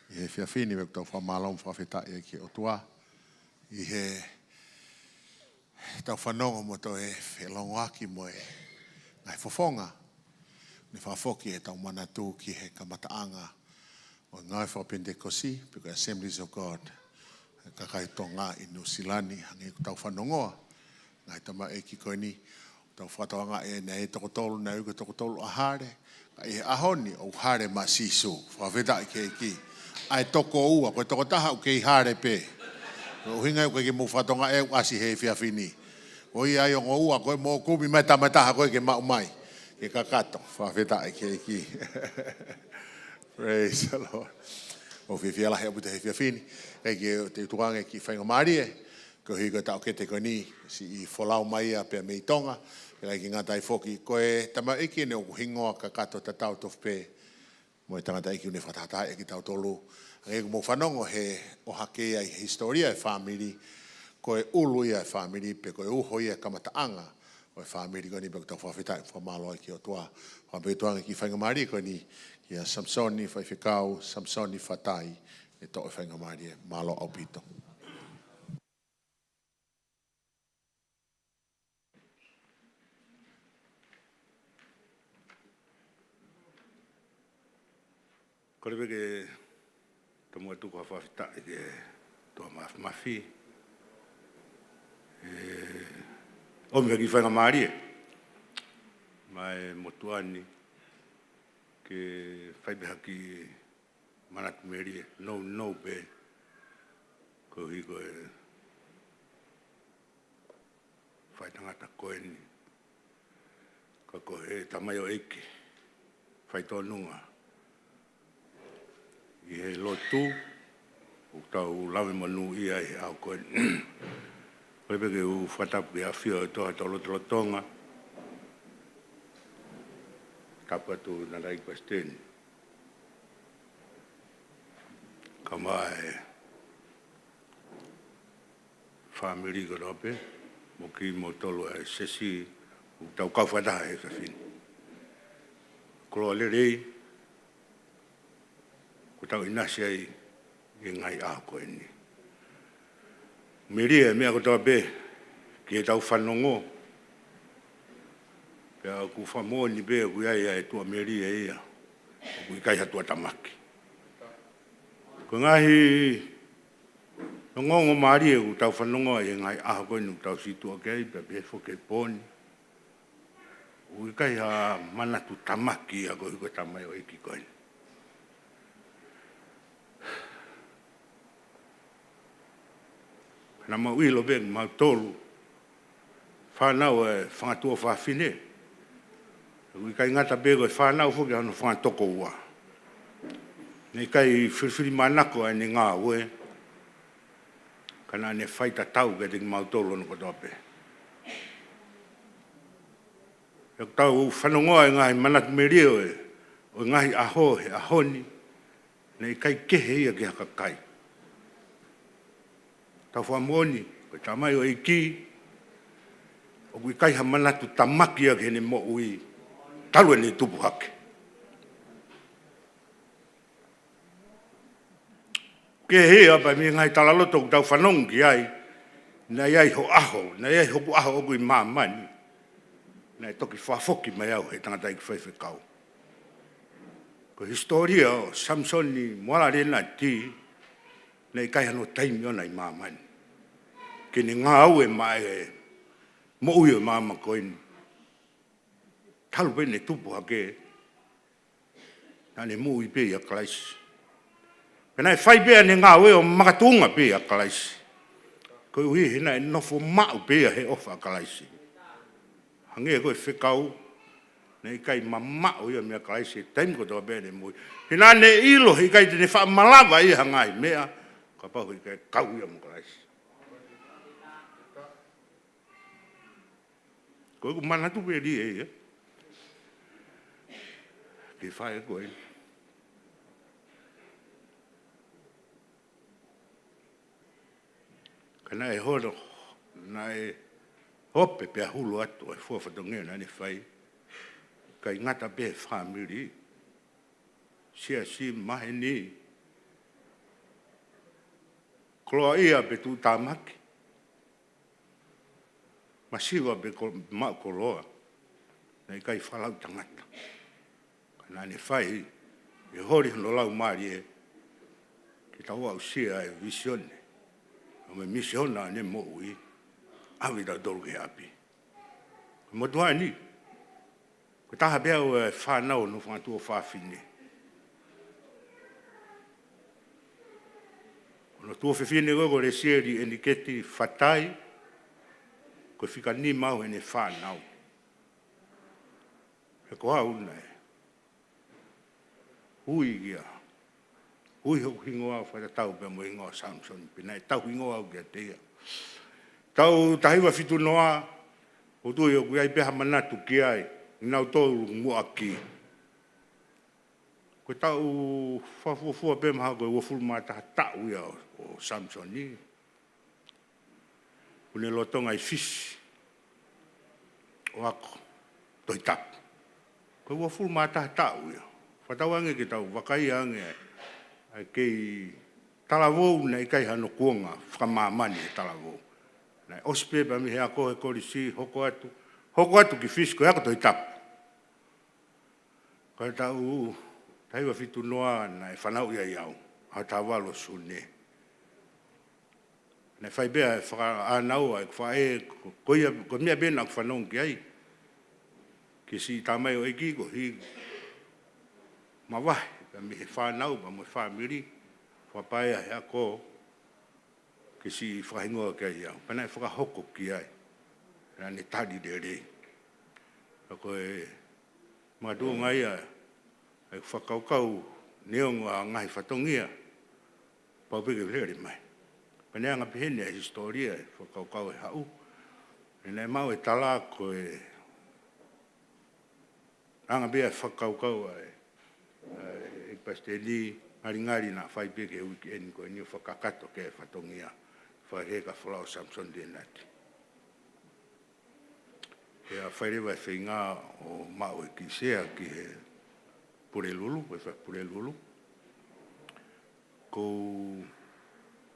ʻI he efiafi ni, ʻoku tau fakamālō mo fakafetaʻi ki he ʻOtua. ʻI he tau fanongo mo toe felongoaki mo e ngaahi fofonga, ne fakafoki ʻetau manatu ki he kamataʻanga ʻo e ngāue fakapenitekosi, pe ko e Assemblies of God, ʻa e kakai Tonga ʻi Nuʻusila ni, hangē ko ʻetau fanongoa, ngaahi tamaioʻeiki ko eni, tau fakatokangaʻi ʻe naʻe toko tolu, naʻe ui ko e toko tolu ʻa Hale, ka ʻi he ʻaho ni ʻoku Hale maʻa Sīsū, fakafetaʻi ki he ʻEiki. ʻA e toko ua, ko e toko taha ʻoku kei Hale pē. Ko e ʻuhinga ia ʻoku ʻikai ke mou fakatokangaʻi ʻoku ʻasi he efiafi ni. Ko ia ʻa e ongo ua, ko e mou kumi mai tama ʻe taha ko ē ke maʻu mai. Ke kakato, fakafetaʻi ki he ʻEiki. Praise the Lord. ʻOku fiefia lahi ʻaupito he efiafi ni. ʻEiki, te u tukuange ki he faingamālie. Koeʻuhi ko e taʻokete ko eni, siʻi folau mai ia pea mei Tonga. Pea ʻikai ke ngata ai foki. Ko e tamaioʻeiki eni ʻoku hingoa kakato tatau tofu pē mo e tangataʻeiki ʻoku ne fakatahatahaʻi kitautolu. Hangē ko ʻemau fanongo he ʻohake ia ʻi he hisitōlia e fāmili, ko e ʻulu ia e fāmili, pe ko e uho ia e kamataʻanga ʻo e fāmili ko eni, pea ʻoku tau fakafetaʻi, fakamālō ai ki he ʻOtua. Fakamolemole tukuange ki he faingamālie ko eni, kia Samisoni, faifekau Samisoni Fatai, ʻe toʻo e faingamālie, mālō ʻaupito. Kole pē ke tomuʻa tuku ha fakafetaʻi ki he ʻOtua Māfimafi. ʻE, ʻomi ha kiʻi faingamālie maʻa e motuʻa ni ke fai pē ha kiʻi manatu melie, nounou pē, koeʻuhi ko e faitangata ko eni. Ka ko e tamaioʻeiki faitōnunga ʻi he lotu ʻoku tau lave monūʻia ʻi he ʻaho ko eni. Kole pē ke u fakatapu ki he ʻafio ʻa e ʻOtua ʻi hotau lotolotonga. Tapu atu ki he tangataʻeiki palesiteni, kae ʻumaʻā e fāmili kotoa pē, mo kimoutolu ʻa e siasi ʻoku tau kau fakataha he efiafi ni. Koloa lelei ʻoku tau ʻinasi ai ʻi he ngaahi ʻaho ko eni. Melie e meʻa kotoa pē ki heʻetau fanongo. Pea ʻoku fakamoʻoni pē ʻoku ʻi ai ʻa e tuʻamelie ia. ʻOku ʻikai ha tuʻatamaki. Ko e ngaahi ongoongomālie ʻoku tau fanongoa ʻi he ngaahi ʻaho ko eni ʻoku tau situʻa ki ai, pea pehē foki he pō ni. ʻOku ʻikai ha manatu tamaki ia koeʻuhi ko e tamaioʻeiki ko eni. Naʻa mau ʻilo pē kimautolu fānau ʻa e fanga tuofāfine. ʻOku ʻikai ngata pē ko e fānau foki ʻa hono fanga tokoua. Naʻe ʻikai filifilimānako ʻa ʻene ngāue, ka naʻa ne faitatau kiate kimautolu hono kotoa pē. ʻOku tau fanongoa e ngaahi manatu melie ʻo e, ʻo e ngaahi ʻaho he ʻaho ni, naʻe ʻikai kehe ia ki ha kakai. Tau fakamoʻoni, ko e tamaioʻeiki, ʻoku ʻikai ha manatu tamaki ia ki heʻene moʻui, talu ʻene tupu hake. Kehe ia pea mei he ngaahi talaloto ʻoku tau fanongo ki ai, naʻe ʻi ai ho ʻaho, naʻe ʻi ai hoku ʻaho ʻoku ʻi māmani. Naʻe toki fakafoki mai au he tangataʻeiki faifekau. Ko e hisitōlia ʻo Samisoni Moala Lenati, naʻe ʻikai hano taimi ʻona ʻi māmani ke ne ngāue maʻa e moʻui ʻo e māmani ko eni. Talu pē ʻene tupu hake, naʻa ne moʻui pē ʻia Kalaisi. Pea naʻe fai pē ʻene ngāue ʻo makatuʻunga pē ʻia Kalaisi. Koeʻuhi he naʻe nofo maʻu pē ia he ʻofa ʻa Kalaisi. Hangē ko e fekau, naʻe ʻikai mamaʻo ia meia Kalaisi he taimi kotoa pē ʻene moʻui. He naʻa ne ʻilo he ʻikai te ne faʻa malava ia ha ngaahi meʻa, kapau he ʻikai kau ia mo Kalaisi. Ko ʻeku manatu pē ʻe ia ki he faʻē ko ē. Ka naʻe holo, naʻe Hope pea hulu atu e fua fatongia naʻa ne fai. ʻIkai ngata pē he fāmili, siasi, maheni, koloaʻia pe tuʻutāmaki, masiva pe ko-, maʻu koloa, naʻe ʻikai fakalauʻitangata. Ka naʻa ne fai, ʻe holi hono laumālie ke tau aʻusia e vīsone, ʻa e misiona ʻene moʻui, ʻave kitautolu ki he ʻapi. Ko e motuʻa ni, ko e taha pē ʻo e fānau hono fanga tuofāfine. Hono tuofefine ko, ko Lesieli ʻEniketi Fatai, ko e fika nima au heʻene fānau. He ko au naʻe ui ia, ui hoku hingoa ʻo fakatatau pea mo e hingoa ʻo Samisoni, pea naʻe tauhingoa au kiate ia. Taʻu taha hiva fitu noa, ʻoku ou tui ʻoku ʻi ai pē ha manatu ki ai, ʻi nautolu muʻaki. Ko e taʻu fakafuofua pē mahalo ko e uofulu mā taha taʻu ia ʻo, ʻo Samisoni. Kuo ne lolotonga ʻi Fisi ʻo ako Tohi Tapu. Ko e uofulu mā taha taʻu ia. Fakatauange ke tau vakai ange ʻa e kei talavou naʻe ʻikai hano kuonga fakamāmani he talavou. Naʻe ʻosi pē pea mei he ako he kolisi, hoko atu, hoko atu ki Fisi ko e ako Tohi Tapu. Ko e taʻu taha hiva fitu noa naʻe fanauʻi ai au, ʻaho taha valu ʻo Sune. Naʻe fai pē ʻa e fakaʻānaua ʻeku faʻē, ko, ko ia, ko e meʻa pē naʻa ku fanongo ki ai. Ki he siʻi tamaioʻeiki ko e hiki mavahe, pea mei he fānau, pea mo e fāmili, fakapaea he ako, ke siʻi fakahingoa ki ai au. Pea naʻe fakahoko ki ai. Naʻa ne tali lelei. Ka ko e makatuʻunga ia ʻeku fakakaukau neongo ʻa e ngaahi fatongia, pau pē ke lele mai. Pea naʻe anga pehē ni ʻa e hisitōlia e fakakaukau ʻe haʻu. Pea naʻe maʻu e tala ko e anga pē ʻa e fakakaukau ʻa e, ʻa e palesiteni, ngalingali naʻa fai pē ki he uikeʻeni ko eni ʻo fakakakato ki he fatongia, fakakehe ka folau ʻo Samisoni Lēnati. Pea fai leva e feinga ʻo maʻu e kiʻi sea ki he Pulelulu, ko e Faipulelulu. Ko e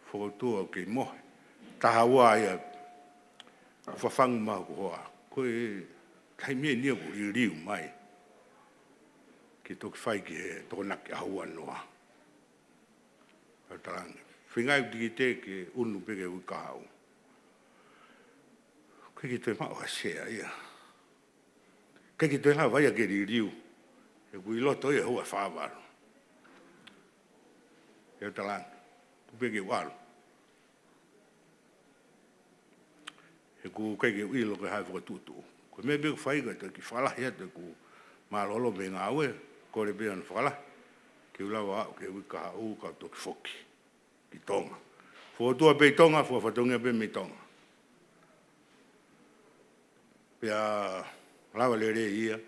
fokoutua ʻoku kei mohe. Taha ua ia, fafangu mai hoku hoa. Ko e taimi eni ʻoku liliu mai ke toki fai ki he Tokonaki ʻaho ua noa. Ka talaange, feinga ʻeku tikite ke unu pē ki he uike kahaʻu. ʻIkai ke toe maʻu ha sea ia. ʻIkai ke toe lava ia ke liliu. He ʻoku ʻi loto ia he ua fā valu. He ʻoku talaange, tuku pē ke u ʻalu. He ʻoku ʻikai ke u ʻilo ko e hā e fokotuʻutuʻu. Ko e meʻa pē ʻoku fai ko e toki fakalahi atu ʻeku mālōlō mei he ngāue, kole pē hono fakalahi ke u lava aʻu ki he uike kahaʻu ka u toki foki ki Tonga. Fokoutua pē ʻi Tonga, fua fatongia pē mei Tonga. Pea lava lelei ia,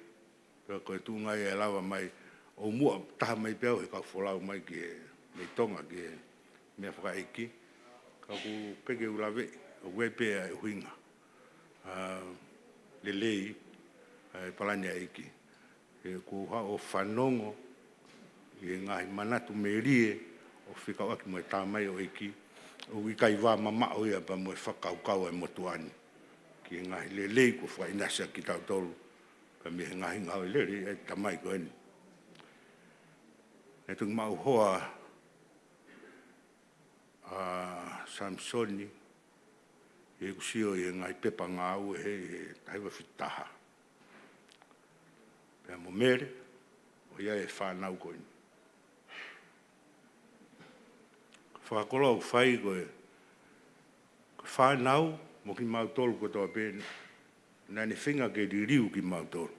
pea ko e tuʻunga ia ʻe lava mai, ʻo muʻa taha mai pē au he kau folau mai ki he, mei Tonga ki he meʻa fakaʻeiki. Ka ʻoku ʻikai ke u laveʻi, ʻoku ʻi ai pē ʻa e ʻuhinga, ʻa, lelei, ʻa e palani ʻa e ʻEiki. He ʻoku ou haʻu ʻo fanongo ʻi he ngaahi manatu melie ʻoku fekauʻaki mo e tamaioʻeiki, ʻoku ʻikai vā mamaʻo ia pea mo e fakakaukau ʻa e motuʻa ni ki he ngaahi lelei kuo fakaʻinasi ʻaki kitautolu, pea mei he ngaahi ngāue lelei ʻa e tamai ko eni. Naʻe toki maʻu hoa ʻa Samisoni, ʻi heʻeku sio ʻi he ngaahi pepa ngāue he, he taha hiva fitu taha. Pea mo Mele, ʻoku ʻi ai e fānau ko eni. Fakakoloa ʻoku fai ko e, ko e fānau mo kimautolu kotoa pē, naʻa ne feinga ke liliu kimautolu.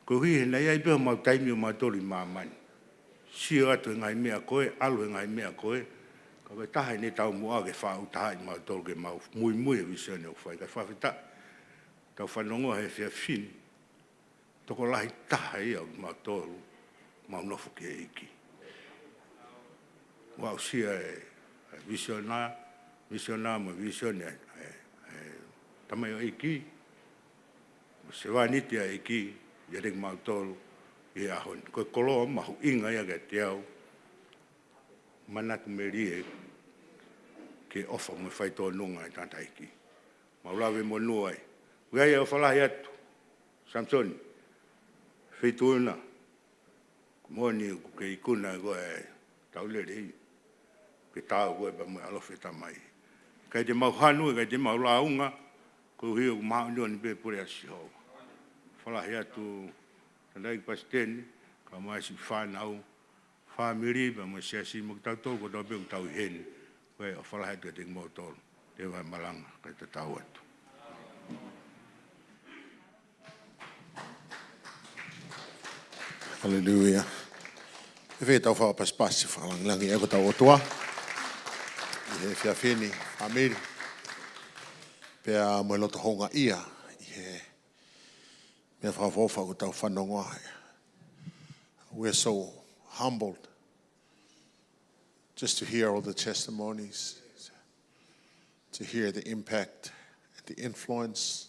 Koeʻuhi he naʻe ʻi ai pē homau taimi ʻo mautolu ʻi māmani. Sio atu he ngaahi meʻa ko ē, ʻalu he ngaahi meʻa ko ē, ka ko e taha ʻene taumuʻa ke faʻu taha ʻi mautolu ke mau muimui he vīsone ʻoku fai. Ka fakafetaʻi, tau fanongo he efiafi ni, tokolahi taha ia ʻo kimautolu, mau nofo ki he ʻEiki. Mau aʻusia e, e vīsone, vīsone mo e vīsone e, e, e tamaioʻeiki, Sevāniti ʻa e ʻEiki ʻiate kimautolu ʻi he ʻaho ni. Ko e koloa mahuʻinga ia kiate au, manatu melie ki he ʻofa mo e faitōnunga ʻa e tangataʻeiki. Mau lave monū ai. Ko ia ʻofa lahi atu, Samisoni, Feituʻuna, moʻoni ʻoku ke ikuna koe ʻe tau lelei, ke tau koe pea mo e ʻalofi ʻo e Tamai. ʻIkai te mau hanu, ʻikai te mau lāunga, koeʻuhi ʻoku māʻoniʻoni pē pule ʻa Sihova. ʻOfa lahi atu, tangataʻeiki palesiteni, kae ʻumaʻā siʻi fānau, fāmili, pea mo e siasi, mo kitautolu kotoa pē ʻoku tau ʻi heni. Ko ia ʻofa lahi atu kiate kimoutolu. Te vai malanga, kae tatau atu. Haleluia. ʻE fē ʻetau fakapasipasi fakalāngilangi ʻa hotau ʻOtua ʻi he efiafi ni, fāmili, pea mo e loto houngaʻia ʻi he meʻa fakaʻofoʻofa ʻoku tau fanongo ai. We're so humbled just to hear all the testimonies, to hear the impact and the influence,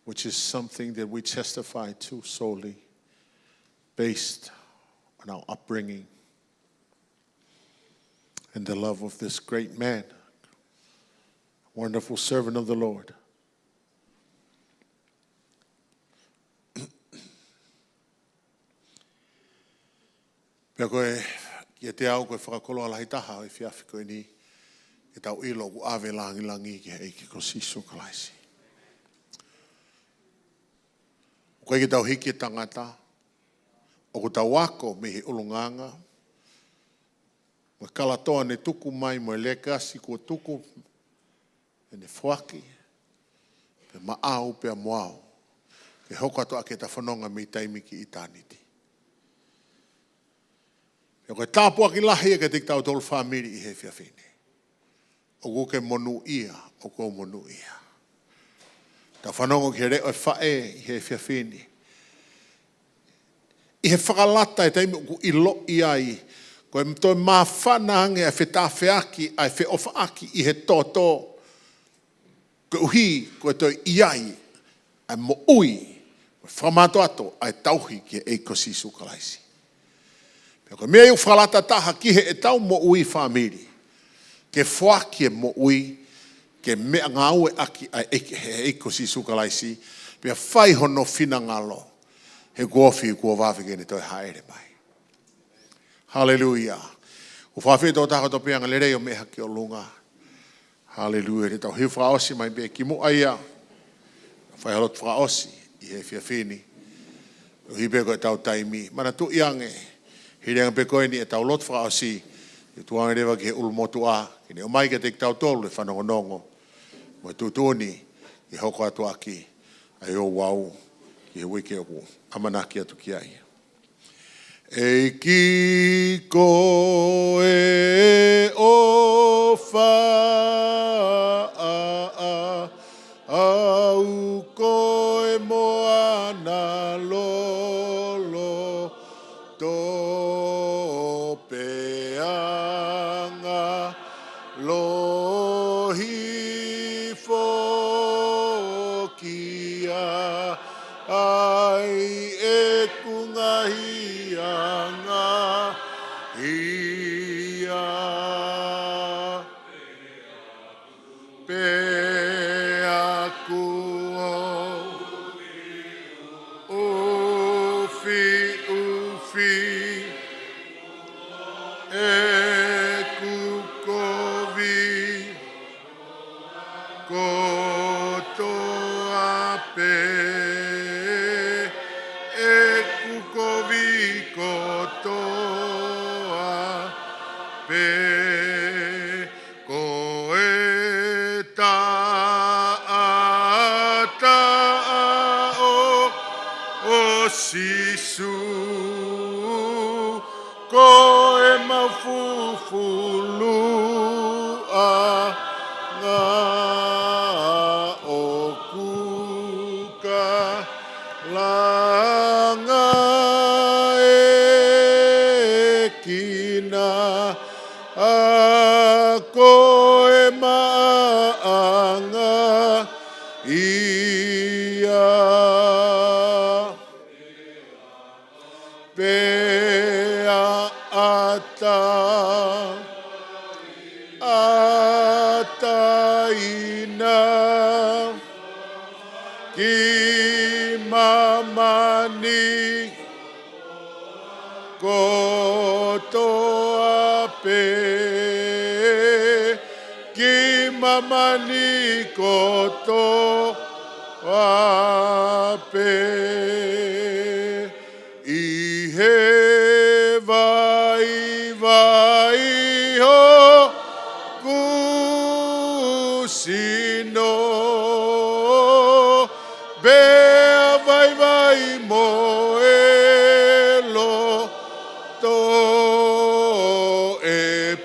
which is something that we testify to solely based on our upbringing and the love of this great man, wonderful servant of the Lord. Pea ko e, kiate au ko e fakakoloa lahi taha ʻo e efiafi ko eni, ke tau ʻilo ʻoku ʻave lāngilangi ki he ʻEiki ko Sīsū Kalaisi. ʻOku ʻikai ke tau hiki e tangata, ʻoku tau ako mei he ʻulungaanga, mo e kalatoa ne tuku mai, mo e lekasi kuo tuku, ʻene foaki, pea maʻau pea mo au, ke hoko atu ʻaki ʻeta fononga mei taimi ki ʻitāniti. Pea ko e tāpuaki lahi ia kiate kitautolu fāmili ʻi he efiafi ni. ʻOku ke monūʻia, ʻoku ou monūʻia. Tau fanongo ki he leʻo ʻo e faʻē ʻi he efiafi ni. ʻI he fakalata e taimi ʻoku ʻiloʻi ai, ko e toe māfana ange ʻa e fetāfeaki, ʻa e feʻofaʻaki ʻi he toto, koeʻuhi ko e toe ʻi ai ʻa e moʻui, mo e fakamātoato ʻa e tauhi ki he ʻEiki ko Sīsū Kalaisi. Pea ko e meʻa ia ʻoku fakalata taha ki heʻetau moʻui fāmili, ke foaki e moʻui, ke meʻangāueʻaki ʻa e ʻEiki, he ʻEiki ko Sīsū Kalaisi, pea fai hono finangalo, he kuo ofi, kuo vave ke ne toe hāʻele mai. Haleluia. ʻOku fakaafeʻi e tokotaha kotoa pē ʻa e angalelei ʻo meʻa hake ki ʻolunga. Haleluia. Te tau hiu fakaʻosi mai pē kimuʻa ia. Fai ha lotu fakaʻosi ʻi he efiafi ni. ʻUhi pē ko ʻetau taimi. Manatuʻi ange, hili ange pē ko eni ʻetau lotu fakaʻosi, ʻe tuʻu ange leva ki he ʻulumotuʻa, ke ne ʻomai kiate kitautolu e fanongonongo mo e tuʻutuʻuni, ke hoko atu ʻaki ʻa e ouau ki he uike ʻoku ʻamanaki atu ki ai. ʻEiki ko e ʻofa ʻaʻau, ko e moana loloto, pea ngalo hifo ki ai ʻeku ngaahi anga ia. Pea kuo u ufiufi ʻeku kovi kotoa pē, ʻeku kovi kotoa pē, ko e taʻataʻa ʻo, ʻo Sīsū, ko e maʻufufuluʻanga ʻoku kalanga ʻe kina, ʻa ko e maʻanga ʻAtaina ki māmani kotoa pē, ki māmani kotoa pē. ʻI he vaivai hoku sino, pea vaivai mo e loto, ʻe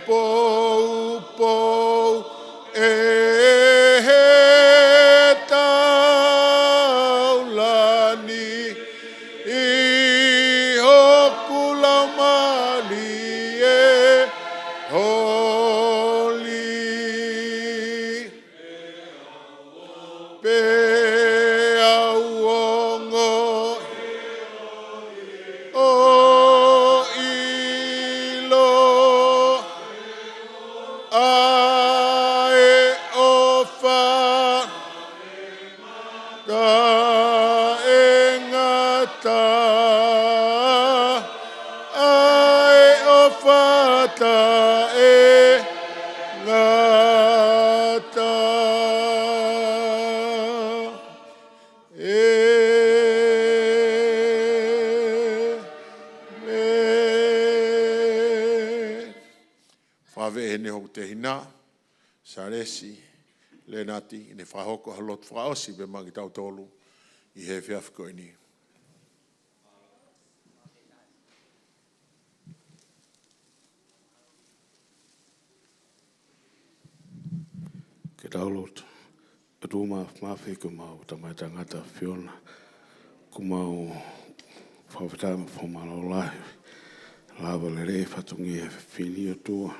poupou ʻe he taulani ʻi hoku laumālie holi. Pea u ongoʻi ʻo ʻilo ʻa e ʻofa taʻengata, ʻa e ʻofa taʻengata. ʻĒmeni. Fakaafeʻi heni hoku tehina, Salesi Lenati, ke ne fakahoko ha lotu fakaʻosi pē maʻa kitautolu ʻi he efiafi ko eni. Ke tau lotu. ʻOtua Māfimafi, ko homau Tamai Tangata ʻAfiona, ʻoku mau fakafetaʻi mo fakamālō lahi, lava lelei e fatongia he efiafi ni ʻOtua.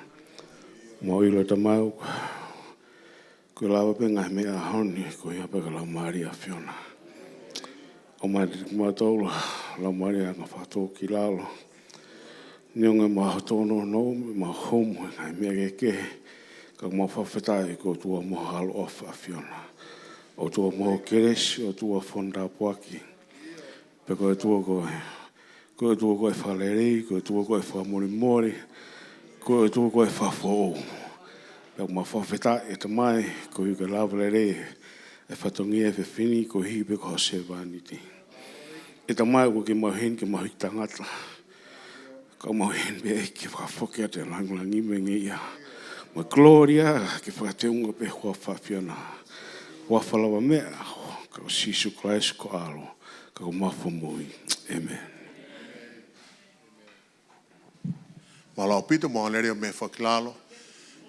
Mau ʻilo Tamai, ʻoku ʻikai lava pē ngaahi meʻa ʻaho ni, ko ia pē ko e Laumālie ʻAfiona. ʻOmai kiate kimautolu ʻa e Laumālie ʻo anga fakatōkilalo. Neongo ʻemau tōnounou, ʻemau homo he ngaahi meʻa kehekehe, ka ʻoku mau fakafetaʻi ko e ʻOtua mo ho ʻaloʻofa ʻAfiona. ʻOtua mo ho kelesi, ʻOtua fonu tāpuaki. Pea ko e ʻOtua ko e, ko e ʻOtua ko e fakalelei, ko e ʻOtua ko e fakamolemole, ko e ʻOtua ko e fakafoʻou. Pea ʻoku mau fakafetaʻi ʻe Tamai, koeʻuhi ko e lava lelei e fatongia he efiafi ni, koeʻuhi pē ko ho sevāniti. ʻE Tamai, ʻoku ʻikai ke mau ʻi heni ke mau hiki tangata, ka ʻoku mau ʻi heni pē ke fakafoki atu e langilangi mo e ngeia mo e kolōlia ke fakateunga pē ho huafa ʻAfiona. Huafa lavameʻa, ka ko Sīsū Kalaisi ko ho ʻAlo, ka ko homau Fakamoʻui. ʻĒmeni. Mālō ʻaupito, mo e ʻāngelelei ʻo e meʻa fakakilalo.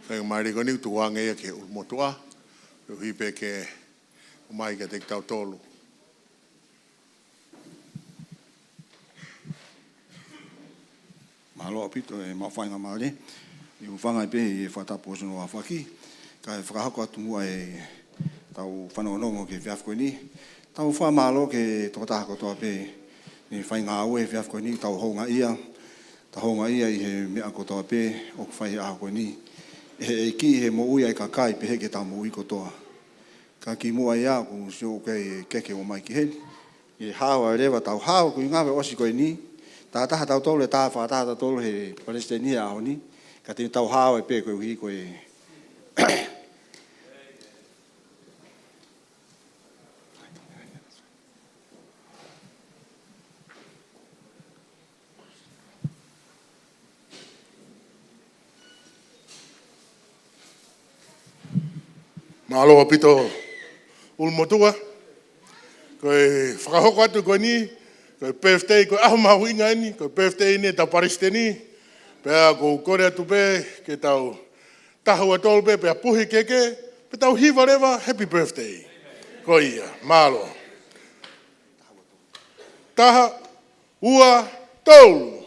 Faingamālie ko eni ʻoku tuku ange ia ki he ʻulumotuʻa, koeʻuhi pē ke ʻomai kiate kitautolu. Mālō ʻaupito e maʻu faingamālie. ʻOku ou hūfanga pē he fakatapu ʻo hono aofaki, kae fakahoko atu muʻa ʻetau fanongonongo ki he efiafi ko eni. Tau fakamālō ki he tokotaha kotoa pē ne fai ngāue he efiafi ko eni, tau houngaʻia, tau houngaʻia ʻi he meʻa kotoa pē ʻoku fai he ʻaho ko eni ʻe he ʻEiki he moʻui ʻa e kakai pehē ki heʻetau moʻui kotoa. Ka kimuʻa ia, ʻoku ou sio ʻoku ʻikai ke ke ō mai ki heni. ʻE hao ai leva ʻetau hao, ko e ngāue ʻosi ko eni. Tātātaha tautolu, ʻe tā fakataha tautolu he palesiteni he ʻaho ni. Ka te tau hao ai pē koeʻuhi ko e Mālō ʻaupito ʻulumotuʻa. Ko e fakahoko atu ko eni, ko e birthday, ko e ʻaho mahuʻinga eni, ko e birthday eni ʻetau palesiteni. Pea ʻoku ou kole atu pē ke tau taha ua tolu pē, pea puhi keke, pea tau hiva leva, happy birthday. Ko ia, mālō. Taha, ua, tolu.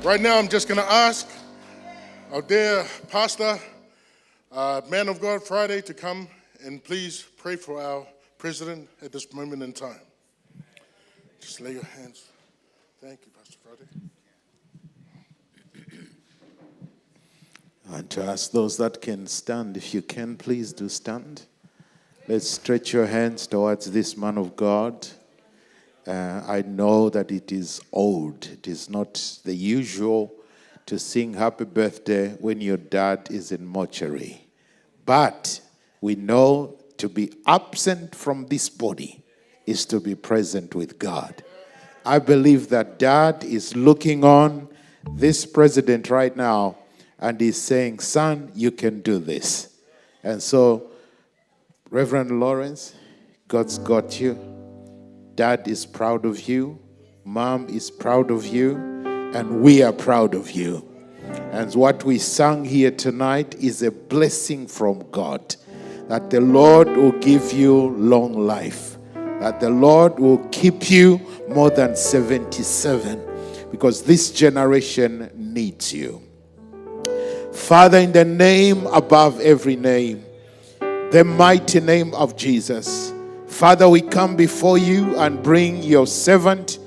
Right now, I'm just going to ask our dear pastor, uh, man of God Friday, to come and please pray for our president at this moment in time. Just lay your hands. Thank you, Pastor Friday. And to ask those that can stand, if you can, please do stand. Let's stretch your hands towards this man of God. Uh, I know that it is old. It is not the usual to sing happy birthday when your dad is in mortuary. But we know to be absent from this body is to be present with God. I believe that dad is looking on this president right now and is saying, "Son, you can do this." And so, Reverend Lawrence, God's got you. Dad is proud of you. Mom is proud of you. And we are proud of you. And what we sang here tonight is a blessing from God, that the Lord will give you long life, that the Lord will keep you more than seventy-seven, because this generation needs you. Father, in the name above every name, the mighty name of Jesus. Father, we come before you and bring your servant,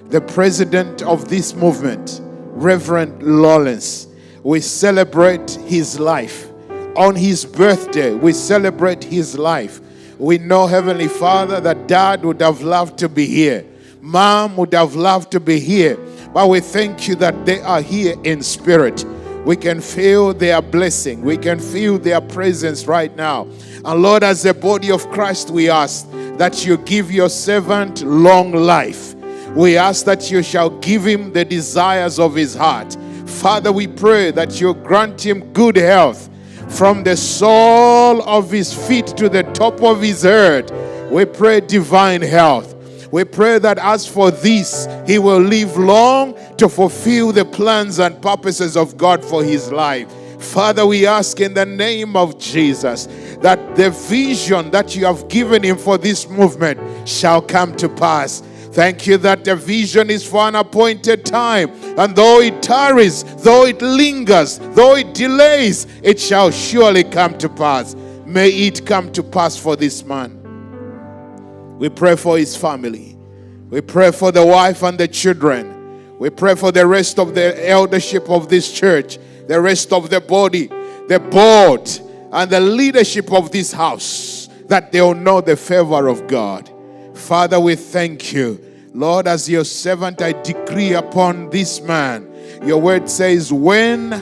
the president of this movement, Reverend Lawrence. We celebrate his life. On his birthday, we celebrate his life. We know, Heavenly Father, that dad would have loved to be here. Mom would have loved to be here, but we thank you that they are here in spirit. We can feel their blessing. We can feel their presence right now. And Lord, as a body of Christ, we ask that you give your servant long life. We ask that you shall give him the desires of his heart. Father, we pray that you grant him good health from the sole of his feet to the top of his head. We pray divine health. We pray that as for this, he will live long to fulfill the plans and purposes of God for his life. Father, we ask in the name of Jesus that the vision that you have given him for this movement shall come to pass. Thank you that the vision is for an appointed time, and though it tarries, though it lingers, though it delays, it shall surely come to pass. May it come to pass for this man. We pray for his family. We pray for the wife and the children. We pray for the rest of the eldership of this church, the rest of the body, the board, and the leadership of this house, that they will know the favor of God. Father, we thank you. Lord, as your servant, I decree upon this man. Your word says, when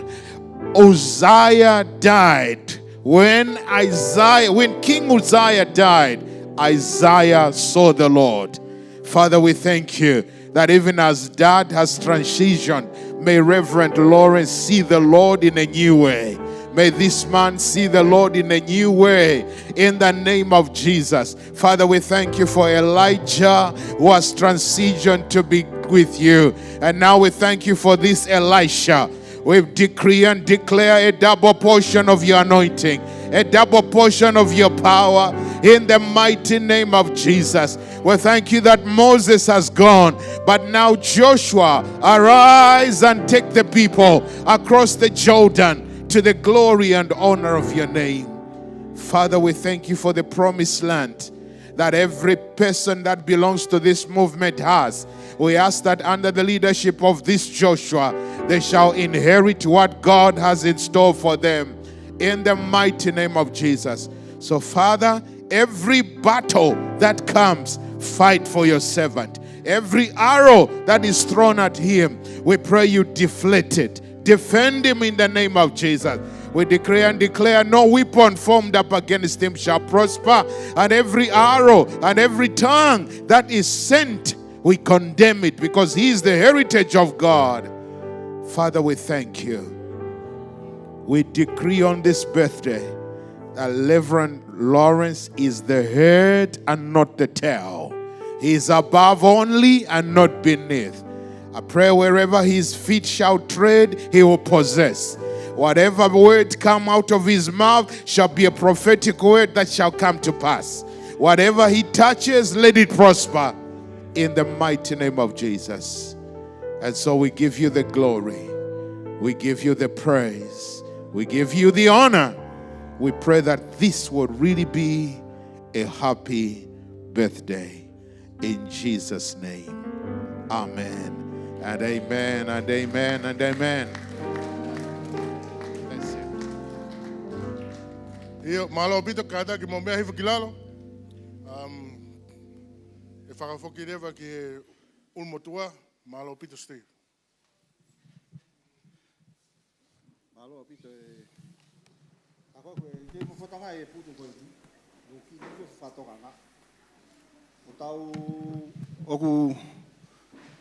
Uzziah died, when Isaiah, when King Uzziah died, Isaiah saw the Lord. Father, we thank you that even as dad has transitioned, may Reverend Lawrence see the Lord in a new way. May this man see the Lord in a new way in the name of Jesus. Father, we thank you for Elijah who has transitioned to be with you. And now we thank you for this Elisha. We decree and declare a double portion of your anointing, a double portion of your power in the mighty name of Jesus. We thank you that Moses has gone, but now Joshua, arise and take the people across the Jordan to the glory and honor of your name. Father, we thank you for the promised land that every person that belongs to this movement has. We ask that under the leadership of this Joshua, they shall inherit what God has in store for them in the mighty name of Jesus. So, Father, every battle that comes, fight for your servant. Every arrow that is thrown at him, we pray you deflect it. Defend him in the name of Jesus. We decree and declare no weapon formed up against him shall prosper, and every arrow and every tongue that is sent, we condemn it, because he is the heritage of God. Father, we thank you. We decree on this birthday that Reverend Lawrence is the head and not the tail. He is above only and not beneath. I pray wherever his feet shall tread, he will possess. Whatever word come out of his mouth shall be a prophetic word that shall come to pass. Whatever he touches, let it prosper in the mighty name of Jesus. And so we give you the glory. We give you the praise. We give you the honor. We pray that this would really be a happy birthday. In Jesus' name. Amen. And amen and amen and amen. Bless you. ʻIo, mālō ʻaupito kātaki mo meʻa hifo ki lalo. Um, ʻe fakafoki leva ki he ʻulumotuʻa, mālō ʻaupito Steve. Mālō ʻaupito e. Ako ko e, ke mo fotonga e putu ko e. Mo ki mo fatonga. ʻOku tau, ʻoku,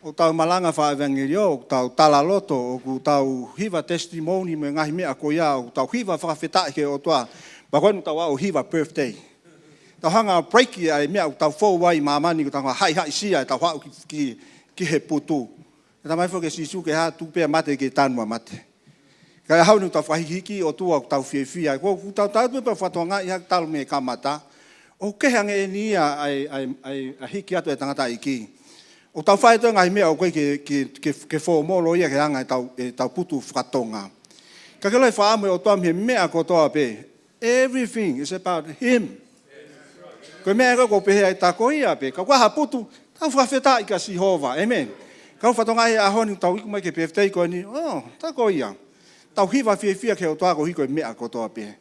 ʻoku tau malanga fakaʻevangeliō, ʻoku tau talaloto, ʻoku tau hiva testimony mo e ngaahi meʻa ko ia, ʻoku tau hiva fakafetaʻi ki he ʻOtua. Pea ko eni tau ʻalu ʻo hiva birthday. Tau hanga break ia e meʻa ʻoku tau fou ai ʻi māmani, ʻoku tau haʻihaʻisia, tau haʻu ki, ki, ki he putu. ʻE talamai foki ʻe Sīsū ke hā, tuku pē ʻa mate ke tanu ʻa mate. Ka ʻi he ʻaho ni ʻoku tau fakahikihiki ʻOtua ʻoku tau fiefia. Ko ʻoku tau tau pē pea fatonga ia talu mei he kamata. ʻOku kehe ange eni ia ʻa e, ʻa e, ʻa e, ʻa e hiki atu e tangataʻeiki. ʻOku tau fai atu e ngaahi meʻa ʻoku ʻikai ke, ke, ke, ke fōmolo ia ke anga e tau, e tau putu fakatonga. Ka ke loi fakaʻamu e ʻOtua mei he meʻa kotoa pē. Everything is about him. Ko e meʻa ko ē ʻoku pehē ai tā ko ia pē. Ka ko ha putu, tau fakafetaʻi kia Sihova. Amen. Kau fatonga he ʻaho ni tau iku mai ki he birthday ko eni. Oh, tā ko ia. Tau hiva fiefia ki he ʻOtua koeʻuhi ko e meʻa kotoa pē.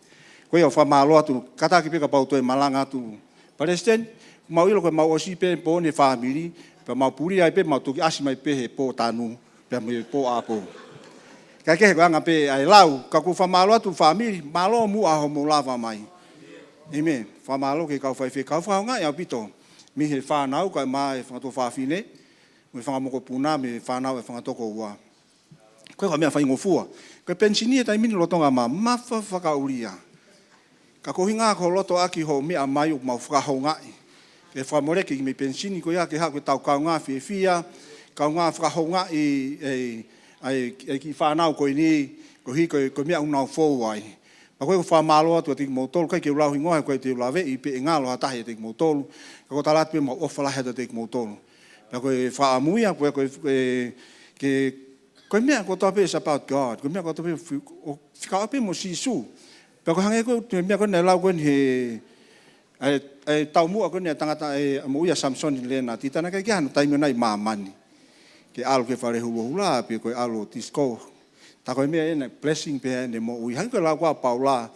Ko ia ʻoku fakamālō atu, kātaki pē kapau toe malanga atu Palesiteni, mau ʻilo ko e mau ʻosi pē pō ni e fāmili, pea mau puli ai pē, mau toki ʻasi mai pē he pō tanu, pea mo e pō ʻapo. Ka kehe ko e anga pē ʻa e lau, ka ʻoku fakamālō atu fāmili, mālō muʻa hoʻomou lava mai. Amen. Fakamālō ki he kau faifekau, fakahoungaʻi ʻaupito. Mei he fānau, kae ʻumaʻā e fanga tuofāfine, mo e fanga mokopuna, mo e fānau ʻa e fanga tokoua. Ko e ko e meʻa faingofua. Ko e penisini he taimi ni lolotonga mamafa fakaʻulia. Ka ko e ʻuhinga ko e loto ʻaki hoʻo meʻa mai ʻoku mau fakahoungaʻi. Ke fakamoleki mei he penisini ko ia ke haʻu ke tau kaungā fiefia, kaungā fakahoungaʻi e, e, e kiʻi fānau ko eni, koeʻuhi ko e, ko e meʻa ʻoku nau fou ai. Pea ko e ʻoku fakamālō atu kiate kimoutolu, ʻikai ke u lau hingoa, he ʻoku ʻikai te u laveʻi pe ʻe ngalo ha taha ʻiate kimoutolu. Ka ʻoku ou tala atu pē mau ʻofa lahi atu kiate kimoutolu. Pea ko e fakaʻamu ia, ko e, ko e, ko e, ke, ko e meʻa kotoa pē is about God. Ko e meʻa kotoa pē fi-, ʻo fika pē mo Sīsū. Pea ko e hangē ko e meʻa ko eni naʻe lau ko eni he, ʻa e, ʻa e taumuʻa ko eni ʻa e tangata ʻa e moʻui ʻa Samisoni Lenati, tā naʻe ʻikai ke ʻi ai hano taimi ʻo ʻi ai ʻi māmani. Ke ʻalu ki he fale hulohula, pe ko e ʻalu ʻo disco. Tā ko e meʻa ʻena blessing pē ʻene moʻui. Hangē ko e lau ko ē ʻa Paula,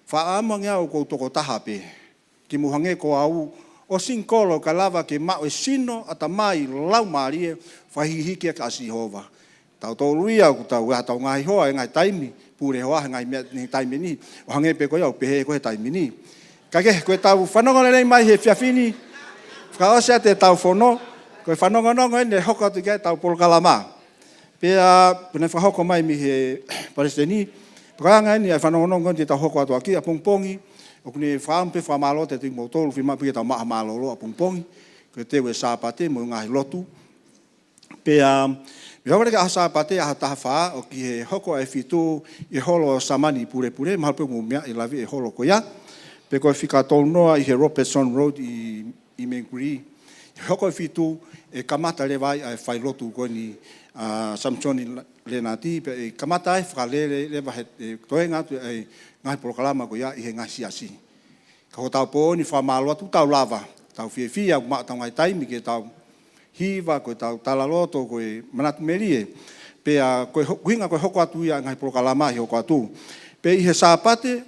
fakaʻamu ange au ʻoku ou tokotaha pē. Ke mou hangē ko au, ʻo singikolo ka lava ke maʻu e sino, ʻatamai, laumālie, fakahikihiki ʻa Sihova. Tautolu ia ʻoku tau ʻi ai haʻatau ngaahi hoa, ʻi he ngaahi taimi, pule hoa, he ngaahi meʻa, he taimi ni, ʻo hangē pē ko ia ʻoku pehē ko ē he taimi ni. Ka kehe, ko ʻetau fanongo lelei mai he efiafi ni, fakaʻosi atu ʻetau fono, ko e fanongonongo eni ʻe hoko atu ki ai ʻetau polokalama. Pea, pea naʻe fakahoko mai mei he Palesiteni, pea ko e anga eni ʻa e fanongonongo eni te tau hoko atu ʻaki ʻapongipongi, ʻoku ne fakaʻamu pē fakamālō kiate kimoutolu, fiemaʻu pē ke tau maʻu ha mālōlō ʻapongipongi, ko e teu e Sāpate mo e ngaahi lotu. Pea, mei he ʻaho ko ē ki he ʻaho Sāpate, ʻaho taha fā, ʻo ki he hoko ʻa e fitu ʻi he holo ʻo Samani Pulepule, mahalo pē ʻoku mou meaʻi e lavi e holo ko ia. Pea ko e fika tolu noa ʻi he Robertson Road ʻi ʻi Mangere. ʻI he hoko e fitu ʻe kamata leva ai ʻa e failotu ko eni ʻa Samisoni Lenati, pea ʻe kamata ai fakalele leva he, ʻe toenga atu ʻa e ngaahi polokalama ko ia ʻi he ngaahi siasi. Ka ko hotau pō ni fakamālō atu tau lava, tau fiefia, ʻoku maʻu ʻetau ngaahi taimi ke tau hiva, ko ʻetau talaloto, ko e manatu melie. Pea ko e ho-, ʻuhinga ko e hoko atu ia ngaahi polokalama ʻi he hoko atu. Pea ʻi he Sāpate,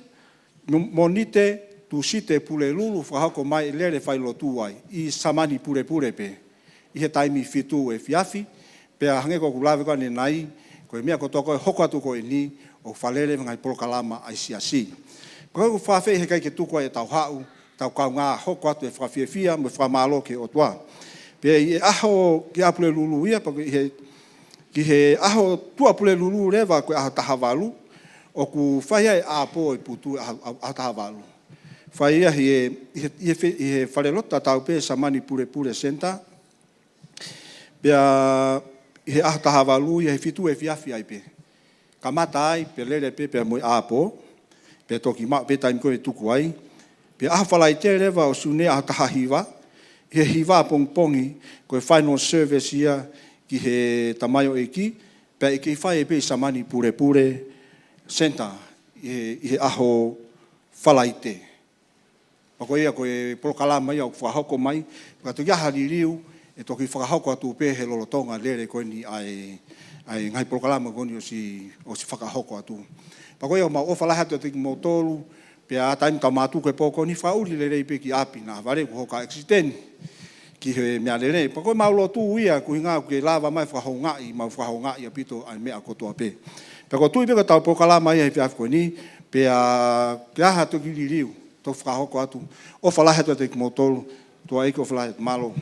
Mo-, Mōnite, Tūsite, Pulelulu, fakahoko mai e lele failotu ai, ʻi Samani Pulepule pē, ʻi he taimi fitu efiafi, pea hangē ko ʻeku lave ko ē ʻanenai, ko e meʻa kotoa ko ē hoko atu ko eni, ʻoku fakalele mo e ngaahi polokalama ʻa e siasi. Pea ko ʻeku fakaafeʻi he ʻikai ke tuku ai ʻetau haʻu, tau kaungā hoko atu e fakafiefia, mo e fakamālō ki he ʻOtua. Pea ʻi he ʻaho ki ʻaho Pulelulu ia, pea ko e ʻi he, ki he ʻaho Tuʻapulelulu leva ko e ʻaho taha valu, ʻoku fai ai ʻa e ʻapo ʻi he putu ʻaho, ʻaho, ʻaho taha valu. Fai ia ʻi he, ʻi he, ʻi he fe-, ʻi he falelotu tatau pē Samani Pulepule Center. Pea ʻi he ʻaho taha valu ia he fitu efiafi ai pē. Kamata ai, pea lele pē, pea mo e ʻapo, pea toki maʻu pē taimi ko ē ʻe tuku ai. Pea ʻaho Falaite leva ʻo Sune ʻaho taha hiva, ʻi he hiva ʻapongipongi, ko e final service ia, ki he tamaioʻeiki, pea ʻe kei fai pē ʻi Samani Pulepule Center ʻi he, ʻi he ʻaho Falaite. Pea ko ia ko e polokalama ia ʻoku fakahoko mai, ka toki ʻi ai ha liliu, ʻe toki fakahoko atu pē he lolotonga lele ko eni ʻa e, ʻa e ngaahi polokalama ko eni ʻosi, ʻosi fakahoko atu. Pea ko ia mau ʻofa lahi atu kiate kimoutolu, pea taimi tau mātuku he pō ko eni fakaʻuli lelei pē ki ʻapi, naʻa vale kuo hoko ha ʻekisiteni ki he meʻalele. Pea ko e mau lotu ia, ko e ʻuhinga ke lava mai fakahoungaʻi, mau fakahoungaʻi ʻaupito ʻa e meʻa kotoa pē. Pea ʻoku ou tui pē ko ʻetau polokalama ia he efiafi ko eni, pea ke ʻi ai ha toki liliu, toki fakahoko atu. ʻOfa lahi atu kiate kimoutolu, tuʻa ʻeiki ʻofa lahi atu, mālō.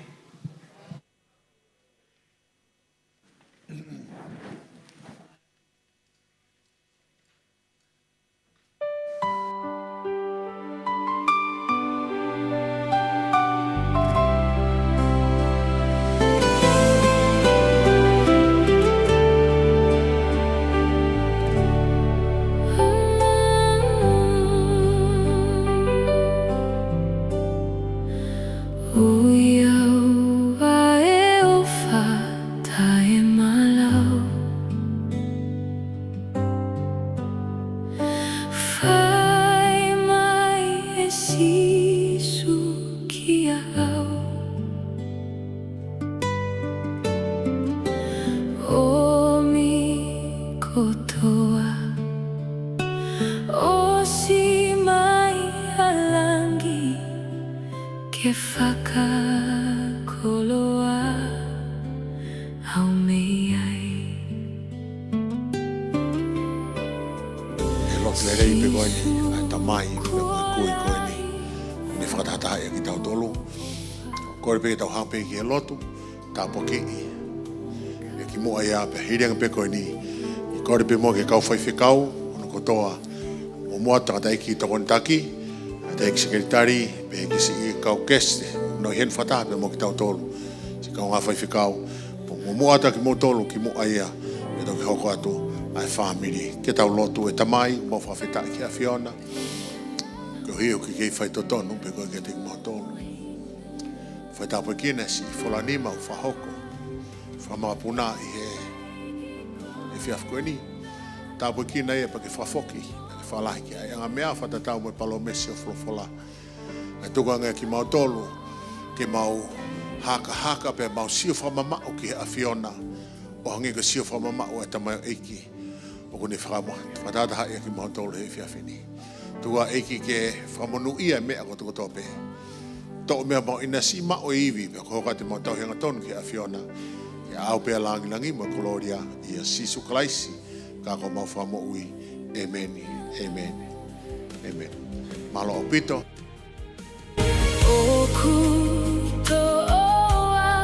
ʻOiauē ʻofa taʻemalau. Fai mai ʻe Sīsū kiate au. ʻOmi kotoa. ʻOsi mai ʻa langi ke fakakoloa au mei ai. He lotu lelei pē ko eni, ʻa e tamai, pea mo e kui ko eni. Ne fakatahatahaʻi ʻa kitautolu. Kole pē ke tau haʻu pē ki he lotu, tāpuakiʻi. Pea kimuʻa ia pē, hili ange pē ko eni. ʻE kole pē muʻa ki he kau faifekau, hono kotoa. Muʻomuʻa tangataʻeiki tokonitaki, tangataʻeiki sekelitali, pea ki siʻi kau kēsite, nau ʻi heni fakataha pē mo kitautolu. Siʻi kaungā faifekau, muʻomuʻa atu kimoutolu, kimuʻa ia, pea toki hoko atu, ʻa e fāmili. Ke tau lotu. ʻE Tamai, mau fakafetaʻi ki he ʻAfiona. Koeʻuhi ʻoku ke kei faitotonu, pea ko e kiate kimoutolu. Fai tāpuekina siʻi fola nima ʻoku fakahoko. Fakamāpuna ʻi he, he efiafi ko eni. Tāpuekina ia pea ke fakafoki, pea ke fakalahi ki ai ʻa e ngaahi meʻa fakatatau mo e palōmesi ʻo e folofola. Kae tuku ange kimautolu, ke mau hakahaka pea mau sio fakamamaʻu ki he ʻAfiona. ʻO hangē ko e sio fakamamaʻu ʻa e tamaioʻeiki. ʻOku ne fakama-, fakatahatahaʻi ʻa kimautolu he efiafi ni. Tuku ā ʻEiki ke fakamonūʻia e meʻa kotokotoa pē. Toʻo meʻa mau ʻinasi maʻu e ivi, pea ko e hoko atu ʻemau tauhi angatonu ki he ʻAfiona. Ke ʻaʻau pē ʻa e lāngilangi mo e kolōlia ʻia Sīsū Kalaisi, ka ko homau Fakamoʻui. ʻĒmeni. ʻĒmeni. ʻĒmeni. Mālō ʻaupito. ʻOku toʻo ā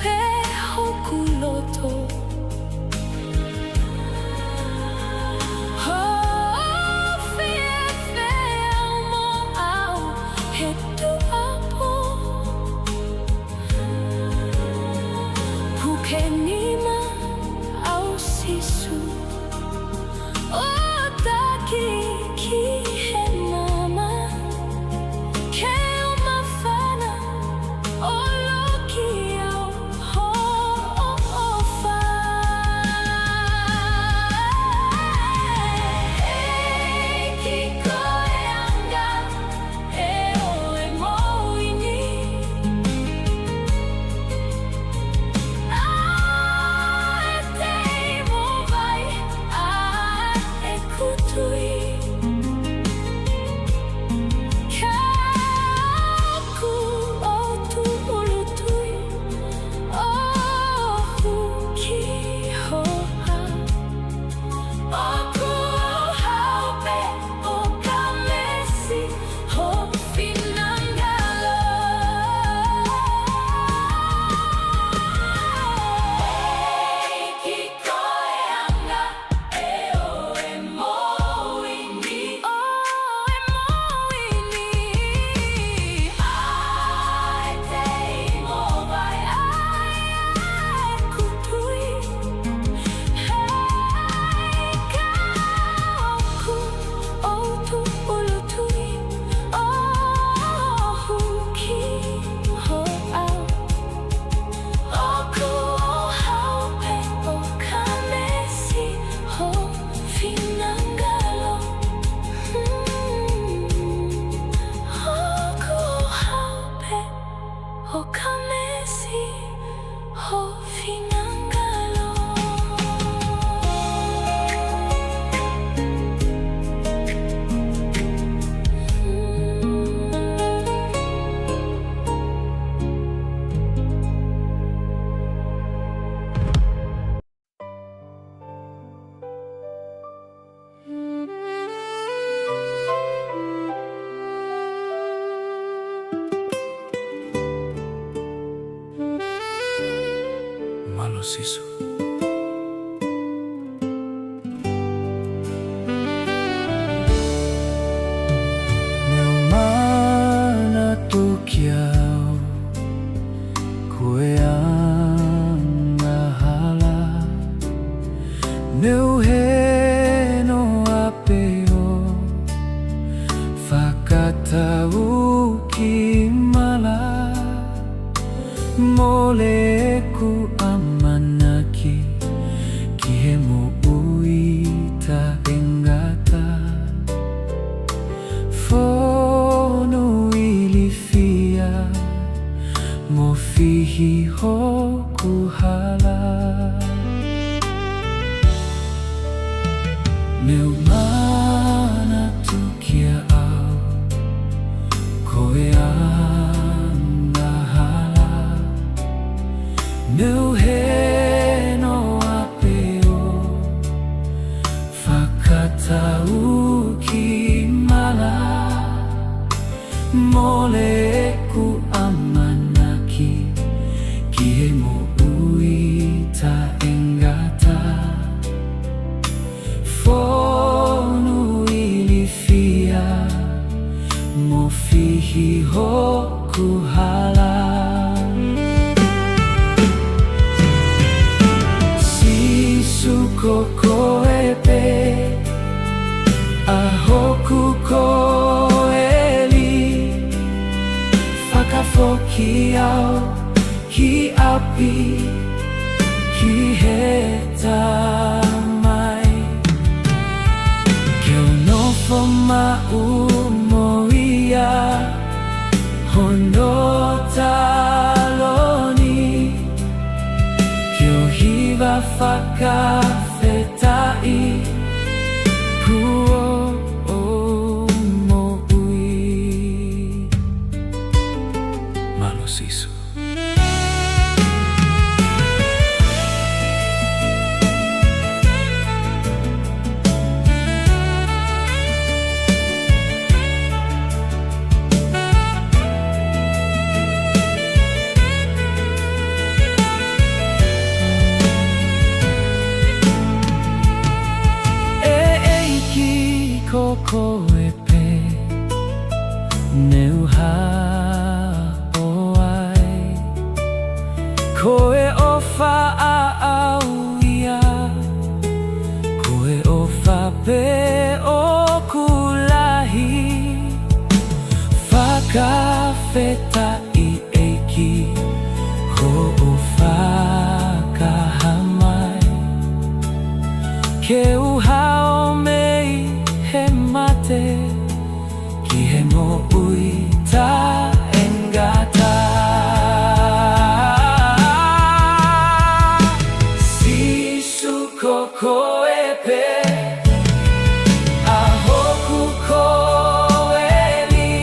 pē hoku loto. Hoʻo fiefia mo au he tuʻuapō. Puke nima au Sīsū. ʻO taki ki he maama, ke u māfana Sīsū. Ne u manatu kiate au, ko e angahala. Ne u hē noa pē ʻo fakatau ki mala. Mole ʻeku ʻamanaki ki he moʻui taʻengata. Fonu ilifia mo fihi hoku hala. Ne u manatu kiate au, ko e angahala. Ne u hē noa pē ʻo fakatau ki mala. Mole ʻeku ʻamanaki ki he moʻui taʻengata. Fonu ilifia mo fihi hoku hala. Sīsū, ko koe pē ʻa hoku koeli. Fakafoki au ki ʻapi ki he Tamai. Ke u nofo maʻu mo ia hono taloni. Ke u hiva fakafetaʻi kuo u moʻui. Mālō Sīsū. ʻE ʻEiki, ko koe pē ne u haʻo ai. Ko e ʻofa ʻaʻau ia, ko e ʻofa pē ʻoku lahi. Fakafetaʻi ʻEiki, hoʻo fakahā mai. Ke u hao mei he mate ki he moʻui taʻengata. Sīsū, ko koe pē ʻa hoku koeli.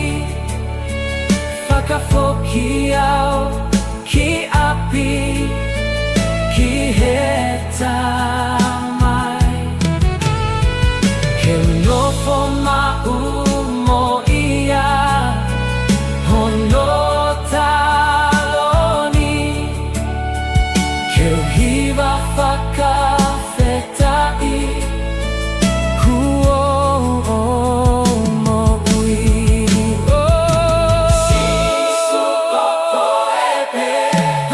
Fakafoki au ki ʻapi ki he Tamai. Ke u nofo maʻu mo ia hono taloni. Ke u hiva fakafetaʻi kuo u moʻui. Sīsū, ko koe pē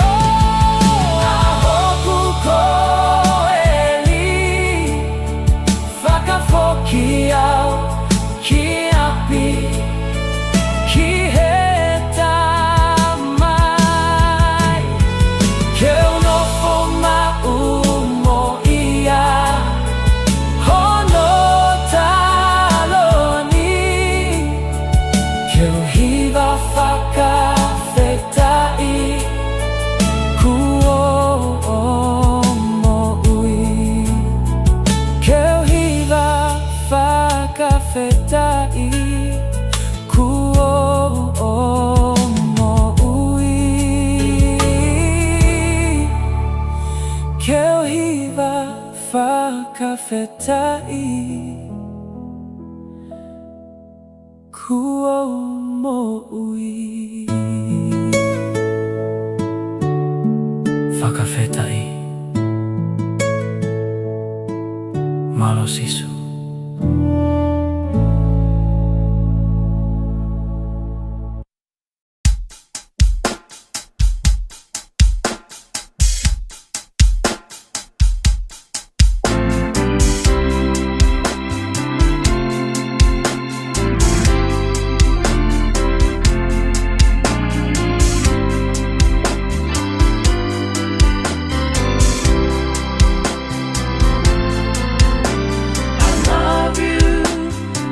ʻa hoku koeli. Fakafoki au ki ʻapi ki he Tamai. Ke u nofo maʻu mo ia hono taloni. Ke u hiva fakafetaʻi kuo u moʻui. Ke u hiva fakafetaʻi kuo u moʻui. Ke u hiva fakafetaʻi kuo u moʻui. Fakafetaʻi. Mālō Sīsū. I love you,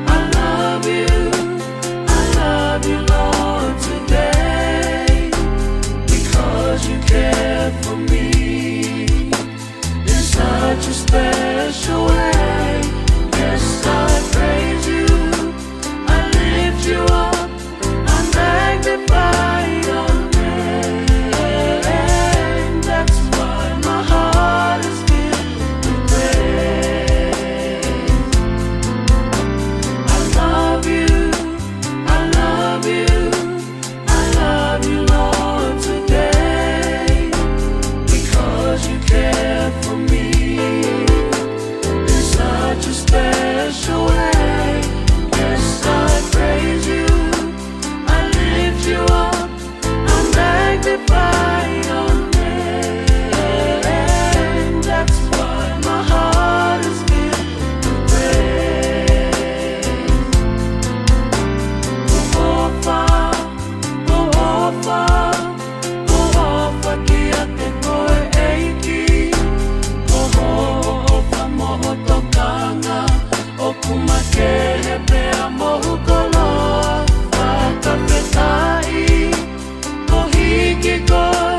I love you, I love you, Lord, today, because you care for me in such a special way. Yes, I praise you, I lift you up, I magnify your name. That's why my heart is filled with praise. I love you, I love you, I love you, Lord, today, because you care for me in such a special way. Yes, I praise you, I lift you up, I magnify your name. That's why my heart is filled with praise. ʻOfa, ʻofa, ʻofa kiate koe ʻEiki. Ko hoʻo ʻofa mo hoʻo tokanga ʻoku makehe pea mo hoʻo koloa fakafetaʻi. Ko e hiki koe,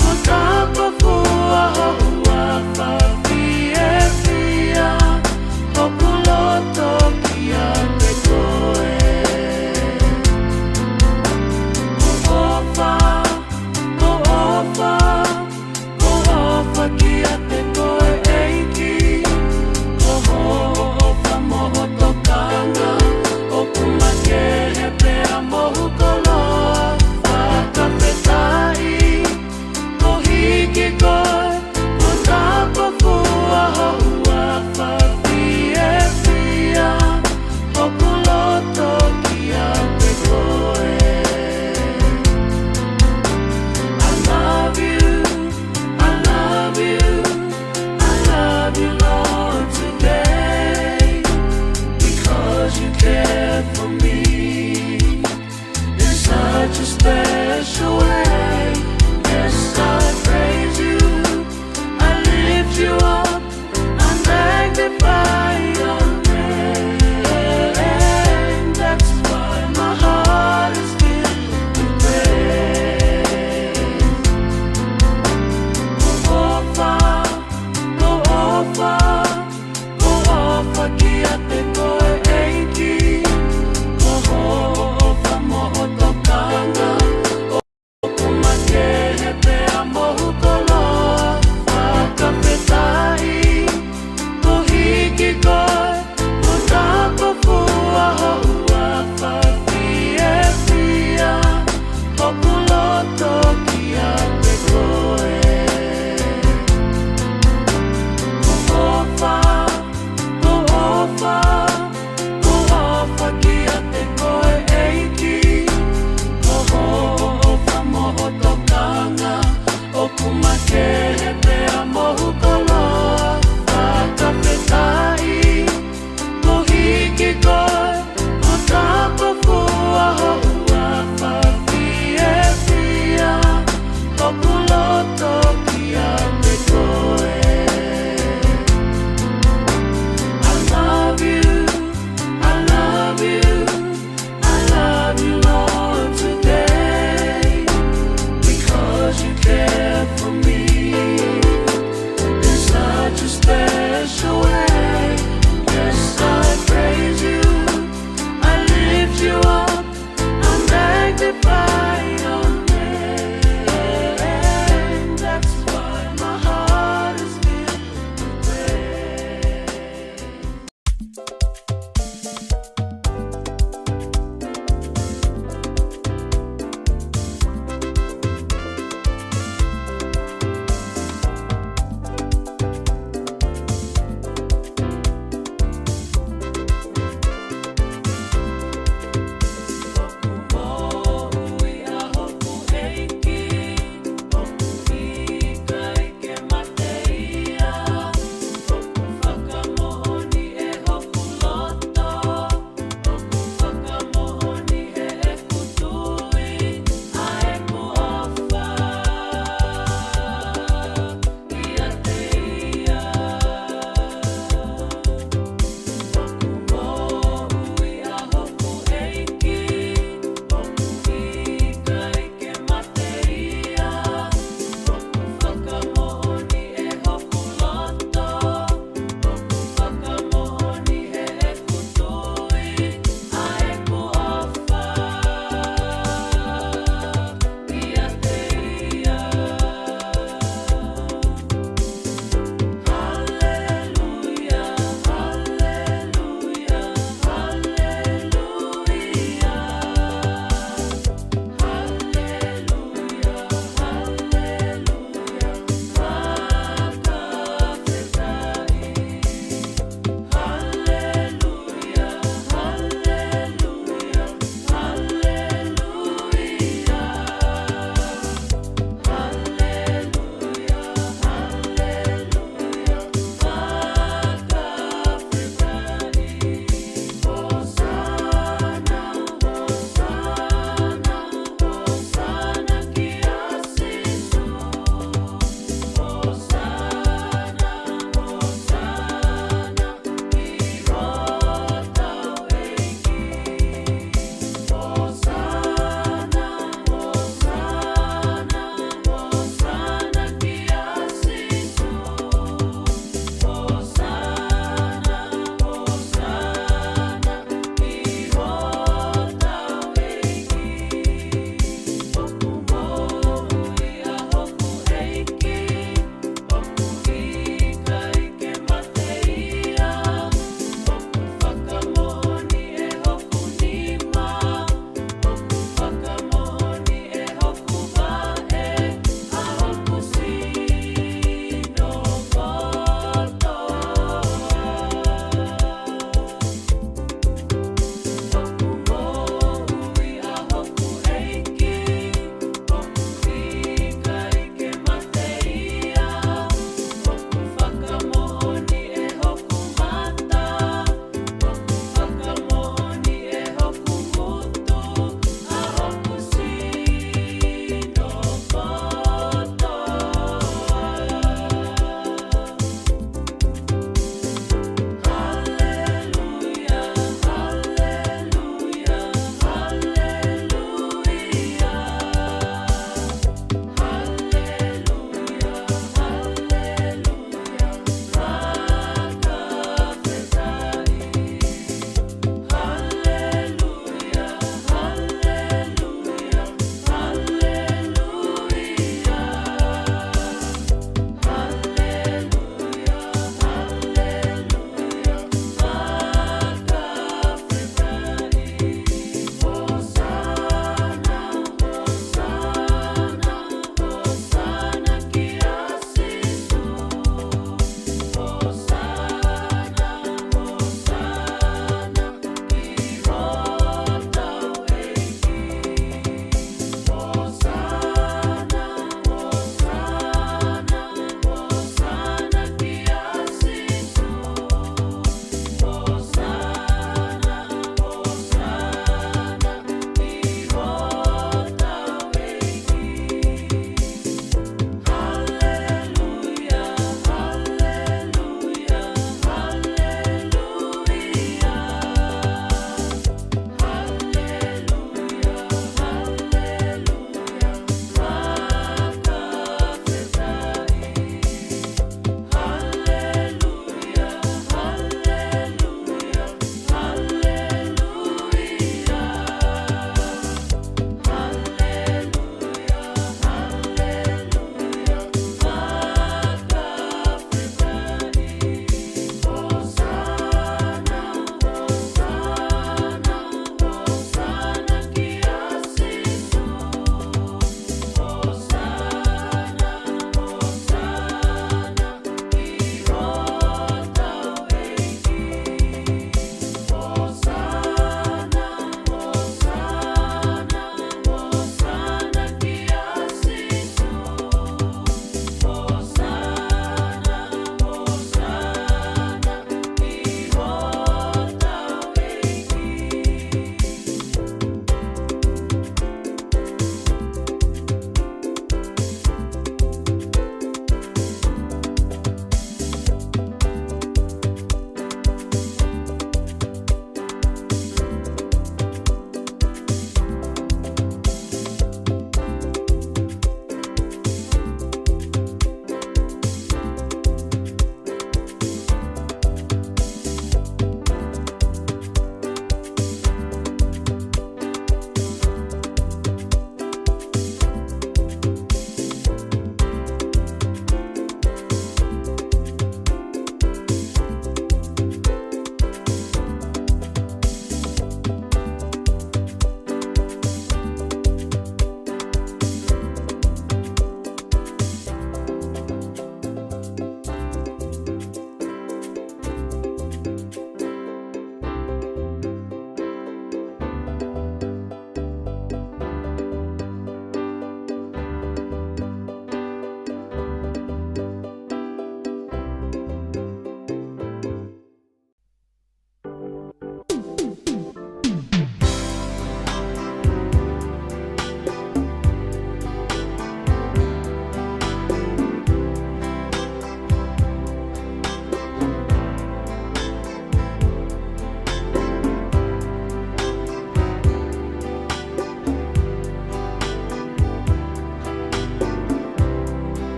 ko e tapafua hoʻo huafa fiefia, hoku loto kiate koe. ʻOfa, ʻofa, ʻofa kiate koe ʻEiki. Ko hoʻo ʻofa mo hoʻo tokanga ʻoku makehe pea mo hoʻo koloa fakafetaʻi. Ko e hiki koe, ko e tapafua hoʻo huafa fiefia, hoku loto kiate koe. I love you, I love you, I love you, Lord, today, because you care for me in such a special way. Yes, I praise you, I lift you up, I magnify your name. That's why my heart is filled with praise. ʻOfa, ʻofa, ʻofa kiate koe ʻEiki. Ko hoʻo ʻofa mo hoʻo tokanga ʻoku makehe pea mo hoʻo koloa fakafetaʻi. Ko e hiki koe, ko e tapafua hoʻo huafa fiefia, hoku loto kiate koe. ʻOfa, ʻofa, ʻofa kiate koe ʻEiki. Ko hoʻo ʻofa mo hoʻo tokanga ʻoku makehe pea mo hoʻo koloa fakafetaʻi. Ko e hiki koe, ko e tapafua hoʻo huafa fiefia, hoku loto kiate koe. I love you, I love you, I love you, Lord, today, because you care for me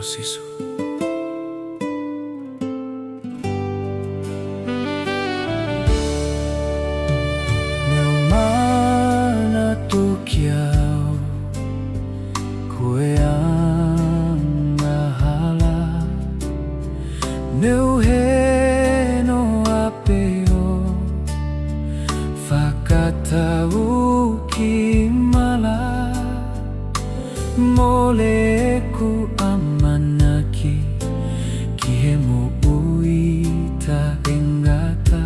Sīsū. Ne u manatu kiate au, ko e angahala. Ne u hē noa pē ʻo fakatau ki mala. Mole ʻeku ʻamanaki ki he moʻui taʻengata.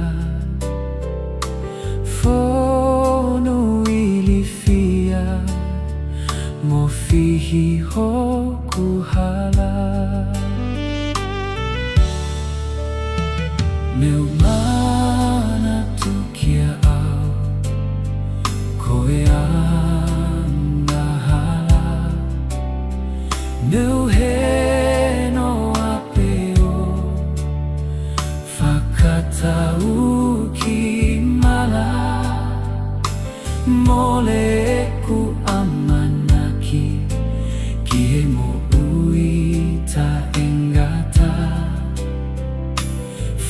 Fonu ilifia mo fihi hoku hala. Ne u manatu kiate au, ko e angahala. Ne u hē noa pē ʻo fakatau ki mala. Mole ʻeku ʻamanaki ki he moʻui taʻengata.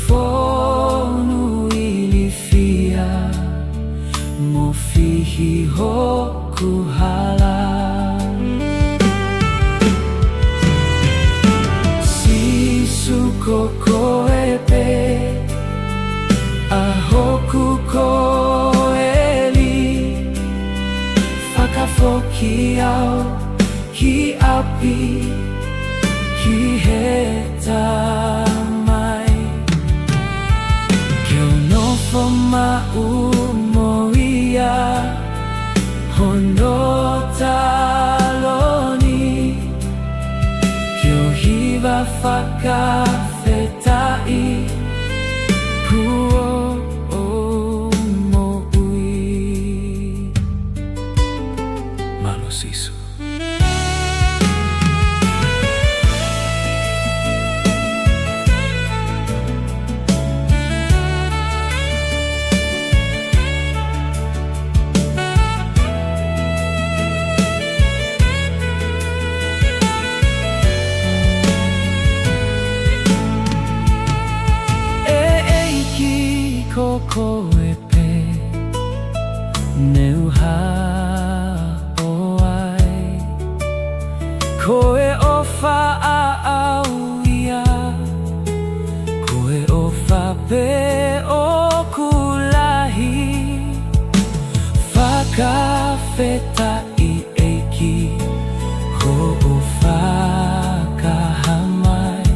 Fonu ilifia mo fihi hoku hala. Sīsū, ko koe pē ʻa hoku koeli. Fakafoki au ki ʻapi ki he Tamai. Ke u nofo maʻu mo ia hono taloni. Ke u hiva fakafetaʻi kuo u moʻui. Mālō Sīsū. ʻE ʻEiki, ko koe pē ne u haʻo ai. Ko e ʻofa ʻaʻau ia, ko e ʻofa pē ʻoku lahi. Fakafetaʻi ʻEiki hoʻo fakahā mai.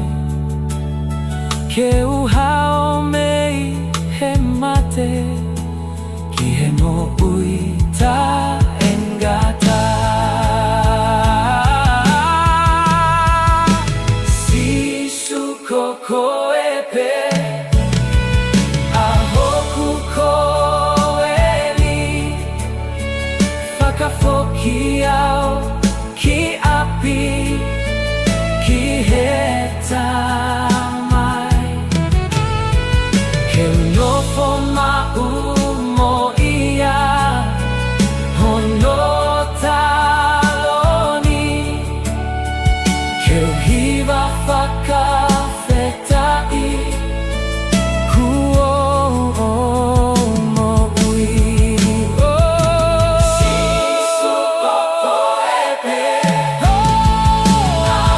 Ke u hao mei he mate ki he moʻui taʻengata. Sīsū, ko koe pē ʻa hoku koeli. Fakafoki au ki ʻapi ki he Tamai. Ke u nofo maʻu mo ia hono taloni. Ke u hiva fakafetaʻi kuo u moʻui. Sīsū, ko koe pē ʻa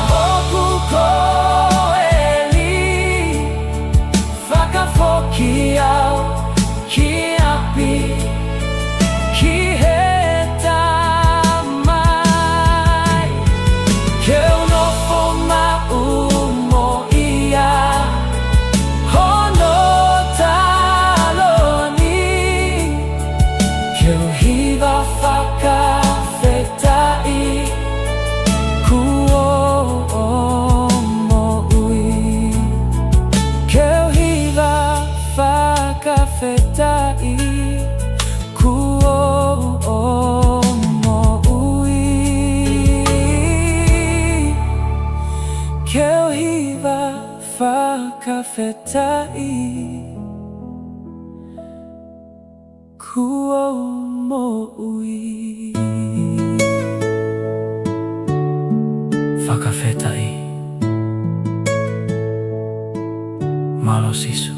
hoku koeli. Fakafoki au ki ʻapi ki he Tamai. Ke u nofo maʻu mo ia hono taloni. Ke u hiva fakafetaʻi kuo u moʻui. Ke u hiva fakafetaʻi kuo u moʻui. Ke u hiva fakafetaʻi kuo u moʻui. Fakafetaʻi. Sīsū.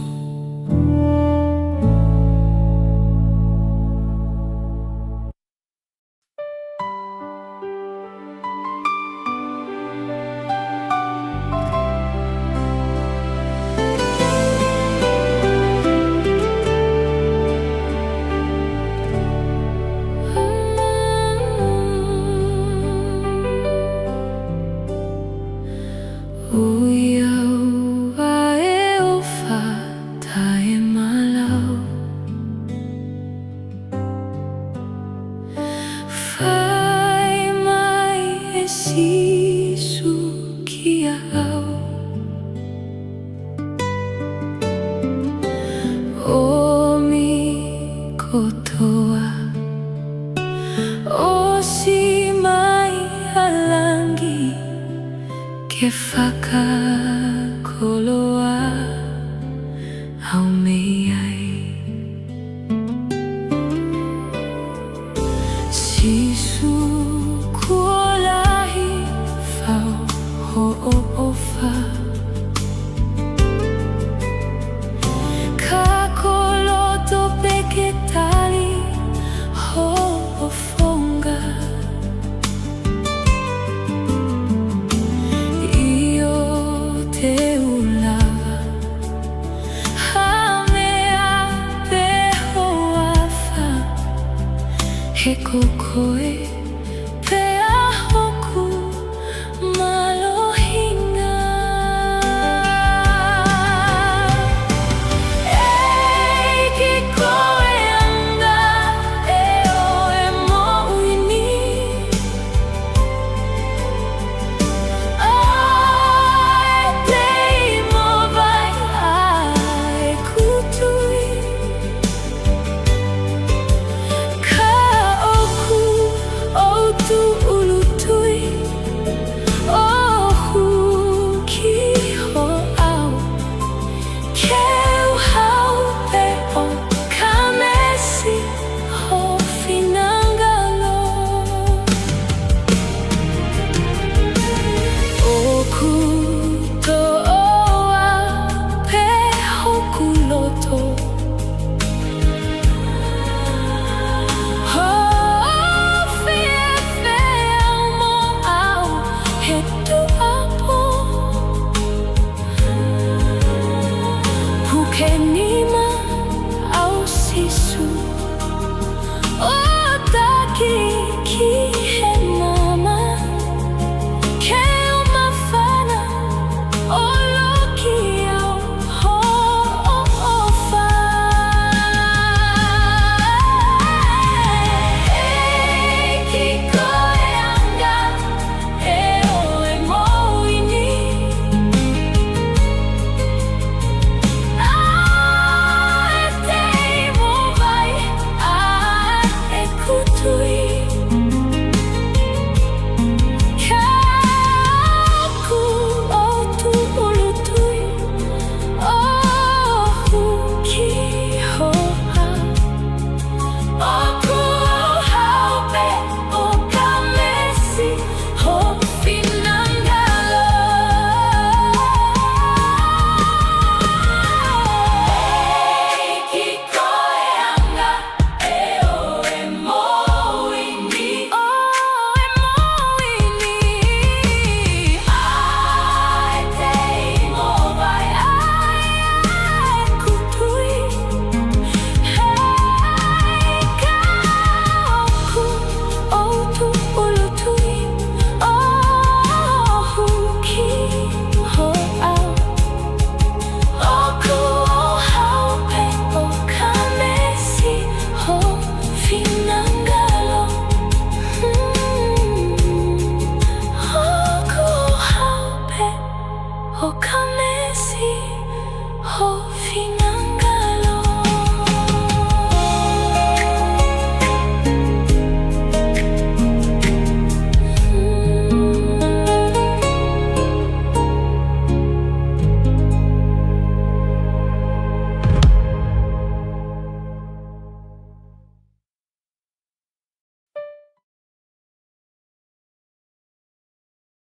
ʻOiauē, ʻa e ʻofa taʻemalau fai mai ʻe Sīsū kiate au. ʻOmi kotoa, ʻosi mai ʻa langi ke fakakoloa au mei ai. Sīsū, kuo lahi fau hoʻo ʻofa, ka ko loto pē ke tali hoʻo founga. ʻIo, te u lava ha meʻa pē hoʻo ʻofa, he ko koe